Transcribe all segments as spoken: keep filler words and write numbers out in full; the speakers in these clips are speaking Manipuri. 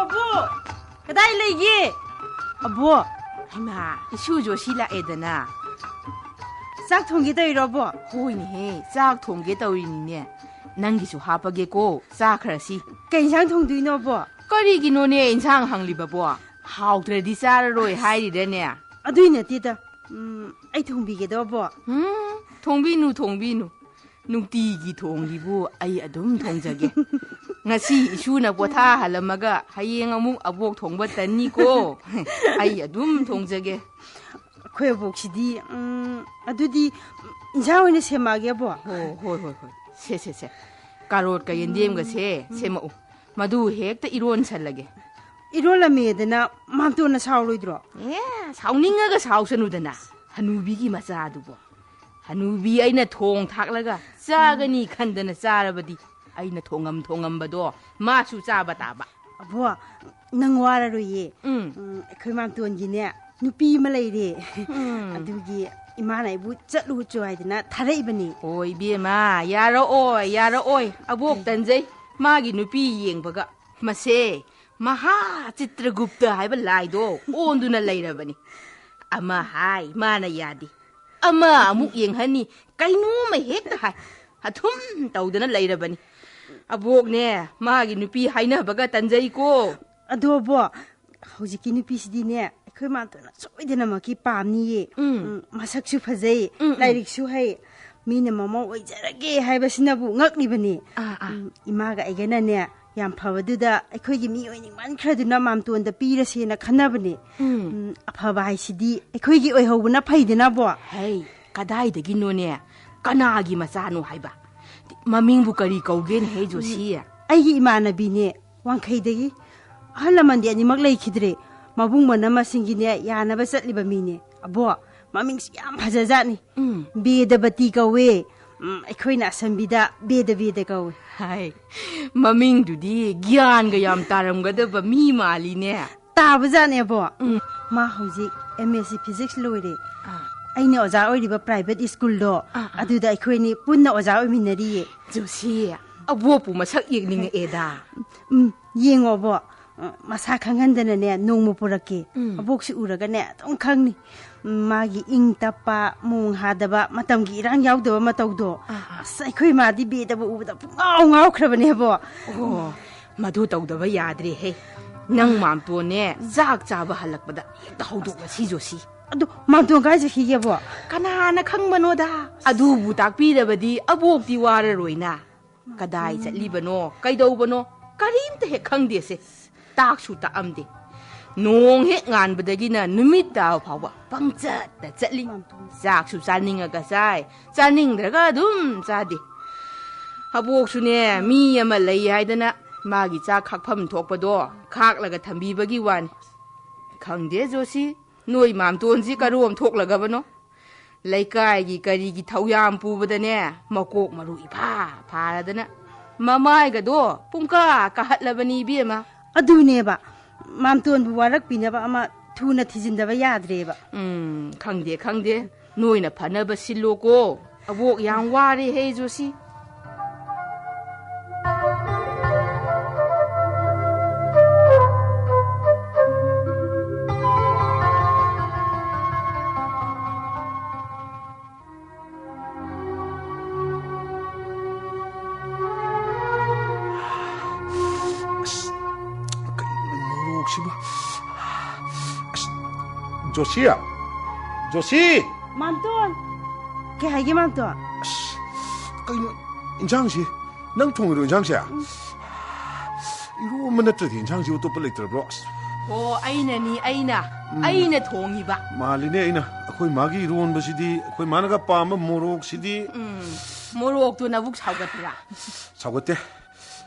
ꯑꯕꯣ! ꯀꯗꯥꯏ ꯂꯩꯒꯦ? ꯑꯕꯣ! ꯍꯩꯃꯥ, ꯏꯁꯨ ꯖꯣꯁꯤ ꯂꯥꯛꯑꯦꯗꯅ꯫ ꯆꯥꯛ ꯊꯣꯡꯒꯦ ꯇꯧꯔꯤꯔꯣ, ꯑꯕꯣ? ꯍꯣꯏꯅꯦꯍꯦ, ꯆꯥꯛ ꯊꯣꯡꯒꯦ ꯇꯧꯔꯤꯅꯤꯅꯦ꯫ ꯅꯪꯒꯤꯁꯨ ꯍꯥꯞꯄꯒꯦꯀꯣ, ꯆꯥꯈ꯭ꯔꯁꯤ꯫ ꯀꯩ ꯏꯟꯁꯥꯡ ꯊꯣꯡꯗꯣꯏꯅꯣ, ꯑꯕꯣ? ꯀꯔꯤꯒꯤꯅꯣꯅꯦ, ꯏꯟꯁꯥꯡ ꯍꯪꯂꯤꯕꯕꯣ? ꯍꯥꯎꯇ꯭ꯔꯗꯤ ꯆꯥꯔꯔꯣꯏ ꯍꯥꯏꯔꯤꯔꯅꯦ? ꯑꯗꯨꯏ ꯅꯠꯇꯦꯗ꯫ ꯎꯝ, ꯑꯩ ꯊꯣꯡꯕꯤꯒꯦꯗꯣ, ꯑꯕꯣ꯫ ꯎꯝ, ꯊꯣꯡꯕꯤꯅꯨ, ꯊꯣꯡꯕꯤꯅꯨ꯫ ꯅꯨꯡꯇꯤꯒꯤ ꯊꯣꯡꯂꯤꯕꯨ ꯑꯩ ꯑꯗꯨꯝ ꯊꯣꯡꯖꯒꯦ꯫ ꯉꯁꯤ ꯏꯁꯨꯅ ꯄꯣꯊꯥꯍꯜꯂꯝꯃꯒ ꯍꯌꯦꯡ ꯑꯃꯨꯛ ꯑꯕꯣꯛ ꯊꯣꯡꯕ ꯇꯟꯅꯤꯀꯣ꯫ ꯑꯩ ꯑꯗꯨꯝ ꯊꯣꯡꯖꯒꯦ꯫ ꯑꯩꯈꯣꯏ ꯑꯕꯣꯛꯁꯤꯗꯤ, ꯎꯝ, ꯑꯗꯨꯗꯤ ꯏꯟꯁꯥꯡ ꯑꯣꯏꯅ ꯁꯦꯝꯃꯛꯑꯒꯦ, ꯑꯕꯣ꯫ ꯍꯣ, ꯍꯣꯏ, ꯍꯣꯏ, ꯍꯣꯏ꯫ ꯁꯦ, ꯁꯦ, ꯁꯦ꯫ ꯀꯥꯔꯣꯠꯀ ꯌꯦꯟꯗꯦꯝꯒꯁꯦ ꯁꯦꯝꯃꯛꯎ꯫ ꯃꯗꯨ ꯍꯦꯛꯇ ꯏꯔꯣꯟꯁꯜꯂꯒꯦ꯫ ꯏꯔꯣꯜꯂꯝꯃꯦꯗꯅ ꯃꯥꯝꯇꯣꯟꯅ ꯁꯥꯎꯔꯣꯏꯗ꯭ꯔꯣ? ꯑꯦ, ꯁꯥꯎꯅꯤꯡꯉꯒ ꯁꯥꯎꯁꯅꯨꯗꯅ꯫ ꯍꯅꯨꯕꯤꯒꯤ ꯃꯆꯥꯗꯨꯕꯣ꯫ ꯍꯅꯨꯕꯤ ꯑꯩꯅ ꯊꯣꯡ ꯊꯥꯛꯂꯒ ꯆꯥꯒꯅꯤ ꯈꯟꯗꯅ ꯆꯥꯔꯕꯗꯤ ꯑꯩꯅ ꯊꯣꯡꯉꯝ ꯊꯣꯡꯉꯝꯕꯗꯣ ꯃꯥꯁꯨ ꯆꯥꯕ ꯇꯥꯕ꯫ ꯑꯕꯣ, ꯅꯪ ꯋꯥꯔꯔꯣꯏꯌꯦ꯫ ꯎꯝ꯫ ꯎꯝ, ꯑꯩꯈꯣꯏ ꯃꯥꯝꯇꯣꯟꯒꯤꯅꯦ ꯅꯨꯄꯤ ꯑꯃ ꯂꯩꯔꯦ꯫ ꯎꯝ꯫ ꯑꯗꯨꯒꯤ ꯏꯃꯥꯅ ꯑꯩꯕꯨ ꯆꯠꯂꯨ ꯆꯣ ꯍꯥꯏꯗꯅ ꯊꯥꯔꯛꯏꯕꯅꯤ꯫ ꯑꯣ, ꯏꯕꯦꯝꯃ, ꯌꯥꯔꯛꯑꯣꯏ, ꯌꯥꯔꯛꯑꯣꯏ꯫ ꯑꯕꯣꯛ ꯀꯩ? ꯇꯟꯖꯩ꯫ ꯃꯥꯒꯤ ꯅꯨꯄꯤ ꯌꯦꯡꯕꯒ꯫ ꯃꯁꯦ ꯃꯍꯥ ꯆꯤꯇ꯭ꯔꯒꯨꯞꯇ ꯍꯥꯏꯕ ꯂꯥꯏꯗꯣ ꯑꯣꯟꯗꯨꯅ ꯂꯩꯔꯕꯅꯤ꯫ ꯑꯃ ꯍꯥꯏ, ꯃꯥꯅ ꯌꯥꯗꯦ꯫ ꯑꯃ ꯑꯃꯨꯛ ꯌꯦꯡꯍꯟꯅꯤ, ꯀꯩꯅꯣꯝꯃ ꯍꯦꯛꯇ ꯍꯥꯏ꯫ ꯑꯊꯨꯝ ꯇꯧꯗꯅ ꯂꯩꯔꯕꯅꯤ꯫ ꯑꯕꯣꯛꯅꯦ, ꯃꯥꯒꯤ ꯅꯨꯄꯤ ꯍꯥꯏꯅꯕꯒ ꯇꯟꯖꯩꯀꯣ꯫ ꯑꯗꯣ ꯑꯕꯣꯛ, ꯍꯧꯖꯤꯛꯀꯤ ꯅꯨꯄꯤꯁꯤꯗꯤꯅꯦ, ꯑꯩꯈꯣꯏ ꯃꯥꯝꯇꯣꯟꯅ ꯁꯣꯏꯗꯅꯃꯛꯀꯤ ꯄꯥꯝꯅꯤꯌꯦ꯫ ꯎꯝ꯫ ꯎꯝ, ꯃꯁꯛꯁꯨ ꯐꯖꯩ, ꯎꯝ, ꯎꯝ꯫ ꯂꯥꯏꯔꯤꯛꯁꯨ ꯍꯩ, ꯃꯤꯅ ꯃꯃꯧ ꯑꯣꯏꯖꯔꯒꯦ ꯍꯥꯏꯕꯁꯤꯅꯕꯨ ꯉꯛꯂꯤꯕꯅꯤ꯫ ꯑꯥ, ꯑꯥ꯫ ꯎꯝ, ꯏꯃꯥꯒ ꯑꯩꯒꯅꯅꯦ, ꯌꯥꯝ ꯐꯕꯗꯨꯗ ꯑꯩꯈꯣꯏꯒꯤ ꯃꯤ ꯑꯣꯏꯅꯤꯡꯃꯟꯈ꯭ꯔꯗꯨꯅ ꯃꯥꯝꯇꯣꯟꯗ ꯄꯤꯔꯁꯦꯅ ꯈꯟꯅꯕꯅꯦ꯫ ꯎꯝ꯫ ꯎꯝ, ꯑꯐꯕ ꯍꯥꯏꯁꯤꯗꯤ ꯑꯩꯈꯣꯏꯒꯤ ꯑꯣꯏꯍꯧꯕꯅ ꯐꯩꯗꯅꯕꯣ꯫ ꯍꯩ, ꯀꯗꯥꯏꯗꯒꯤꯅꯣꯅꯦ? ꯀꯅꯥꯒꯤ ꯃꯆꯥꯅꯣ ꯍꯥꯏꯕ? ꯃꯃꯤꯡꯕꯨ ꯀꯔꯤ ꯀꯧꯒꯦꯅꯦ, ꯍꯦ ꯖꯣꯁꯤ? ꯎꯝ, ꯑꯩꯒꯤ ꯏꯃꯥꯟꯅꯕꯤꯅꯦ, ꯋꯥꯡꯈꯩꯗꯒꯤ꯫ ꯑꯍꯜ ꯂꯃꯟꯗꯤ ꯑꯅꯤꯃꯛ ꯂꯩꯈꯤꯗ꯭ꯔꯦ꯫ ꯃꯕꯨꯡ ꯃꯅꯝ ꯃꯁꯤꯡꯒꯤꯅꯦ, ꯌꯥꯅꯕ ꯆꯠꯂꯤꯕ ꯃꯤꯅꯦ꯫ ꯑꯕꯣ, ꯃꯃꯤꯡꯁꯨ ꯌꯥꯝ ꯐꯖꯖꯥꯠꯅꯤ꯫ ꯎꯝ꯫ ꯕꯦꯗꯕꯇꯤ ꯀꯧꯋꯦ꯫ ꯎꯝ, ꯑꯩꯈꯣꯏꯅ ꯑꯁꯝꯕꯤꯗ ꯕꯦꯗ ꯕꯦꯗ ꯀꯧꯋꯦ꯫ ꯍꯥꯏ, ꯃꯃꯤꯡꯗꯨꯗꯤ ꯒ꯭ꯌꯥꯟꯒ ꯌꯥꯝ ꯇꯥꯔꯝꯒꯗꯕ ꯃꯤ ꯃꯥꯜꯂꯤꯅꯦ꯫ ꯇꯥꯕꯖꯥꯠꯅꯦꯕꯣ꯫ ꯎꯝ꯫ ꯃꯥ ꯍꯧꯖꯤꯛ M S C Physics ꯂꯣꯏꯔꯦ꯫ ꯑꯥ꯫ ꯑꯩꯅ ꯑꯣꯖꯥ ꯑꯣꯏꯔꯤꯕ private schoolꯗꯣ, ꯑꯥ, ꯑꯥ꯫ ꯑꯗꯨꯗ ꯑꯩꯈꯣꯏꯅꯤ ꯄꯨꯟꯅ ꯑꯣꯖꯥ ꯑꯣꯏꯃꯤꯟꯅꯔꯤꯌꯦ꯫ ꯖꯣꯁꯤ, ꯑꯕꯣꯛꯄꯨ ꯃꯁꯛ ꯌꯦꯡꯅꯤꯡꯉꯛꯑꯦꯗ꯫ ꯎꯝ, ꯌꯦꯡꯉꯣꯕꯣ꯫ ꯃꯁꯥ ꯈꯪꯍꯟꯗꯅꯅꯦ, ꯅꯣꯡꯃ ꯄꯨꯔꯛꯀꯦ꯫ ꯎꯝ꯫ ꯑꯕꯣꯛꯁꯤ ꯎꯔꯒꯅꯦ, ꯑꯗꯨꯝ ꯈꯪꯅꯤ꯫ ꯎꯝ, ꯃꯥꯒꯤ ꯏꯪ ꯇꯞꯄ, ꯃꯣꯡ ꯍꯥꯗꯕ, ꯃꯇꯝꯒꯤ ꯏꯔꯥꯡ ꯌꯥꯎꯗꯕ ꯃꯇꯧꯗꯣ꯫ ꯑꯥ, ꯑꯥ꯫ ꯑꯁ, ꯑꯩꯈꯣꯏ ꯃꯥꯗꯤ ꯕꯦꯗꯕꯨ ꯎꯕꯗ ꯄꯨꯡꯉꯥꯎ ꯉꯥꯎꯈ꯭ꯔꯕꯅꯦꯕꯣ꯫ ꯑꯣ, ꯃꯗꯨ ꯇꯧꯗꯕ ꯌꯥꯗ꯭ꯔꯦꯍꯦ꯫ ꯅꯪ ꯃꯥꯝꯇꯣꯟꯅꯦ, ꯆꯥꯛ ꯆꯥꯕ ꯍꯜꯂꯛꯄꯗ ꯍꯦꯛꯇ ꯍꯧꯗꯣꯛꯂꯁꯤ ꯖꯣꯁꯤ꯫ ꯑꯗꯨ ꯃꯥꯝꯇꯣꯟ ꯀꯥꯏ ꯆꯠꯈꯤꯒꯦꯕꯣ? ꯀꯅꯥꯅ ꯈꯪꯕꯅꯣꯗ? ꯑꯗꯨꯕꯨ ꯇꯥꯛꯄꯤꯔꯕꯗꯤ ꯑꯕꯣꯛꯇꯤ ꯋꯥꯔꯔꯣꯏꯅ꯫ ꯀꯗꯥꯏ ꯆꯠꯂꯤꯕꯅꯣ, ꯀꯩꯗꯧꯕꯅꯣ, ꯀꯔꯤꯝꯇ ꯍꯦꯛ ꯈꯪꯗꯦꯁꯦ꯫ ꯇꯥꯛꯁꯨ ꯇꯥꯛꯑꯝꯗꯦ꯫ ꯅꯣꯡ ꯍꯦꯛ ꯉꯥꯟꯕꯗꯒꯤꯅ ꯅꯨꯃꯤꯠ ꯇꯥꯕ ꯐꯥꯎꯕ ꯄꯪꯆꯠꯇ ꯆꯠꯂꯤ꯫ ꯆꯥꯛꯁꯨ ꯆꯥꯅꯤꯡꯉꯒ ꯆꯥꯏ, ꯆꯥꯅꯤꯡꯗ꯭ꯔꯒ ꯑꯗꯨꯝ ꯆꯥꯗꯦ꯫ ꯑꯕꯣꯛꯁꯨꯅꯦ, ꯃꯤ ꯑꯃ ꯂꯩ ꯍꯥꯏꯗꯅ ꯃꯥꯒꯤ ꯆꯥꯛ ꯈꯥꯛꯐꯝ ꯊꯣꯛꯄꯗꯣ ꯈꯥꯛꯂꯒ ꯊꯝꯕꯤꯕꯒꯤ ꯋꯥꯅꯤ꯫ ꯈꯪꯗꯦ ꯖꯣꯁꯤ, ꯅꯣꯏ ꯃꯥꯝꯇꯣꯟꯁꯤ ꯀꯔꯣꯝ ꯊꯣꯛꯂꯒꯕꯅꯣ? ꯂꯩꯀꯥꯏꯒꯤ ꯀꯔꯤꯒꯤ ꯊꯧꯌꯥꯝ ꯄꯨꯕꯗꯅꯦ, ꯃꯀꯣꯛ ꯃꯔꯨ ꯏꯐꯥ ꯐꯥꯔꯗꯅ ꯃꯃꯥꯏꯒꯗꯣ ꯄꯨꯡꯀꯥ ꯀꯥꯍꯠꯂꯕꯅꯤ ꯏꯕꯦꯝꯃ꯫ ꯑꯗꯨꯅꯦꯕ, ꯃꯥꯝꯇꯣꯟꯕꯨ ꯋꯥꯔꯛꯄꯤꯅꯕ ꯑꯃ ꯊꯨꯅ ꯊꯤꯖꯤꯟꯗꯕ ꯌꯥꯗ꯭ꯔꯦꯕ꯫ ꯎꯝ, ꯈꯪꯗꯦ, ꯈꯪꯗꯦ꯫ ꯅꯣꯏꯅ ꯐꯅꯕ ꯁꯤꯜꯂꯣꯀꯣ꯫ ꯑꯕꯣꯛ ꯌꯥꯝ ꯋꯥꯔꯦ ꯍꯦ ꯖꯣꯁꯤ꯫ ꯑꯁ, ꯀꯩꯅꯣ ꯃꯣꯔꯣꯛꯁꯤꯕꯨ? ꯑꯁ, ꯖꯣꯁꯤ! ꯖꯣꯁꯤ! ꯃꯥꯝꯇꯣꯟ! ꯀꯩ ꯍꯥꯏꯒꯦ, ꯃꯥꯝꯇꯣꯟ? ꯑꯁ, ꯀꯩꯅꯣ ꯏꯟꯖꯥꯡꯁꯤ? ꯅꯪ ꯊꯣꯡꯉꯤꯔꯣ ꯏꯟꯖꯥꯡꯁꯦ? ꯎꯝ꯫ ꯏꯔꯣꯝꯕ ꯅꯠꯇ꯭ꯔꯗꯤ ꯏꯟꯖꯥꯡꯁꯤ ꯑꯇꯣꯞꯄ ꯂꯩꯇ꯭ꯔꯕ꯭ꯔꯣ? ꯑꯁ꯫ ꯑꯣ, ꯑꯩꯅꯅꯤ, ꯑꯩꯅ꯫ ꯎꯝ꯫ ꯑꯩꯅ ꯊꯣꯡꯉꯤꯕ꯫ ꯃꯥꯜꯂꯤꯅꯦ, ꯑꯩꯅ꯫ ꯑꯩꯈꯣꯏ ꯃꯥꯒꯤ ꯏꯔꯣꯟꯕꯁꯤꯗꯤ, ꯑꯩꯈꯣꯏ ꯃꯥꯅꯒ ꯄꯥꯝꯕ ꯃꯣꯔꯣꯛꯁꯤꯗꯤ꯫ ꯎꯝ꯫ ꯃꯣꯔꯣꯛꯇꯨ ꯅꯕꯨꯛ ꯁꯥꯎꯒꯠꯄ꯭ꯔꯥ? ꯁꯥꯎꯒꯠꯇꯦ꯫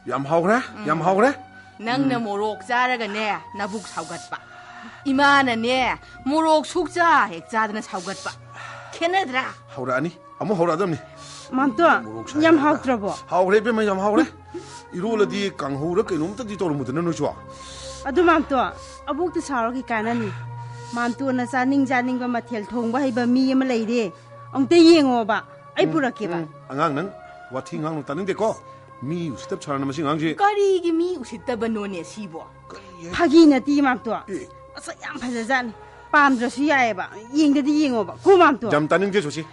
ꯌꯥꯝ ꯍꯥꯎꯈ꯭ꯔꯦ, ꯌꯥꯝ ꯍꯥꯎꯈ꯭ꯔꯦ꯫ ꯅꯪꯅ ꯎꯝ꯫ ꯃꯣꯔꯣꯛ ꯆꯥꯔꯒꯅꯦ, ꯅꯕꯨꯛ ꯁꯥꯎꯒꯠꯄ꯫ ꯏꯃꯥꯅꯅꯦ, ꯃꯣꯔꯣꯛ ꯁꯨꯛꯆꯥ ꯍꯦꯛ ꯆꯥꯗꯅ ꯁꯥꯎꯒꯠꯄ꯫ ꯈꯦꯠꯅꯗ꯭ꯔꯥ? ꯍꯧꯔꯛꯑꯅꯤ꯫ ꯑꯃꯨꯛ ꯍꯧꯔꯛꯑꯗꯕꯅꯤ꯫ ꯃꯥꯝꯇꯣꯟ, ꯃꯣꯔꯣꯛ ꯌꯥꯝ ꯁꯥꯏꯔꯒ꯫ ꯍꯥꯎꯇ꯭ꯔꯕꯣ? ꯍꯥꯎꯔꯦ ꯏꯕꯦꯝꯃ, ꯌꯥꯝ ꯍꯥꯎꯔꯦ꯫ ꯏꯔꯣꯜꯂꯗꯤ ꯀꯥꯡꯍꯧꯔ ꯀꯩꯅꯣꯝꯇꯗꯤ ꯇꯧꯔꯝꯃꯨꯗꯅ ꯅꯣꯏꯁꯨ꯫ ꯑꯗꯨ ꯃꯥꯝꯇꯣꯟ, ꯑꯕꯣꯛꯇ ꯁꯥꯎꯔꯒ ꯀꯩ ꯀꯥꯟꯅꯅꯤ? ꯃꯥꯝꯇꯣꯟꯅ ꯆꯥꯅꯤꯡ ꯆꯥꯅꯤꯡꯕ ꯃꯊꯦꯜ ꯊꯣꯡꯕ ꯍꯩꯕ ꯃꯤ ꯑꯃ ꯂꯩꯔꯦ꯫ ꯑꯃꯨꯛꯇ ꯌꯦꯡꯉꯣꯕ꯫ ꯑꯩ ꯎꯝ, ꯄꯨꯔꯛꯀꯦꯕ꯫ ꯎꯝ, ꯑꯉꯥꯡ ꯅꯪ ꯋꯥꯊꯤ ꯉꯥꯡꯅꯨ, ꯇꯥꯅꯤꯡꯗꯦꯀꯣ꯫ ꯃꯤ ꯎꯁꯤꯠꯇꯕ ꯁꯥꯔꯅ ꯃꯁꯤ ꯑꯉꯥꯡꯁꯦ꯫ ꯀꯔꯤꯒꯤ ꯃꯤ ꯎꯁꯤꯠꯇꯕꯅꯣꯅꯦ ꯁꯤꯕꯣ? ꯀꯔꯤ ꯍꯥꯏ- ꯐꯥꯒꯤ ꯅꯠꯇꯦ ꯏꯃꯥꯝꯇꯣ꯫ ꯑꯦ. ꯃꯁꯛ ꯌꯥꯝ ꯐꯖꯖꯥꯠꯅꯤ꯫ ꯄꯥꯝꯗ꯭ꯔꯁꯨ ꯌꯥꯏꯑꯕ꯫ ꯌꯦꯡꯗꯗꯤ ꯌꯦꯡꯉꯣꯕ ꯀꯣ ꯏꯃꯥꯝꯇꯣ꯫ ꯌꯥꯝ ꯇꯥꯅꯤꯡꯗꯦ ꯁꯣꯁꯤ꯫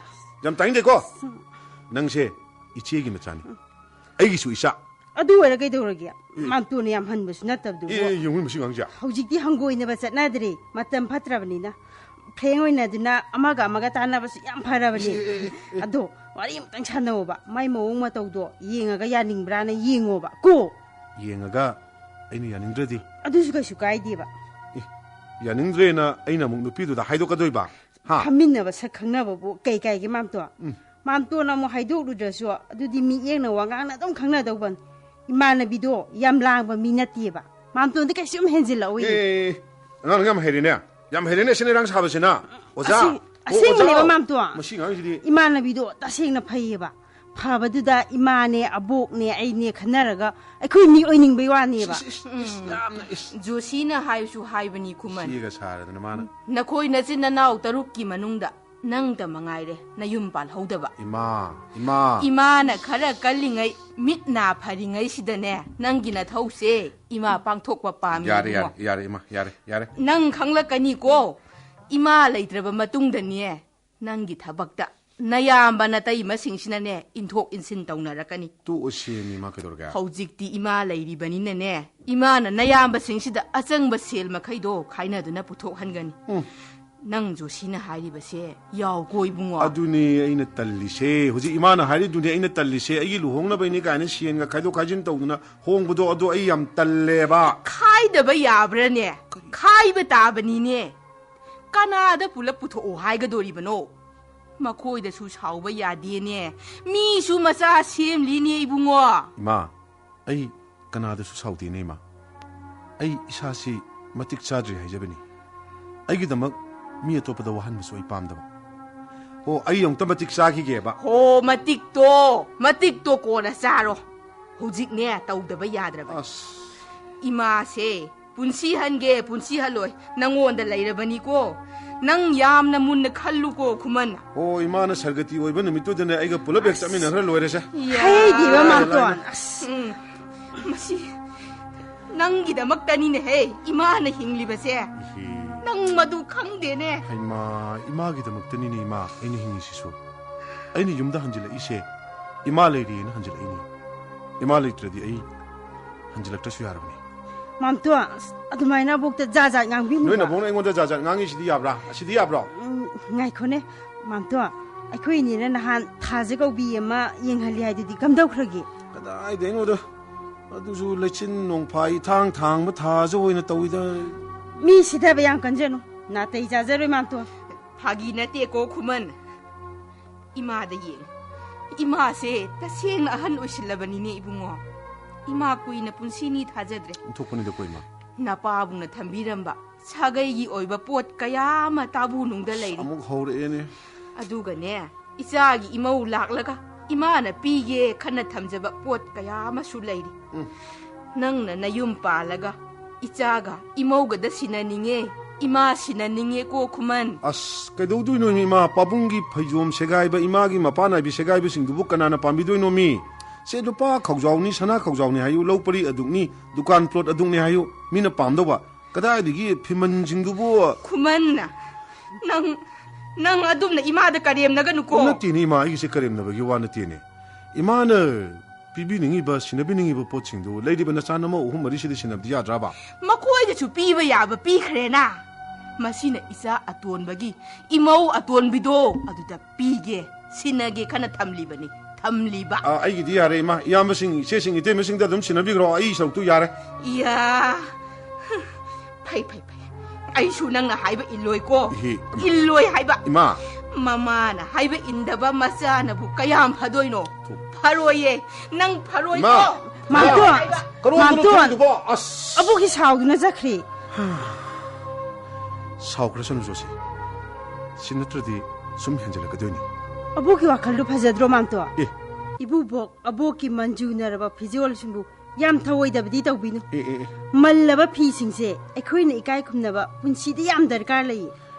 ꯌꯥꯝ ꯇꯥꯅꯤꯡꯗꯦꯀꯣ꯫ ꯅꯪꯁꯦ ꯏꯆꯦꯒꯤ ꯃꯆꯥꯅꯤ꯫ ꯑꯩꯒꯤꯁꯨ ꯏꯆꯥ꯫ ꯑꯗꯨ ꯑꯣꯏꯔ ꯀꯩꯗꯧꯔꯒꯦ? ꯏꯃꯥꯝꯇꯣꯅ ꯌꯥꯝ ꯍꯟꯕꯁꯨ ꯅꯠꯇꯕꯗꯨꯕꯨ꯫ ꯑꯦ, ꯌꯦꯡꯉꯨ ꯃꯁꯤ ꯑꯉꯥꯡꯁꯦ꯫ ꯍꯧꯖꯤꯛꯇꯤ ꯍꯪꯒꯣꯏꯅꯕ ꯆꯠꯅꯗ꯭ꯔꯦ꯫ ꯃꯇꯝ ꯐꯠꯇ꯭ꯔꯕꯅꯤꯅ꯫ ꯐ꯭ꯔꯦꯡ ꯑꯣꯏꯅꯗꯨꯅ ꯑꯃꯒ ꯑꯃꯒ ꯇꯥꯟꯅꯕꯁꯨ ꯌꯥꯝ ꯐꯔꯕꯅꯤ꯫ ꯑꯦ, ꯑꯦ, ꯑꯦ, ꯑꯦ. ꯑꯗꯣ ꯋꯥꯔꯤ ꯑꯃꯇꯪ ꯁꯥꯟꯅꯧꯕ꯫ ꯃꯥꯏ ꯃꯑꯣꯡ ꯃꯇꯧꯗꯣ ꯌꯦꯡꯉꯒ ꯌꯥꯅꯤꯡꯕ꯭ꯔꯥꯅ ꯌꯦꯡꯉꯣꯕ ꯀꯣ꯫ ꯌꯦꯡꯉꯒ ꯑꯩꯅ ꯌꯥꯅꯤꯡꯗ꯭ꯔꯗꯤ? ꯑꯗꯨꯁꯨ ꯀꯩꯁꯨ ꯀꯥꯏꯗꯦꯕ꯫ ꯌꯥꯅꯤꯡꯗ꯭ꯔꯦꯅ ꯑꯩꯅ ꯑꯃꯨꯛ ꯅꯨꯄꯤꯗꯨꯗ ꯍꯥꯏꯗꯣꯛꯀꯗꯣꯏꯕ? ꯍꯥ? ꯐꯝꯃꯤꯟꯅꯕ ꯁꯛ ꯈꯪꯅꯕꯕꯨ ꯀꯩ ꯀꯥꯏꯒꯦ ꯃꯥꯝꯇꯣ? ꯃꯥꯝꯇꯣꯅ ꯑꯃꯨꯛ ꯍꯥꯏꯗꯣꯛꯂꯨꯗ꯭ꯔꯁꯨ ꯑꯗꯨꯗꯤ ꯃꯤꯠꯌꯦꯡꯅ ꯋꯥꯉꯥꯡꯅ ꯑꯗꯨꯝ ꯈꯪꯅꯗꯧꯕꯅꯤ꯫ ꯏꯃꯥꯟꯅꯕꯤꯗꯣ ꯌꯥꯝ ꯂꯥꯡꯕ ꯃꯤ ꯅꯠꯇꯦꯕ꯫ ꯃꯥꯝꯇꯣꯟꯗꯤ ꯀꯩꯁꯨꯝ ꯍꯦꯟꯖꯤꯜꯂꯛꯑꯣꯏ꯫ ꯑꯦ, ꯑꯉꯥꯡ ꯌꯥꯝ ꯍꯩꯔꯦꯅꯦ꯫ ꯌꯥꯝ ꯍꯩꯔꯦꯅꯦ ꯁꯤꯅꯦ ꯏꯔꯥꯡ ꯁꯥꯕꯁꯤꯅ꯫ ꯑꯣꯖꯥ! ꯑꯁꯦꯡ- ꯑꯣ, ꯑꯁꯦꯡꯕꯅꯦꯕ ꯑꯣꯖꯥ! ꯃꯥꯝꯇꯣ꯫ ꯃꯁꯤ ꯑꯉꯥꯡꯁꯤꯗꯤ꯫ ꯏꯃꯥꯟꯅꯕꯤꯗꯣ ꯇꯁꯦꯡꯅ ꯐꯩꯌꯦꯕ꯫ ꯐꯕꯗꯨꯗ ꯏꯃꯥꯅꯦ, ꯑꯕꯣꯛꯅꯦ, ꯑꯩꯅꯦ ꯈꯟꯅꯔꯒ ꯑꯩꯈꯣꯏ ꯃꯤ ꯑꯣꯏꯅꯤꯡꯕꯩ ꯋꯥꯅꯦꯕ꯫ ꯏꯁ, ꯏꯁ, ꯏꯁ, ꯌꯥꯝꯅ ꯏꯁ꯫ ꯖꯣꯁꯤꯅ ꯍꯥꯏꯁꯨ ꯍꯥꯏꯕꯅꯤ ꯈꯨꯃꯟ꯫ ꯁꯤꯒ ꯁꯥꯔꯗꯅ ꯃꯥꯅ꯫ ꯅꯈꯣꯏ ꯅꯆꯤꯟ ꯅꯅꯥꯎ ꯇꯔꯨꯛꯀꯤ ꯃꯅꯨꯡꯗ ꯅꯪꯇ ꯃꯉꯥꯏꯔꯦ ꯅꯌꯨꯝ ꯄꯥꯜꯍꯧꯗꯕ꯫ ꯏꯃꯥ, ꯏꯃꯥ꯫ ꯏꯃꯥꯅ ꯈꯔ ꯀꯜꯂꯤꯉꯩ, ꯃꯤꯠ ꯅꯥ ꯐꯔꯤꯉꯩꯁꯤꯗꯅꯦ, ꯅꯪꯒꯤ ꯅꯊꯧꯁꯦ ꯏꯃꯥ ꯄꯥꯡꯊꯣꯛꯄ ꯄꯥꯝꯃꯤ ꯌꯥꯔꯦ, ꯏꯕꯨꯡꯉꯣ꯫ ꯌꯥꯔꯦ, ꯌꯥꯔꯦ, ꯏꯃꯥ, ꯌꯥꯔꯦ, ꯌꯥꯔꯦ꯫ ꯅꯪ ꯈꯪꯂꯛꯀꯅꯤꯀꯣ, ꯏꯃꯥ ꯂꯩꯇ꯭ꯔꯕ ꯃꯇꯨꯡꯗꯅꯦ, ꯅꯪꯒꯤ ꯊꯕꯛꯇ ꯅꯌꯥꯝꯕ ꯅꯇꯩꯃꯁꯤꯡꯁꯤꯅꯅꯦ, ꯏꯟꯊꯣꯛ ꯏꯟꯁꯤꯟ ꯇꯧꯅꯔꯛꯀꯅꯤ꯫ ꯇꯣꯛꯑꯁꯦꯃꯤ, ꯏꯃꯥ, ꯀꯩꯗꯧꯔꯒꯦ? ꯍꯧꯖꯤꯛꯇꯤ ꯏꯃꯥ ꯂꯩꯔꯤꯕꯅꯤꯅꯅꯦ, ꯏꯃꯥꯅ ꯅꯌꯥꯝꯕꯁꯤꯡꯁꯤꯗ ꯑꯆꯪꯕ ꯁꯦꯜ ꯃꯈꯩꯗꯣ ꯈꯥꯏꯅꯗꯨꯅ ꯄꯨꯊꯣꯛꯍꯟꯒꯅꯤ꯫ ꯅꯪ ꯖꯣꯁꯤꯅ ꯍꯥꯏꯔꯤꯕꯁꯦ ꯌꯥꯎꯀꯣ ꯏꯕꯨꯡꯉꯣ꯫ ꯑꯗꯨꯅꯦ ꯑꯩꯅ ꯇꯜꯂꯤꯁꯦ꯫ ꯍꯧꯖꯤꯛ ꯏꯃꯥꯅ ꯍꯥꯏꯔꯤꯗꯨꯅꯦ ꯑꯩꯅ ꯇꯜꯂꯤꯁꯦ꯫ ꯑꯩꯒꯤ ꯂꯨꯍꯣꯡꯅꯕꯩꯅꯦ ꯀꯥꯏꯅ ꯁꯦꯟꯒ ꯈꯥꯏꯗꯣꯛ ꯈꯥꯏꯖꯤꯟ ꯇꯧꯗꯅ ꯍꯣꯡꯕꯗꯣ, ꯑꯗꯣ ꯑꯩ ꯌꯥꯝ ꯇꯜꯂꯦꯕ꯫ ꯈꯥꯏꯗꯕ ꯌꯥꯕ꯭ꯔꯥꯅꯦ? ꯈꯥꯏꯕ ꯇꯥꯕꯅꯤꯅꯦ꯫ ꯀꯅꯥꯗ ꯄꯨꯂꯞ ꯄꯨꯊꯣꯛꯑꯣ ꯍꯥꯏꯒꯗꯣꯔꯤꯕꯅꯣ? ꯃꯈꯣꯏꯗꯁꯨ ꯁꯥꯎꯕ ꯌꯥꯗꯦꯅꯦ꯫ ꯃꯤꯁꯨ ꯃꯆꯥ ꯁꯦꯝꯂꯤꯅꯦ ꯏꯕꯨꯡꯉꯣ꯫ ꯏꯃꯥ, ꯑꯩ ꯀꯅꯥꯗꯁꯨ ꯁꯥꯎꯗꯦꯅꯦ, ꯏꯃꯥ꯫ ꯑꯩ ꯏꯁꯥꯁꯤ ꯃꯇꯤꯛ ꯆꯥꯗ꯭ꯔꯤ ꯍꯥꯏꯖꯕꯅꯤ꯫ ꯑꯩꯒꯤꯗꯃꯛ ꯃꯤ ꯑꯇꯣꯞꯄꯗ ꯋꯥꯍꯟꯕꯁꯨ ꯑꯩ ꯄꯥꯝꯗꯕ꯫ ꯑꯣ, ꯑꯩ ꯑꯃꯨꯛꯇ ꯃꯇꯤꯛ ꯆꯥꯈꯤꯒꯦꯕ꯫ ꯍꯣ, ꯃꯇꯤꯛꯇꯣ, ꯃꯇꯤꯛꯇꯣ ꯀꯣꯟꯅ ꯆꯥꯔꯣ꯫ ꯍꯧꯖꯤꯛꯅꯦ ꯇꯧꯗꯕ ꯌꯥꯗ꯭ꯔꯕꯅꯤ꯫ ꯑꯁ꯫ ꯏꯃꯥꯁꯦ ꯄꯨꯟꯁꯤ ꯍꯟꯒꯦ ꯄꯨꯟꯁꯤ ꯍꯜꯂꯣꯏ ꯅꯪꯉꯣꯟꯗ ꯂꯩꯔꯕꯅꯤꯀꯣ꯫ ꯅꯪ ꯌꯥꯝꯅ ꯃꯨꯟꯅ ꯈꯜꯂꯨꯀꯣ, ꯈꯨꯃꯟ꯫ ꯑꯣ, ꯏꯃꯥꯅ ꯁꯔꯒꯇꯤ ꯑꯣꯏꯕ ꯅꯨꯃꯤꯠꯇꯨꯗꯅꯦ ꯑꯩꯒ ꯄꯨꯂꯞ ꯍꯦꯛ ꯆꯠꯃꯤꯟꯅꯈ꯭ꯔ ꯂꯣꯏꯔꯦꯁꯦ꯫ ꯌꯥ꯫ ꯍꯩꯗꯤꯕ ꯃꯥꯝꯇꯣꯟ꯫ ꯑꯁ꯫ ꯎꯝ꯫ ꯃꯁꯤ ꯅꯪꯒꯤꯗꯃꯛꯇꯅꯤꯅꯦꯍꯦ ꯏꯃꯥꯅ ꯍꯤꯡꯂꯤꯕꯁꯦ꯫ ꯏꯍꯦ꯫ ꯅꯪ ꯃꯗꯨ ꯈꯪꯗꯦꯅꯦ꯫ ꯍꯩꯃꯥ, ꯏꯃꯥꯒꯤꯗꯃꯛꯇꯅꯤꯅꯦ ꯏꯃꯥ ꯑꯩꯅ ꯍꯤꯡꯉꯤꯁꯤꯁꯨ꯫ ꯑꯩꯅ ꯌꯨꯝꯗ ꯍꯟꯖꯤꯜꯂꯛꯏꯁꯦ ꯏꯃꯥ ꯂꯩꯔꯤꯅ ꯍꯟꯖꯤꯜꯂꯛꯏꯅꯤ꯫ ꯏꯃꯥ ꯂꯩꯇ꯭ꯔꯗꯤ ꯑꯩ ꯍꯟꯖꯤꯜꯂꯛꯇ꯭ꯔꯁꯨ ꯌꯥꯔꯕꯅꯤ꯫ ꯃꯥꯝꯇꯣꯟ, ꯑꯁ, ꯑꯗꯨꯃꯥꯏꯅ ꯑꯕꯣꯛꯇ ꯖꯥꯠ ꯖꯥꯠ ꯉꯥꯡꯕꯤꯅꯨꯕ꯫ ꯅꯣꯏ ꯅꯕꯣꯛꯅ ꯑꯩꯉꯣꯟꯗ ꯖꯥꯠ ꯖꯥꯠ ꯉꯥꯡꯉꯤꯁꯤꯗꯤ ꯌꯥꯕ꯭ꯔꯥ? ꯑꯁꯤꯗꯤ ꯌꯥꯕ꯭ꯔꯣ? ꯎꯝ, ꯉꯥꯏꯈꯣꯅꯦ, ꯃꯥꯝꯇꯣꯟ, ꯑꯩꯈꯣꯏ ꯏꯅꯦꯅ ꯅꯍꯥꯟ ꯊꯥꯖ ꯀꯧꯕꯤ ꯑꯃ ꯌꯦꯡꯍꯜꯂꯤ ꯍꯥꯏꯗꯨꯗꯤ ꯀꯝꯗꯧꯈ꯭ꯔꯒꯦ? ꯀꯗꯥꯏꯗꯩꯅꯣꯗ? ꯑꯗꯨꯁꯨ ꯂꯩꯆꯤꯟ ꯅꯣꯡꯐꯥꯏ ꯏꯊꯥꯡ ꯊꯥꯡꯕ ꯊꯥꯖ ꯑꯣꯏꯅ ꯇꯧꯏꯗ꯫ ꯃꯤ ꯁꯤꯊꯕ ꯌꯥꯝ ꯀꯟꯖꯅꯨ, ꯅꯥꯇꯩ ꯆꯥꯖꯔꯣꯏ ꯃꯥꯝꯇꯣꯟ꯫ ꯐꯥꯒꯤ ꯅꯠꯇꯦꯀꯣ ꯈꯨꯃꯟ꯫ ꯏꯃꯥꯗ ꯌꯦꯡꯉꯨ꯫ ꯏꯃꯥꯁꯦ ꯇꯁꯦꯡꯅ ꯑꯍꯟ ꯑꯣꯏꯁꯤꯜꯂꯕꯅꯤꯅꯦ ꯏꯕꯨꯡꯉꯣ꯫ ꯏꯃꯥ ꯀꯨꯏꯅ ꯄꯨꯟꯁꯤꯅꯤ ꯊꯥꯖꯗ꯭ꯔꯦ꯫ ꯑꯣꯟꯊꯣꯛꯄꯅꯤꯗꯀꯣ ꯏꯃꯥ꯫ ꯅꯄꯥꯕꯨꯡꯅ ꯊꯝꯕꯤꯔꯝꯕ ꯁꯥꯒꯩꯒꯤ ꯑꯣꯏꯕ ꯄꯣꯠ ꯀꯌꯥ ꯑꯃ ꯇꯥꯕꯨ ꯅꯨꯡꯗ ꯂꯩꯔꯤ꯫ ꯑꯃꯨꯛ ꯍꯧꯔꯛꯑꯦꯅꯦ꯫ ꯑꯗꯨꯒꯅꯦ, ꯏꯆꯥꯒꯤ ꯏꯃꯧ ꯂꯥꯛꯂꯒ ꯏꯃꯥꯅ ꯄꯤꯒꯦ ꯈꯟꯅ ꯊꯝꯖꯕ ꯄꯣꯠ ꯀꯌꯥ ꯑꯃꯁꯨ ꯂꯩꯔꯤ꯫ ꯎꯝ꯫ ꯅꯪꯅ ꯅꯌꯨꯝ ꯄꯥꯜꯂꯒ ꯏꯆꯥꯒ ꯏꯃꯧꯒꯗ ꯁꯤꯟꯅꯅꯤꯡꯉꯦ, ꯏꯃꯥ ꯁꯤꯟꯅꯅꯤꯡꯉꯦꯀꯣ ꯈꯨꯃꯟ꯫ ꯑꯁ, ꯀꯩꯗꯧꯗꯣꯏꯅꯣ ꯏꯃꯥ? ꯄꯥꯕꯨꯡꯒꯤ ꯐꯩꯖꯣꯝ ꯁꯦꯒꯥꯏꯕ, ꯏꯃꯥꯒꯤ ꯃꯄꯥꯟ ꯅꯥꯏꯕꯤ ꯁꯦꯒꯥꯏꯕꯁꯤꯡꯗꯨꯕꯨ ꯀꯅꯥꯅ ꯄꯥꯝꯕꯤꯗꯣꯏꯅꯣ ꯃꯤ? ꯁꯦ ꯂꯨꯄꯥ ꯈꯧꯖꯥꯎꯅꯤ, ꯁꯅꯥ ꯈꯧꯖꯥꯎꯅꯤ ꯍꯥꯏꯌꯨ, ꯂꯧ ꯄꯔꯤ ꯑꯗꯨꯛꯅꯤ, ꯗꯨꯀꯥꯟ ꯄ꯭ꯂꯣꯠ ꯑꯗꯨꯛꯅꯤ ꯍꯥꯏꯌꯨ, ꯃꯤꯅ ꯄꯥꯝꯗꯧꯕ꯫ ꯀꯗꯥꯏꯗꯒꯤ ꯐꯤꯃꯟꯁꯤꯡꯗꯨꯕꯨ? ꯈꯨꯃꯟ, ꯅꯪ, ꯅꯪ ꯑꯗꯨꯝꯅ ꯏꯃꯥꯗ ꯀꯔꯦꯝꯅꯒꯅꯨꯀꯣ꯫ ꯅꯠꯇꯦꯅꯦ ꯏꯃꯥ, ꯑꯩꯒꯤꯁꯦ ꯀꯔꯦꯝꯅꯕꯒꯤ ꯋꯥ ꯅꯠꯇꯦꯅꯦ꯫ ꯏꯃꯥꯅ ꯄꯤꯕꯤꯅꯤꯡꯉꯤꯕ, ꯁꯤꯟꯅꯕꯤꯅꯤꯡꯉꯤꯕ ꯄꯣꯠꯁꯤꯡꯗꯨ ꯂꯩꯔꯤꯕ ꯅꯆꯥ ꯅꯃꯧ ꯑꯍꯨꯝ ꯃꯔꯤꯁꯤꯗ ꯁꯤꯟꯅꯕꯗꯤ ꯌꯥꯗ꯭ꯔꯕ? ꯃꯈꯣꯏꯗꯁꯨ ꯄꯤꯕ ꯌꯥꯕ ꯄꯤꯈ꯭ꯔꯦꯅ꯫ ꯃꯁꯤꯅ ꯏꯆꯥ ꯑꯇꯣꯟꯕꯒꯤ ꯏꯃꯧ ꯑꯇꯣꯟꯕꯤꯗꯣ ꯑꯗꯨꯗ ꯄꯤꯒꯦ, ꯁꯤꯟꯅꯒꯦ ꯈꯟꯅ ꯊꯝꯂꯤꯕꯅꯤ, ꯊꯝꯂꯤꯕ꯫ ꯑ, ꯑꯩꯒꯤꯗꯤ ꯌꯥꯔꯦ ꯏꯃꯥ, ꯏꯌꯥꯝꯕꯁꯤꯡ, ꯏꯆꯦꯁꯤꯡ, ꯏꯇꯩꯃꯁꯤꯡꯗ ꯑꯗꯨꯝ ꯁꯤꯟꯅꯕꯤꯈ꯭ꯔꯣ, ꯑꯩ ꯁꯔꯨꯛꯇꯨ ꯌꯥꯔꯦ꯫ ꯏꯌꯥ, ꯐꯩ, ꯐꯩ, ꯐꯩ꯫ ꯑꯩꯁꯨ ꯅꯪꯅ ꯍꯥꯏꯕ ꯏꯜꯂꯣꯏꯀꯣ꯫ ꯏꯍꯦ, ꯏꯃꯥ꯫ ꯏꯜꯂꯣꯏ ꯍꯥꯏꯕ꯫ ꯏꯃꯥ꯫ ꯃꯃꯥꯅ ꯍꯥꯏꯕ ꯏꯟꯗꯕ ꯃꯆꯥꯅꯕꯨ ꯀꯌꯥꯝ ꯐꯗꯣꯏꯅꯣ? ꯊꯨ꯫ ꯐꯔꯣꯏꯌꯦ, ꯅꯪ ꯐꯔꯣꯏꯀꯣ꯫ ꯏꯃꯥ꯫ ꯃꯥꯝꯇꯣꯟ, ꯐꯔꯣꯏ ꯍꯥꯏꯕ꯫ ꯀꯔꯣꯝꯗꯅꯣ ꯃꯥꯝꯇꯣꯟ꯫ ꯆꯠꯂꯤꯗꯨꯕꯣ? ꯑꯁ꯫ ꯑꯕꯣꯛꯀꯤ ꯁꯥꯎꯗꯨꯅ ꯆꯠꯈ꯭ꯔꯦ꯫ ꯁꯥꯎꯈ꯭ꯔꯁꯅꯨ ꯖꯣꯁꯤ꯫ ꯁꯤ ꯅꯠꯇ꯭ꯔꯗꯤ ꯁꯨꯝ ꯍꯦꯟꯖꯜꯂꯛꯀꯗꯣꯏꯅꯤ꯫ ꯑꯕꯣꯛꯀꯤ ꯋꯥꯈꯜꯗꯨ ꯐꯖꯗ꯭ꯔꯣ, ꯃꯥꯝꯇꯣꯟ? ꯑꯦ꯫ ꯏꯕꯨꯕꯣꯛ, ꯑꯕꯣꯛꯀꯤ ꯃꯟꯖꯨꯅꯔꯕ ꯐꯤꯖꯣꯜꯁꯤꯡꯕꯨ ꯌꯥꯝ ꯊꯧꯑꯣꯏꯗꯕꯗꯤ ꯇꯧꯕꯤꯅꯨ꯫ ꯑꯦ, ꯑꯦ, ꯑꯦ꯫ ꯃꯜꯂꯕ ꯐꯤꯁꯤꯡꯁꯦ ꯑꯩꯈꯣꯏꯅ ꯏꯀꯥꯏ ꯈꯨꯝꯅꯕ ꯄꯨꯟꯁꯤꯗ ꯌꯥꯝ ꯗꯔꯀꯥꯔ ꯂꯩꯌꯦ꯫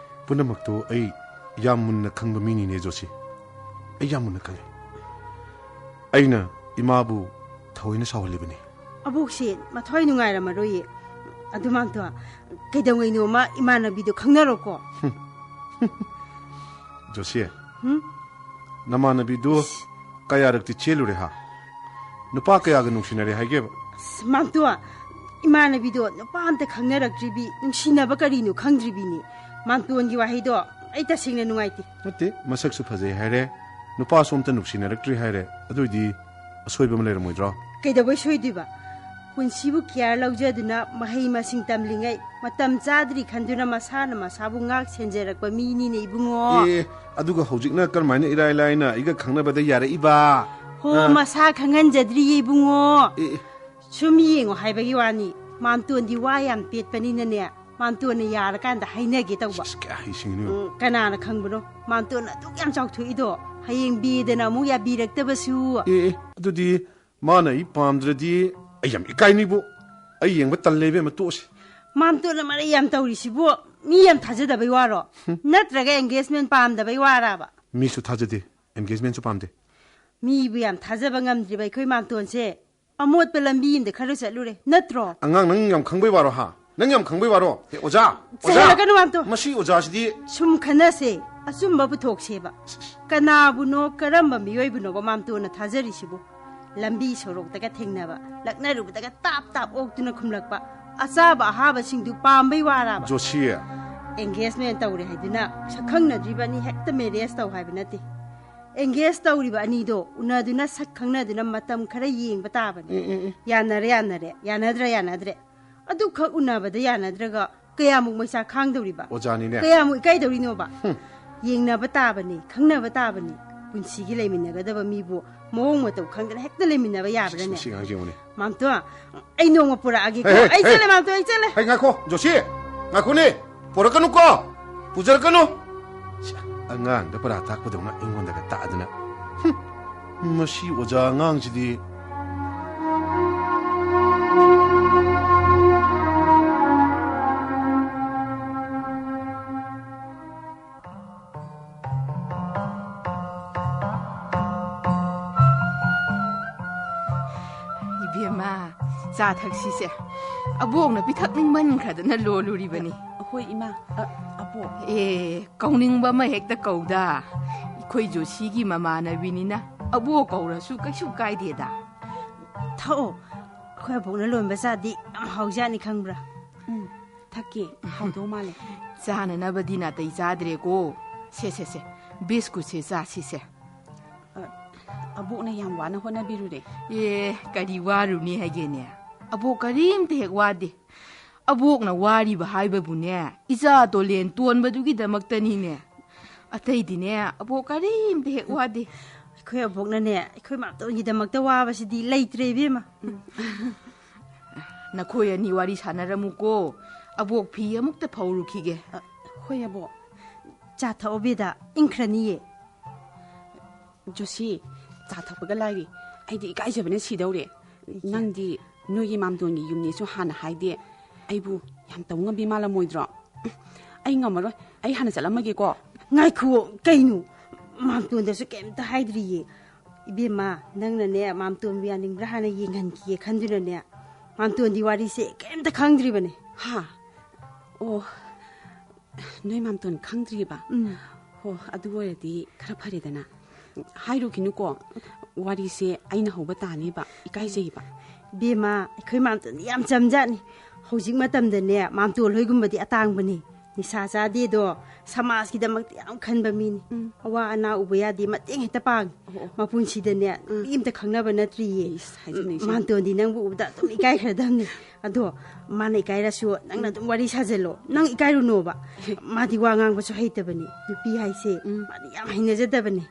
ꯄꯨꯝꯅꯃꯛꯇꯣ ꯑꯩ ꯌꯥꯝ ꯃꯨꯟꯅ ꯈꯪꯕ ꯃꯤꯅꯤꯅꯦ, ꯖꯣꯁꯤ꯫ ꯑꯩ ꯌꯥꯝ ꯃꯨꯟꯅ ꯈꯪꯉꯦ꯫ ꯑꯩꯅ ꯏꯃꯥꯕꯨ ꯊꯑꯣꯏꯅ ꯁꯥꯎꯍꯜꯂꯤꯕꯅꯤ꯫ ꯑꯕꯣꯛꯁꯦ ꯃꯊ꯭ꯋꯥꯏ ꯅꯨꯡꯉꯥꯏꯔꯝꯃꯔꯣꯏꯌꯦ꯫ ꯑꯗꯨ ꯃꯥꯝꯇꯣꯟ, ꯀꯩꯗꯧꯉꯩꯅꯣꯃ ꯏꯃꯥꯟꯅꯕꯤꯗꯣ ꯈꯪꯅꯔꯣꯀꯣ꯫ ꯖꯣꯁꯤ, ꯍꯨꯝ? ꯅꯃꯥꯟꯅꯕꯤꯗꯨ ꯀꯌꯥꯔꯛꯇꯤ ꯆꯦꯜꯂꯨꯔꯦ ꯍꯥ? ꯅꯨꯄꯥ ꯀꯌꯥꯒ ꯅꯨꯡꯁꯤꯅꯔꯦ ꯍꯥꯏꯒꯦꯕ? ꯑꯁ, ꯃꯥꯝꯇꯣꯟ, ꯏꯃꯥꯟꯅꯕꯤꯗꯣ ꯅꯨꯄꯥ ꯑꯝꯇ ꯈꯪꯅꯔꯛꯇ꯭ꯔꯤꯕꯤ, ꯅꯨꯡꯁꯤꯅꯕ ꯀꯔꯤꯅꯣ ꯈꯪꯗ꯭ꯔꯤꯕꯤꯅꯤ꯫ ꯃꯥꯝꯇꯣꯟꯒꯤ ꯋꯥꯍꯩꯗꯣ ꯑꯩ ꯇꯁꯦꯡꯅ ꯅꯨꯡꯉꯥꯏꯇꯦ꯫ ꯅꯠꯇꯦ, ꯃꯁꯛꯁꯨ ꯐꯖꯩ ꯍꯥꯏꯔꯦ, ꯅꯨꯄꯥꯁꯨ ꯑꯝꯇ ꯅꯨꯡꯁꯤꯅꯔꯛꯇ꯭ꯔꯤ ꯍꯥꯏꯔꯦ, ꯑꯗꯨꯏꯗꯤ ꯑꯁꯣꯏꯕ ꯑꯃ ꯂꯩꯔꯝꯃꯣꯏꯗ꯭ꯔꯣ? ꯀꯩꯗꯧꯕꯩ ꯁꯣꯏꯗꯣꯏꯕ? ꯄꯨꯟꯁꯤꯕꯨ ꯀꯤꯌꯥꯔ ꯂꯧꯖꯗꯨꯅ ꯃꯍꯩ ꯃꯁꯤꯡ ꯇꯝꯂꯤꯉꯩ ꯃꯇꯝ ꯆꯥꯗ꯭ꯔꯤ ꯈꯟꯗꯨꯅ ꯃꯁꯥꯅ ꯃꯁꯥꯕꯨ ꯉꯥꯛ ꯁꯦꯟꯖꯔꯛꯄ ꯃꯤꯅꯤꯅꯦ ꯏꯕꯨꯡꯉꯣ꯫ ꯑꯦ, ꯑꯗꯨꯒ ꯍꯧꯖꯤꯛꯅ ꯀꯔꯝꯍꯥꯏꯅ ꯏꯔꯥꯏ ꯂꯥꯏꯅ ꯑꯩꯒ ꯈꯪꯅꯕꯗ ꯌꯥꯔꯛꯏꯕ? ꯍꯣ, ꯑ꯫ ꯃꯁꯥ ꯈꯪꯍꯟꯖꯗ꯭ꯔꯤꯌꯦ ꯏꯕꯨꯡꯉꯣ꯫ ꯑꯦ, ꯑꯦ꯫ ꯁꯨꯝ ꯌꯦꯡꯉꯣ ꯍꯥꯏꯕꯒꯤ ꯋꯥꯅꯤ, ꯃꯥꯝꯇꯣꯟꯗꯤ ꯋꯥ ꯌꯥꯝ ꯄꯦꯠꯄꯅꯤꯅꯅꯦ, ꯃꯥꯝꯇꯣꯟꯅ ꯌꯥꯔꯀꯥꯟꯗ ꯍꯥꯏꯅꯒꯦ ꯇꯧꯕ꯫ ꯑꯁ, ꯀꯌꯥ ꯍꯩꯁꯤꯡꯉꯤꯅꯣ ꯌꯦꯡꯉꯣ꯫ ꯎꯝ, ꯀꯅꯥꯅ ꯈꯪꯕꯅꯣ? ꯃꯥꯝꯇꯣꯟ ꯑꯗꯨꯛ ꯌꯥꯝ ꯆꯥꯎꯊꯣꯛꯏꯗꯣ, ꯍꯌꯦꯡ ꯕꯦꯗꯅ ꯑꯃꯨꯛ ꯌꯥꯕꯤꯔꯛꯇꯕꯁꯨ꯫ ꯑꯦ, ꯑꯦ, ꯑꯗꯨꯗꯤ ꯃꯥꯅ ꯑꯩ ꯄꯥꯝꯗ꯭ꯔꯗꯤ ꯑꯩ ꯌꯥꯝ ꯏꯀꯥꯏꯅꯤꯕꯨ꯫ ꯑꯩ ꯌꯦꯡꯕ ꯇꯜꯂꯦ ꯏꯕꯦꯝꯃ, ꯇꯣꯛꯑꯁꯤ꯫ ꯃꯥꯝꯇꯣꯟꯅ ꯃꯔꯩ ꯌꯥꯝ ꯇꯧꯔꯤꯁꯤꯕꯨ ꯃꯤ ꯌꯥꯝ ꯊꯥꯖꯗꯕꯩ ꯋꯥꯔꯣ? ꯍꯨꯝ꯫ ꯅꯠꯇ꯭ꯔꯒ engagement ꯄꯥꯝꯗꯕꯩ ꯋꯥꯔꯕ? ꯃꯤꯁꯨ ꯊꯥꯖꯗꯦ, engagementꯁꯨ ꯄꯥꯝꯗꯦ꯫ ꯃꯤꯕꯨ ꯌꯥꯝ ꯊꯥꯖꯕ ꯉꯝꯗ꯭ꯔꯤꯕ ꯑꯩꯈꯣꯏ ꯃꯥꯝꯇꯣꯟꯁꯦ ꯑꯃꯣꯠꯄ ꯂꯝꯕꯤ ꯑꯃꯗ ꯈꯔ ꯆꯠꯂꯨꯔꯦ, ꯅꯠꯇ꯭ꯔꯣ? ꯑꯉꯥꯡ, ꯅꯪ ꯌꯥꯝ ꯈꯪꯕꯩ ꯋꯥꯔꯣ, ꯍꯥ? ꯅꯪ ꯌꯥꯝ ꯈꯪꯕꯩ ꯋꯥꯔꯣ? ꯑꯦ, ꯑꯣꯖꯥ! ꯑꯣꯖꯥ! ꯆꯩꯍꯜꯂꯛꯀꯅꯨ, ꯃꯥꯝꯇꯣꯟ꯫ ꯃꯁꯤ ꯑꯣꯖꯥꯁꯤꯗꯤ꯫ ꯁꯨꯝ ꯈꯟꯅꯁꯦ, ꯑꯆꯨꯝꯕ ꯄꯨꯊꯣꯛꯁꯦꯕ꯫ ꯀꯅꯥꯕꯨꯅꯣ, ꯀꯔꯝꯕ ꯃꯤꯑꯣꯏꯕꯅꯣꯕ ꯃꯥꯝꯇꯣꯟꯅ ꯊꯥꯖꯔꯤꯁꯤꯕꯨ? ꯂꯝꯕꯤ ꯁꯣꯔꯣꯛꯇꯒ ꯊꯦꯡꯅꯕ, ꯂꯛꯅꯔꯨꯕꯗꯒ ꯇꯥꯞ ꯇꯥꯞ ꯑꯣꯛꯇꯨꯅ ꯈꯨꯝꯂꯛꯄ, ꯑꯆꯥꯕ ꯑꯍꯥꯕꯁꯤꯡꯗꯨ ꯄꯥꯝꯕꯩ ꯋꯥꯔꯕ? ꯖꯣꯁꯤ꯫ Engagement ꯇꯧꯔꯦ ꯍꯥꯏꯗꯨꯅ ꯁꯛꯈꯪꯅꯗ꯭ꯔꯤꯕ ꯑꯅꯤ ꯍꯦꯛꯇ marriage ꯇꯧ ꯍꯥꯏꯕ ꯅꯠꯇꯦ꯫ Engage ꯇꯧꯔꯤꯕ ꯑꯅꯤꯗꯣ ꯎꯅꯗꯨꯅ, ꯁꯛ ꯈꯪꯅꯗꯨꯅ ꯃꯇꯝ ꯈꯔ ꯌꯦꯡꯕ ꯇꯥꯕꯅꯤ꯫ ꯑꯦ, ꯑꯦ, ꯑꯦ꯫ ꯌꯥꯅꯔꯦ, ꯌꯥꯅꯔꯦ, ꯌꯥꯅꯗ꯭ꯔꯥ, ꯌꯥꯅꯗ꯭ꯔꯦ꯫ ꯑꯗꯨꯈꯛ ꯎꯅꯕꯗ ꯌꯥꯅꯗ꯭ꯔꯒ ꯀꯌꯥꯃꯨꯛ ꯃꯩꯁꯥ ꯈꯥꯡꯗꯧꯔꯤꯕ? ꯑꯣꯖꯥꯅꯤꯅꯦ꯫ ꯀꯌꯥꯃꯨꯛ ꯏꯀꯥꯏꯗꯧꯔꯤꯅꯣꯕ? ꯍꯨꯝ꯫ ꯌꯦꯡꯅꯕ ꯇꯥꯕꯅꯤ, ꯈꯪꯅꯕ ꯇꯥꯕꯅꯤ꯫ ꯄꯨꯟꯁꯤꯒꯤ ꯂꯩꯃꯤꯟꯅꯒꯗꯕ ꯃꯤꯕꯨ ꯃꯑꯣꯡ ꯃꯇꯧ ꯈꯪꯗꯅ ꯍꯦꯛꯇ ꯂꯩꯃꯤꯟꯅꯕ ꯌꯥꯕ꯭ꯔꯥꯅꯦ? ꯃꯁꯤ ꯑꯉꯥꯡꯁꯦ ꯌꯦꯡꯉꯨꯅꯦ꯫ ꯃꯥꯝꯇꯣꯟ, ꯑꯩ ꯅꯣꯡꯃ ꯄꯨꯔꯛꯑꯒꯦꯀꯣ꯫ ꯍꯦ, ꯍꯦ, ꯑꯩ ꯍꯦ꯫ ꯆꯠꯂꯦ, ꯃꯥꯝꯇꯣꯟ, ꯑꯩ ꯆꯠꯂꯦ꯫ ꯍꯦ, ꯉꯥꯏꯈꯣ, ꯖꯣꯁꯤ, ꯉꯥꯏꯈꯣꯅꯦ, ꯄꯨꯔꯛꯀꯅꯨꯀꯣ, ꯄꯨꯖꯔꯛꯀꯅꯨ꯫ ꯁꯤ ꯑꯉꯥꯡꯗ ꯄꯔꯥ ꯇꯥꯛꯄꯗꯧꯅ ꯑꯩꯉꯣꯟꯗꯒ ꯇꯥꯛꯑꯗꯅ꯫ ꯍꯨꯝ, ꯃꯁꯤ ꯑꯣꯖꯥ ꯑꯉꯥꯡꯁꯤꯗꯤ꯫ ꯆꯥ ꯊꯛꯁꯤꯁꯦ꯫ ꯑꯕꯣꯛꯅ ꯄꯤꯊꯛꯅꯤꯡꯃꯟꯈ꯭ꯔꯗꯅ ꯂꯣꯜꯂꯨꯔꯤꯕꯅꯤ꯫ ꯑꯩꯈꯣꯏ ꯏꯃꯥ, ꯑ, ꯑꯕꯣꯛ꯫ ꯑꯦ, ꯀꯧꯅꯤꯡꯕ ꯑꯃ ꯍꯦꯛꯇ ꯀꯧꯗ꯫ ꯑꯩꯈꯣꯏ ꯖꯣꯁꯤꯒꯤ ꯃꯃꯥꯟꯅꯕꯤꯅꯤꯅ ꯑꯕꯣꯛ ꯀꯧꯔꯁꯨ ꯀꯩꯁꯨ ꯀꯥꯏꯗꯦꯗ꯫ ꯊꯛꯑꯣ꯫ ꯑꯩꯈꯣꯏ ꯑꯕꯣꯛꯅ ꯂꯣꯟꯕ ꯆꯥꯗꯤ ꯌꯥꯝ ꯍꯥꯎꯖꯥꯠꯅꯤ, ꯈꯪꯕ꯭ꯔꯥ? ꯎꯝ, ꯊꯛꯀꯦ꯫ ꯍꯥꯎꯗꯧ ꯃꯥꯜꯂꯦ꯫ ꯆꯥꯅꯅꯕꯗꯤ ꯅꯥꯇꯩ ꯆꯥꯗ꯭ꯔꯦꯀꯣ꯫ ꯁꯦ, ꯁꯦ, ꯁꯦ, ꯕꯤꯁꯀꯨꯠꯁꯦ ꯆꯥꯁꯤꯁꯦ꯫ ꯑ, ꯑꯕꯣꯛꯅ ꯌꯥꯝ ꯋꯥꯅ ꯍꯣꯠꯅꯕꯤꯔꯨꯔꯦ꯫ ꯑꯦ, ꯀꯔꯤ ꯋꯥꯔꯨꯅꯤ ꯍꯥꯏꯒꯦꯅꯦ? ꯑꯕꯣꯛ ꯀꯔꯤꯝꯇ ꯍꯦꯛ ꯋꯥꯗꯦ꯫ ꯑꯕꯣꯛꯅ ꯋꯥꯔꯤꯕ ꯍꯥꯏꯕꯕꯨꯅꯦ, ꯏꯆꯥ ꯇꯣꯂꯦꯟ ꯇꯣꯟꯕꯗꯨꯒꯤꯗꯃꯛꯇꯅꯤꯅꯦ꯫ ꯑꯇꯩꯗꯤꯅꯦ, ꯑꯕꯣꯛ ꯀꯔꯤꯝꯇ ꯍꯦꯛ ꯋꯥꯗꯦ꯫ ꯑꯩꯈꯣꯏ ꯑꯕꯣꯛꯅꯅꯦ, ꯑꯩꯈꯣꯏ ꯃꯥꯝꯇꯣꯟꯒꯤꯗꯃꯛꯇ ꯋꯥꯕꯁꯤꯗꯤ ꯂꯩꯇ꯭ꯔꯦ, ꯏꯕꯦꯝꯃ꯫ ꯎꯝ꯫ ꯅꯈꯣꯏ ꯑꯅꯤ ꯋꯥꯔꯤ ꯁꯥꯟꯅꯔꯝꯃꯨꯀꯣ꯫ ꯑꯕꯣꯛ ꯐꯤ ꯑꯃꯨꯛꯇ ꯐꯧꯔꯨꯈꯤꯒꯦ꯫ ꯑ, ꯍꯣꯏ, ꯑꯕꯣꯛ꯫ ꯆꯥ ꯊꯛꯑꯣ, ꯕꯦꯗꯥ, ꯏꯪꯈ꯭ꯔꯅꯤꯌꯦ꯫ ꯖꯣꯁꯤ, ꯆꯥ ꯊꯛꯄꯒ ꯂꯥꯏꯔꯤ꯫ ꯑꯩꯗꯤ ꯏꯀꯥꯏꯖꯕꯅ ꯁꯤꯗꯧꯔꯦ꯫ ꯏꯌꯥ꯫ ꯅꯪꯗꯤ ꯅꯣꯏꯒꯤ ꯃꯥꯝꯇꯣꯟꯒꯤ ꯌꯨꯝꯅꯦꯁꯨ ꯍꯥꯟꯅ ꯍꯥꯏꯗꯦ꯫ ꯑꯩꯕꯨ ꯌꯥꯝ ꯇꯧ ꯉꯝꯕꯤ ꯃꯥꯜꯂꯝꯃꯣꯏꯗ꯭ꯔꯣ? ꯎꯝ, ꯑꯩ ꯉꯝꯃꯔꯣꯏ꯫ ꯑꯩ ꯍꯥꯟꯅ ꯆꯠꯂꯝꯃꯒꯦꯀꯣ꯫ ꯉꯥꯏꯈꯨꯑꯣ, ꯀꯩꯅꯣ? ꯃꯥꯝꯇꯣꯟꯗꯁꯨ ꯀꯩꯝꯇ ꯍꯥꯏꯗ꯭ꯔꯤꯌꯦ꯫ ꯏꯕꯦꯝꯃ, ꯅꯪꯅꯅꯦ, ꯃꯥꯝꯇꯣꯟꯕꯨ ꯌꯥꯅꯤꯡꯕ꯭ꯔꯥ ꯍꯥꯟꯅ ꯌꯦꯡꯍꯟꯈꯤꯒꯦ ꯈꯟꯗꯨꯅꯅꯦ, ꯃꯥꯝꯇꯣꯟꯗꯤ ꯋꯥꯔꯤꯁꯦ ꯀꯩꯝꯇ ꯈꯪꯗ꯭ꯔꯤꯕꯅꯦ꯫ ꯍꯥ? ꯑꯣ, ꯅꯣꯏ ꯃꯥꯝꯇꯣꯟ ꯈꯪꯗ꯭ꯔꯤꯕ? ꯎꯝ꯫ ꯍꯣ, ꯑꯗꯨ ꯑꯣꯏꯔꯗꯤ ꯈꯔ ꯐꯔꯦꯗꯅ꯫ ꯍꯥꯏꯔꯨꯈꯤꯅꯨꯀꯣ, ꯋꯥꯔꯤꯁꯦ ꯑꯩꯅ ꯍꯧꯕ ꯇꯥꯅꯦꯕ, ꯏꯀꯥꯏꯖꯩꯕ꯫ ꯕꯦꯝꯃ, ꯑꯩꯈꯣꯏ ꯃꯥꯝꯇꯣꯟꯗꯤ ꯌꯥꯝ ꯆꯝꯖꯥꯠꯅꯤ꯫ ꯍꯧꯖꯤꯛ ꯃꯇꯝꯗꯅꯦ, ꯃꯥꯝꯇꯣꯟ ꯍꯣꯏꯒꯨꯝꯕꯗꯤ ꯑꯇꯥꯡꯕꯅꯤ꯫ ꯅꯤꯁꯥ ꯆꯥꯗꯦꯗꯣ, ꯁꯃꯥꯖꯀꯤꯗꯃꯛꯇ ꯌꯥꯝ ꯈꯟꯕ ꯃꯤꯅꯤ꯫ ꯎꯝ꯫ ꯑꯋꯥ ꯑꯅꯥ ꯎꯕ ꯌꯥꯗꯦ, ꯃꯇꯦꯡ ꯍꯦꯛꯇ ꯄꯥꯡꯉꯤ꯫ ꯑꯣ, ꯑꯣ꯫ ꯃꯄꯨꯟꯁꯤꯗꯅꯦ, ꯎꯝ꯫ ꯃꯤ ꯑꯝꯇ ꯈꯪꯅꯕ ꯅꯠꯇ꯭ꯔꯤꯌꯦ꯫ ꯏꯁ, ꯍꯥꯏꯖꯤꯟꯅꯩꯁꯦ꯫ ꯃꯥꯝꯇꯣꯟꯗꯤ ꯅꯪꯕꯨ ꯎꯕꯗ ꯑꯗꯨꯝ ꯏꯀꯥꯏꯈ꯭ꯔꯗꯝꯅꯤ꯫ ꯑꯗꯣ ꯃꯥꯅ ꯏꯀꯥꯏꯔꯁꯨ ꯅꯪꯅ ꯑꯗꯨꯝ ꯋꯥꯔꯤ ꯁꯥꯖꯜꯂꯣ꯫ ꯅꯪ ꯏꯀꯥꯏꯔꯨꯅꯣꯕ꯫ ꯃꯥꯗꯤ ꯋꯥ ꯉꯥꯡꯕꯁꯨ ꯍꯩꯇꯕꯅꯤ꯫ ꯅꯨꯄꯤ ꯍꯥꯏꯁꯦ ꯎꯝ꯫ ꯃꯥꯗꯤ ꯌꯥꯝ ꯍꯩꯅꯖꯗꯕꯅꯤ꯫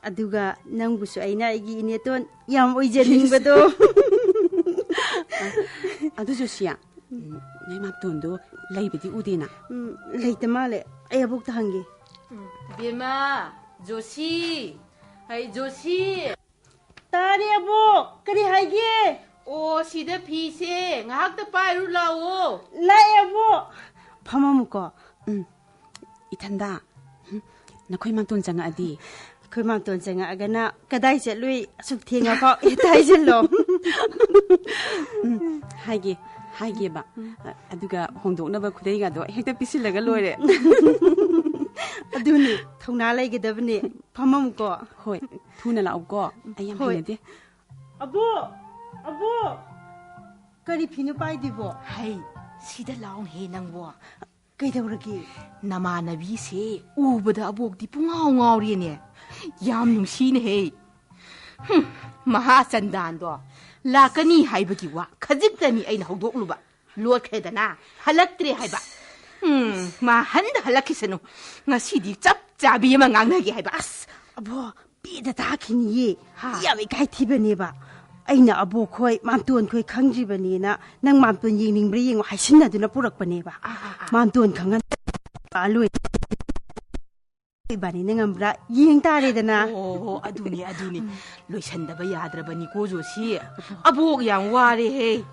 ꯑꯗꯨꯒ ꯅꯪꯕꯨꯁꯨ ꯑꯩꯅ ꯑꯩꯒꯤ ꯏꯅꯦꯇꯣꯟ ꯌꯥꯝ ꯑꯣꯏꯖꯅꯤꯡꯕꯗꯣ꯫ ꯑꯗꯨ ꯖꯣꯁꯤꯌꯥ, ꯎꯝ, ꯅꯣꯏ ꯃꯥꯝꯇꯣꯟꯗꯣ ꯂꯩꯕꯗꯤ ꯎꯗꯦꯅ꯫ ꯎꯝ, ꯂꯩꯇ ꯃꯥꯜꯂꯦ꯫ ꯑꯩ ꯑꯕꯣꯛꯇ ꯍꯪꯒꯦ꯫ ꯎꯝ, ꯕꯦꯝꯃ, ꯖꯣꯁꯤ꯫ ꯍꯩ, ꯖꯣꯁꯤ꯫ ꯇꯥꯔꯦ, ꯑꯕꯣꯛ꯫ ꯀꯔꯤ ꯍꯥꯏꯒꯦ? ꯑꯣ, ꯁꯤꯗ ꯐꯤꯁꯦ ꯉꯥꯏꯍꯥꯛꯇ ꯄꯥꯏꯔꯨ ꯂꯥꯛꯑꯣ꯫ ꯂꯥꯛꯑꯦ, ꯑꯕꯣꯛ꯫ ꯐꯝꯃꯝꯃꯨꯀꯣ꯫ ꯎꯝ꯫ ꯏꯊꯟꯗ, ꯎꯝ, ꯅꯈꯣꯏ ꯃꯥꯝꯇꯣꯟ ꯆꯪꯉꯛꯑꯗꯤ꯫ ꯑꯩꯈꯣꯏ ꯃꯥꯝꯇꯣꯟ ꯆꯪꯉꯛꯑꯒꯅ, "ꯀꯗꯥꯏ ꯆꯠꯂꯨꯏ ꯑꯁꯨꯛ ꯊꯦꯡꯉꯐꯥꯎ?" ꯍꯦꯛꯇ ꯍꯥꯏꯖꯤꯜꯂꯣ꯫ ꯎꯝ, ꯍꯥꯏꯒꯦ, ꯍꯥꯏꯒꯦꯕ꯫ ꯎꯝ꯫ ꯑ-, ꯑꯗꯨꯒ ꯍꯣꯡꯗꯣꯛꯅꯕ ꯈꯨꯗꯩꯒꯗꯣ ꯍꯦꯛꯇ ꯄꯤꯁꯤꯜꯂꯒ ꯂꯣꯏꯔꯦ꯫ ꯑꯗꯨꯅꯤ, ꯊꯧꯅꯥ ꯂꯩꯒꯗꯕꯅꯤ꯫ ꯐꯝꯃꯝꯃꯨꯀꯣ꯫ ꯍꯣꯏ, ꯊꯨꯅ ꯂꯥꯛꯎꯀꯣ꯫ ꯑꯩ ꯌꯥꯝ ꯍꯣꯏ꯫ ꯍꯩꯅꯗꯦ꯫ ꯑꯕꯣꯛ! ꯑꯕꯣꯛ! ꯀꯔꯤ ꯐꯤꯅꯣ ꯄꯥꯏꯗꯨꯕꯣ? ꯍꯩ, ꯁꯤꯗ ꯂꯥꯎꯅꯦꯍꯦ ꯅꯪꯕꯣ꯫ ꯀꯩꯗꯧꯔꯒꯦ? ꯅꯃꯥꯟꯅꯕꯤꯁꯦ ꯎꯕꯗ ꯑꯕꯣꯛꯇꯤ ꯄꯨꯡꯉꯥꯎ ꯉꯥꯎꯔꯦꯅꯦ꯫ ꯌꯥꯝ ꯅꯨꯡꯁꯤꯅꯦꯍꯦ꯫ ꯍꯨꯝ, ꯃꯍꯥ ꯆꯟꯗꯥꯟꯗꯣ ꯂꯥꯛꯀꯅꯤ ꯍꯥꯏꯕꯒꯤ ꯋꯥ ꯈꯖꯤꯛꯇꯅꯤ ꯑꯩꯅ ꯍꯧꯗꯣꯛꯂꯨꯕ꯫ ꯂꯣꯠꯈ꯭ꯔꯦꯗꯅ, ꯍꯜꯂꯛꯇ꯭ꯔꯦ ꯍꯥꯏꯕ꯫ ꯎꯝ, ꯃꯥ ꯍꯟꯗ ꯍꯜꯂꯛꯈꯤꯁꯅꯨ꯫ ꯉꯁꯤꯗꯤ ꯆꯞ ꯆꯥꯕꯤ ꯑꯃ ꯉꯥꯡꯅꯒꯦ ꯍꯥꯏꯕ꯫ ꯑꯁ, ꯑꯕꯣ, ꯄꯦꯗ ꯇꯥꯈꯤꯅꯤꯌꯦ꯫ ꯍꯥ? ꯌꯥꯝ ꯏꯀꯥꯏ ꯊꯤꯕꯅꯦꯕ꯫ ꯑꯩꯅ ꯑꯕꯣꯛꯈꯣꯏ, ꯃꯥꯝꯇꯣꯟꯈꯣꯏ ꯈꯪꯗ꯭ꯔꯤꯕꯅꯦꯅ ꯅꯪ ꯃꯥꯝꯇꯣꯟ ꯌꯦꯡꯅꯤꯡꯕ꯭ꯔꯥ ꯌꯦꯡꯉꯣ ꯍꯥꯏꯁꯤꯟꯅꯗꯨꯅ ꯄꯨꯔꯛꯄꯅꯦꯕ꯫ ꯑꯥ, ꯑꯥ, ꯑꯥ꯫ ꯃꯥꯝꯇꯣꯟ ꯈꯪꯍꯟ ꯂꯣꯏ꯫ ꯏꯕꯥꯅꯤꯅ ꯉꯝꯕ꯭ꯔꯥ ꯌꯦꯡ ꯇꯥꯔꯦꯗꯅ꯫ ꯑꯣ, ꯑꯗꯨꯅꯤ, ꯑꯗꯨꯅꯤ꯫ ꯎꯝ꯫ ꯂꯣꯏꯁꯟꯗꯕ ꯌꯥꯗ꯭ꯔꯕꯅꯤꯀꯣ, ꯖꯣꯁꯤ꯫ ꯑꯕꯣꯛ ꯌꯥꯝ ꯋꯥꯔꯦꯍꯦ꯫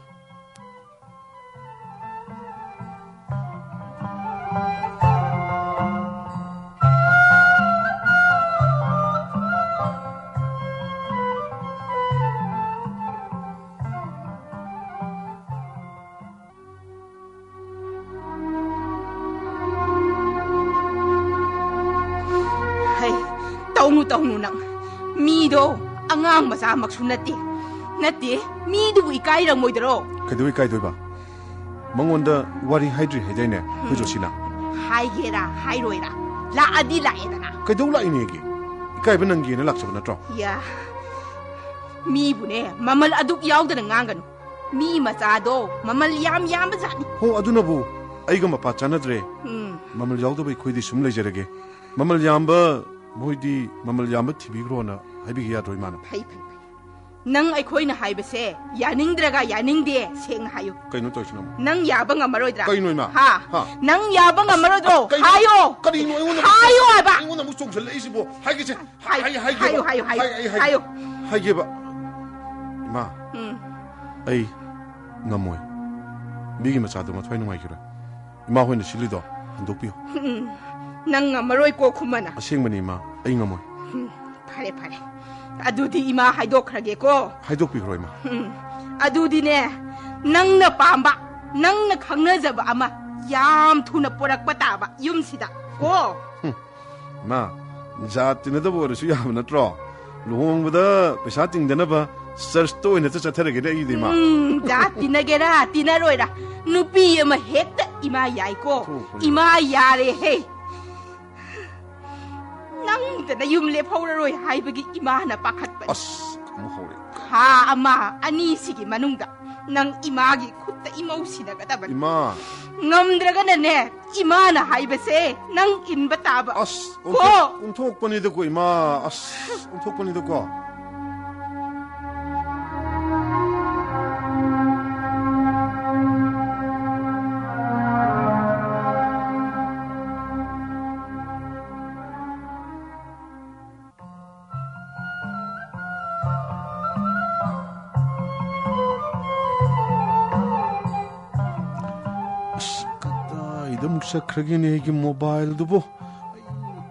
ꯍꯩ, ꯇꯧꯅꯨ, ꯇꯧꯅꯨ ꯅꯪ꯫ ꯃꯤꯗꯣ ꯑꯉꯥꯡ ꯃꯆꯥꯃꯛꯁꯨ ꯅꯠꯇꯦ꯫ ꯅꯠꯇꯦ, ꯃꯤꯗꯨꯕꯨ ꯏꯀꯥꯏꯔꯝꯃꯣꯏꯗꯔꯣ? ꯀꯩꯗꯧ ꯏꯀꯥꯏꯗꯣꯏꯕ? ꯃꯉꯣꯟꯗ ꯋꯥꯔꯤ ꯍꯥꯏꯗ꯭ꯔꯤ ꯍꯥꯏꯗꯥꯏꯅꯦ, ꯑꯩꯈꯣꯏ ꯎꯝ꯫ ꯖꯣꯁꯤꯅ? ꯍꯥꯏꯒꯦꯔꯥ, ꯍꯥꯏꯔꯣꯏꯔꯥ? ꯂꯥꯛꯑꯗꯤ ꯂꯥꯛꯑꯦꯗꯅ꯫ ꯀꯩꯗꯧ ꯂꯥꯛꯏꯅꯦꯒꯦ? ꯏꯀꯥꯏꯕ ꯅꯪꯒꯦꯅ ꯂꯥꯛꯆꯕ ꯅꯠꯇ꯭ꯔꯣ? ꯌꯥ, ꯃꯤꯕꯨꯅꯦ, ꯃꯃꯜ ꯑꯗꯨꯛ ꯌꯥꯎꯗꯅ ꯉꯥꯡꯒꯅꯨ꯫ ꯃꯤ ꯃꯆꯥꯗꯣ ꯃꯃꯜ ꯌꯥꯝ ꯌꯥꯝꯕ ꯖꯥꯠꯅꯤ꯫ ꯍꯣ, ꯑꯗꯨꯅꯕꯨ ꯑꯩꯒ ꯃꯄꯥ ꯆꯥꯟꯅꯗ꯭ꯔꯦ꯫ ꯎꯝ꯫ ꯃꯃꯜ ꯌꯥꯎꯗꯕ ꯑꯩꯈꯣꯏꯗꯤ ꯁꯨꯝ ꯂꯩꯖꯔꯒꯦ꯫ ꯃꯃꯜ ꯌꯥꯝꯕ ꯃꯣꯏꯗꯤ ꯃꯃꯜ ꯌꯥꯝꯕ ꯊꯤꯕꯤꯈ꯭ꯔꯣꯅ ꯍꯥꯏꯕꯤꯒꯦ ꯌꯥꯗ꯭ꯔꯣ, ꯏꯃꯥꯅ? ꯐꯩ, ꯐꯩ, ꯐꯩ꯫ ꯅꯪ ꯑꯩꯈꯣꯏꯅ ꯍꯥꯏꯕꯁꯦ ꯌꯥꯅꯤꯡꯗ꯭ꯔꯒ ꯌꯥꯅꯤꯡꯗꯦ, ꯁꯦꯡꯅ ꯍꯥꯏꯌꯨ꯫ ꯀꯩꯅꯣ ꯇꯧꯔꯤꯁꯤꯅ ꯑꯃꯨꯛ? ꯅꯪ ꯌꯥꯕ ꯉꯝꯃꯔꯣꯏꯗ꯭ꯔꯥ? ꯀꯩꯅꯣ, ꯏꯃꯥ? ꯍꯥ? ꯍꯥ? ꯅꯪ ꯌꯥꯕ ꯉꯝꯃꯔꯣꯏꯗ꯭ꯔꯣ? ꯀꯩꯅꯣ? ꯍꯥꯏꯌꯣ! ꯀꯔꯤꯅꯣ ꯑꯩꯉꯣꯟꯗ ꯑꯃꯨꯛ ꯍꯥꯏꯌꯣ ꯍꯥꯏꯕ! ꯑꯩꯉꯣꯟꯗ ꯑꯃꯨꯛ ꯆꯣꯡꯁꯤꯜꯂꯛꯏꯁꯤꯕꯣ? ꯍꯥꯏꯒꯦꯁꯦ꯫ ꯍꯥꯏ-, ꯍꯥꯏ-, ꯍꯥꯏꯒꯦꯕ꯫ ꯍꯥꯏꯌꯨ, ꯍꯥꯏꯌꯨ, ꯍꯥꯏꯌꯨ, ꯍꯥꯏ-, ꯑꯩ ꯍꯥꯏꯒꯦ꯫ ꯍꯥꯏꯌꯨ꯫ ꯍꯥꯏꯒꯦꯕ꯫ ꯏꯃꯥ, ꯎꯝ꯫ ꯑꯩ ꯉꯝꯃꯣꯏ꯫ ꯃꯤꯒꯤ ꯃꯆꯥꯗꯣ ꯃꯊ꯭ꯋꯥꯏ ꯅꯨꯡꯉꯥꯏꯈꯤꯔꯣꯏ꯫ ꯏꯃꯥ ꯍꯣꯏꯅ ꯁꯤꯜꯂꯤꯗꯣ ꯍꯟꯗꯣꯛꯄꯤꯌꯨ꯫ ꯎꯝ꯫ ꯅꯪ ꯉꯝꯃꯔꯣꯏꯀꯣ, ꯈꯨꯃꯟ꯫ ꯑꯁꯦꯡꯕꯅꯤ, ꯏꯃꯥ, ꯑꯩ ꯉꯝꯃꯣꯏ꯫ ꯐꯔꯦ, ꯐꯔꯦ꯫ ꯑꯗꯨꯗꯤ ꯏꯃꯥ ꯍꯥꯏꯗꯣꯛꯈ꯭ꯔꯒꯦꯀꯣ꯫ ꯍꯥꯏꯗꯣꯛꯄꯤꯈ꯭ꯔꯣ, ꯏꯃꯥ꯫ ꯎꯝ꯫ ꯑꯗꯨꯗꯤꯅꯦ, ꯅꯪꯅ ꯄꯥꯝꯕ, ꯅꯪꯅ ꯈꯪꯅꯖꯕ ꯑꯃ ꯌꯥꯝ ꯊꯨꯅ ꯄꯣꯔꯛꯄ ꯇꯥꯕ ꯌꯨꯝꯁꯤꯗ ꯀꯣ꯫ ꯍꯨꯝ꯫ ꯏꯃꯥ, ꯖꯥꯠ ꯇꯤꯟꯅꯗꯕ ꯑꯣꯏꯔꯁꯨ ꯌꯥꯕ ꯅꯠꯇ꯭ꯔꯣ? ꯂꯨꯍꯣꯡꯕꯗ ꯄꯩꯁꯥ ꯇꯤꯡꯗꯅꯕ ꯆꯔꯆꯇ ꯑꯣꯏꯅ ꯆꯠ-, ꯆꯠꯊꯔꯒꯦꯅꯦ ꯑꯩꯗꯤ, ꯏꯃꯥ꯫ ꯎꯝ, ꯖꯥꯠ ꯇꯤꯟꯅꯒꯦꯔꯥ ꯇꯤꯟꯅꯔꯣꯏꯔꯥ, ꯅꯨꯄꯤ ꯑꯃ ꯍꯦꯛꯇ ꯏꯃꯥ ꯌꯥꯏꯀꯣ꯫ ꯊꯣꯛꯄꯅꯤ꯫ ꯏꯃꯥ ꯌꯥꯔꯦꯍꯦ꯫ ꯅꯪꯇ ꯅꯌꯨꯝ ꯂꯦꯞꯍꯧꯔꯔꯣꯏ ꯍꯥꯏꯕꯒꯤ ꯏꯃꯥꯅ ꯄꯥꯈꯠꯄꯅꯤ꯫ ꯑꯁ, ꯑꯃꯨꯛ ꯍꯧꯔꯦ꯫ ꯊꯥ ꯑꯃ ꯑꯅꯤꯁꯤꯒꯤ ꯃꯅꯨꯡꯗ ꯅꯪ ꯏꯃꯥꯒꯤ ꯈꯨꯠꯇ ꯏꯃꯧ ꯁꯤꯟꯅꯒꯗꯕꯅꯤ꯫ ꯏꯃꯥ! ꯉꯝꯗ꯭ꯔꯒꯅꯅꯦ, ꯏꯃꯥꯅ ꯍꯥꯏꯕꯁꯦ ꯅꯪ ꯏꯟꯕ ꯇꯥꯕ꯫ ꯑꯁ, ꯀꯣ? ꯑꯣꯟꯊꯣꯛ-, ꯑꯣꯟꯊꯣꯛꯄꯅꯤꯗꯀꯣ, ꯏꯃꯥ꯫ ꯑꯁ, ꯑꯣꯟꯊꯣꯛꯄꯅꯤꯗꯀꯣ꯫ ꯑꯁ, ꯀꯗꯥꯏꯗ ꯑꯃꯨꯛ ꯆꯠꯈ꯭ꯔꯒꯦꯅꯦ ꯑꯩꯒꯤ ꯃꯣꯕꯥꯏꯜꯗꯨꯕꯨ? ꯑꯩ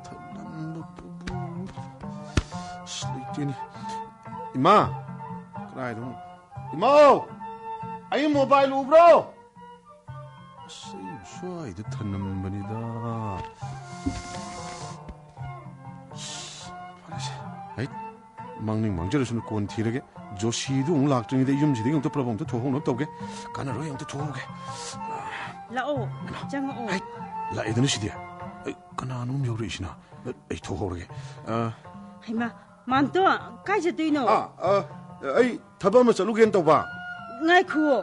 ꯊꯝꯂꯝꯕꯕꯨ-, ꯑꯁ, ꯂꯩꯇꯦꯅꯦ꯫ ꯏꯃꯥ! ꯀꯗꯥꯏꯗ ꯑꯃꯨꯛ? ꯏꯃꯥꯎ! ꯑꯩ ꯃꯣꯕꯥꯏꯜ ꯎꯕ꯭ꯔꯣ? ꯑꯁ, ꯑꯩ ꯁ꯭ꯋꯥꯏꯗ ꯊꯅꯝꯕꯅꯤꯗ꯫ ꯑꯁ, ꯐꯔꯦꯁꯦ꯫ ꯍꯩꯠ, ꯃꯥꯡꯅꯤꯡ ꯃꯥꯡꯖꯔꯁꯅꯨ, ꯀꯣꯟ ꯊꯤꯔꯒꯦ꯫ ꯖꯣꯁꯤꯗꯨ ꯑꯃꯨꯛ ꯂꯥꯛꯇ꯭ꯔꯤꯉꯩꯗ ꯌꯨꯝꯁꯤꯗꯒꯤ ꯑꯃꯨꯛꯇ ꯄ꯭ꯔꯕ ꯑꯃꯨꯛꯇ ꯊꯣꯛꯍꯧꯅꯕ ꯇꯧꯒꯦ꯫ ꯀꯥꯟꯅꯔꯣꯏ, ꯑꯃꯨꯛꯇ ꯊꯣꯛꯍꯧꯒꯦ꯫ ꯂꯥꯛꯑꯣ, ꯆꯪꯉꯛꯑꯣ꯫ ꯍꯩꯠ, ꯂꯥꯛꯑꯦꯗꯅ ꯁꯤꯗꯤ꯫ ꯑꯩ, ꯀꯅꯥꯅꯣꯝ ꯌꯧꯔꯛꯏꯁꯤꯅ? ꯑꯩ ꯊꯣꯛꯍꯧꯔꯒꯦ꯫ ꯑ, ꯍꯩꯃꯥ, ꯃꯥꯟꯇꯣ, ꯀꯥꯏ ꯆꯠꯇꯣꯏꯅꯣ? ꯑꯥ, ꯑ, ꯑꯩ ꯊꯕꯛ ꯑꯃ ꯆꯠꯂꯨꯒꯦꯅ ꯇꯧꯕ꯫ ꯉꯥꯏꯈꯨꯑꯣ,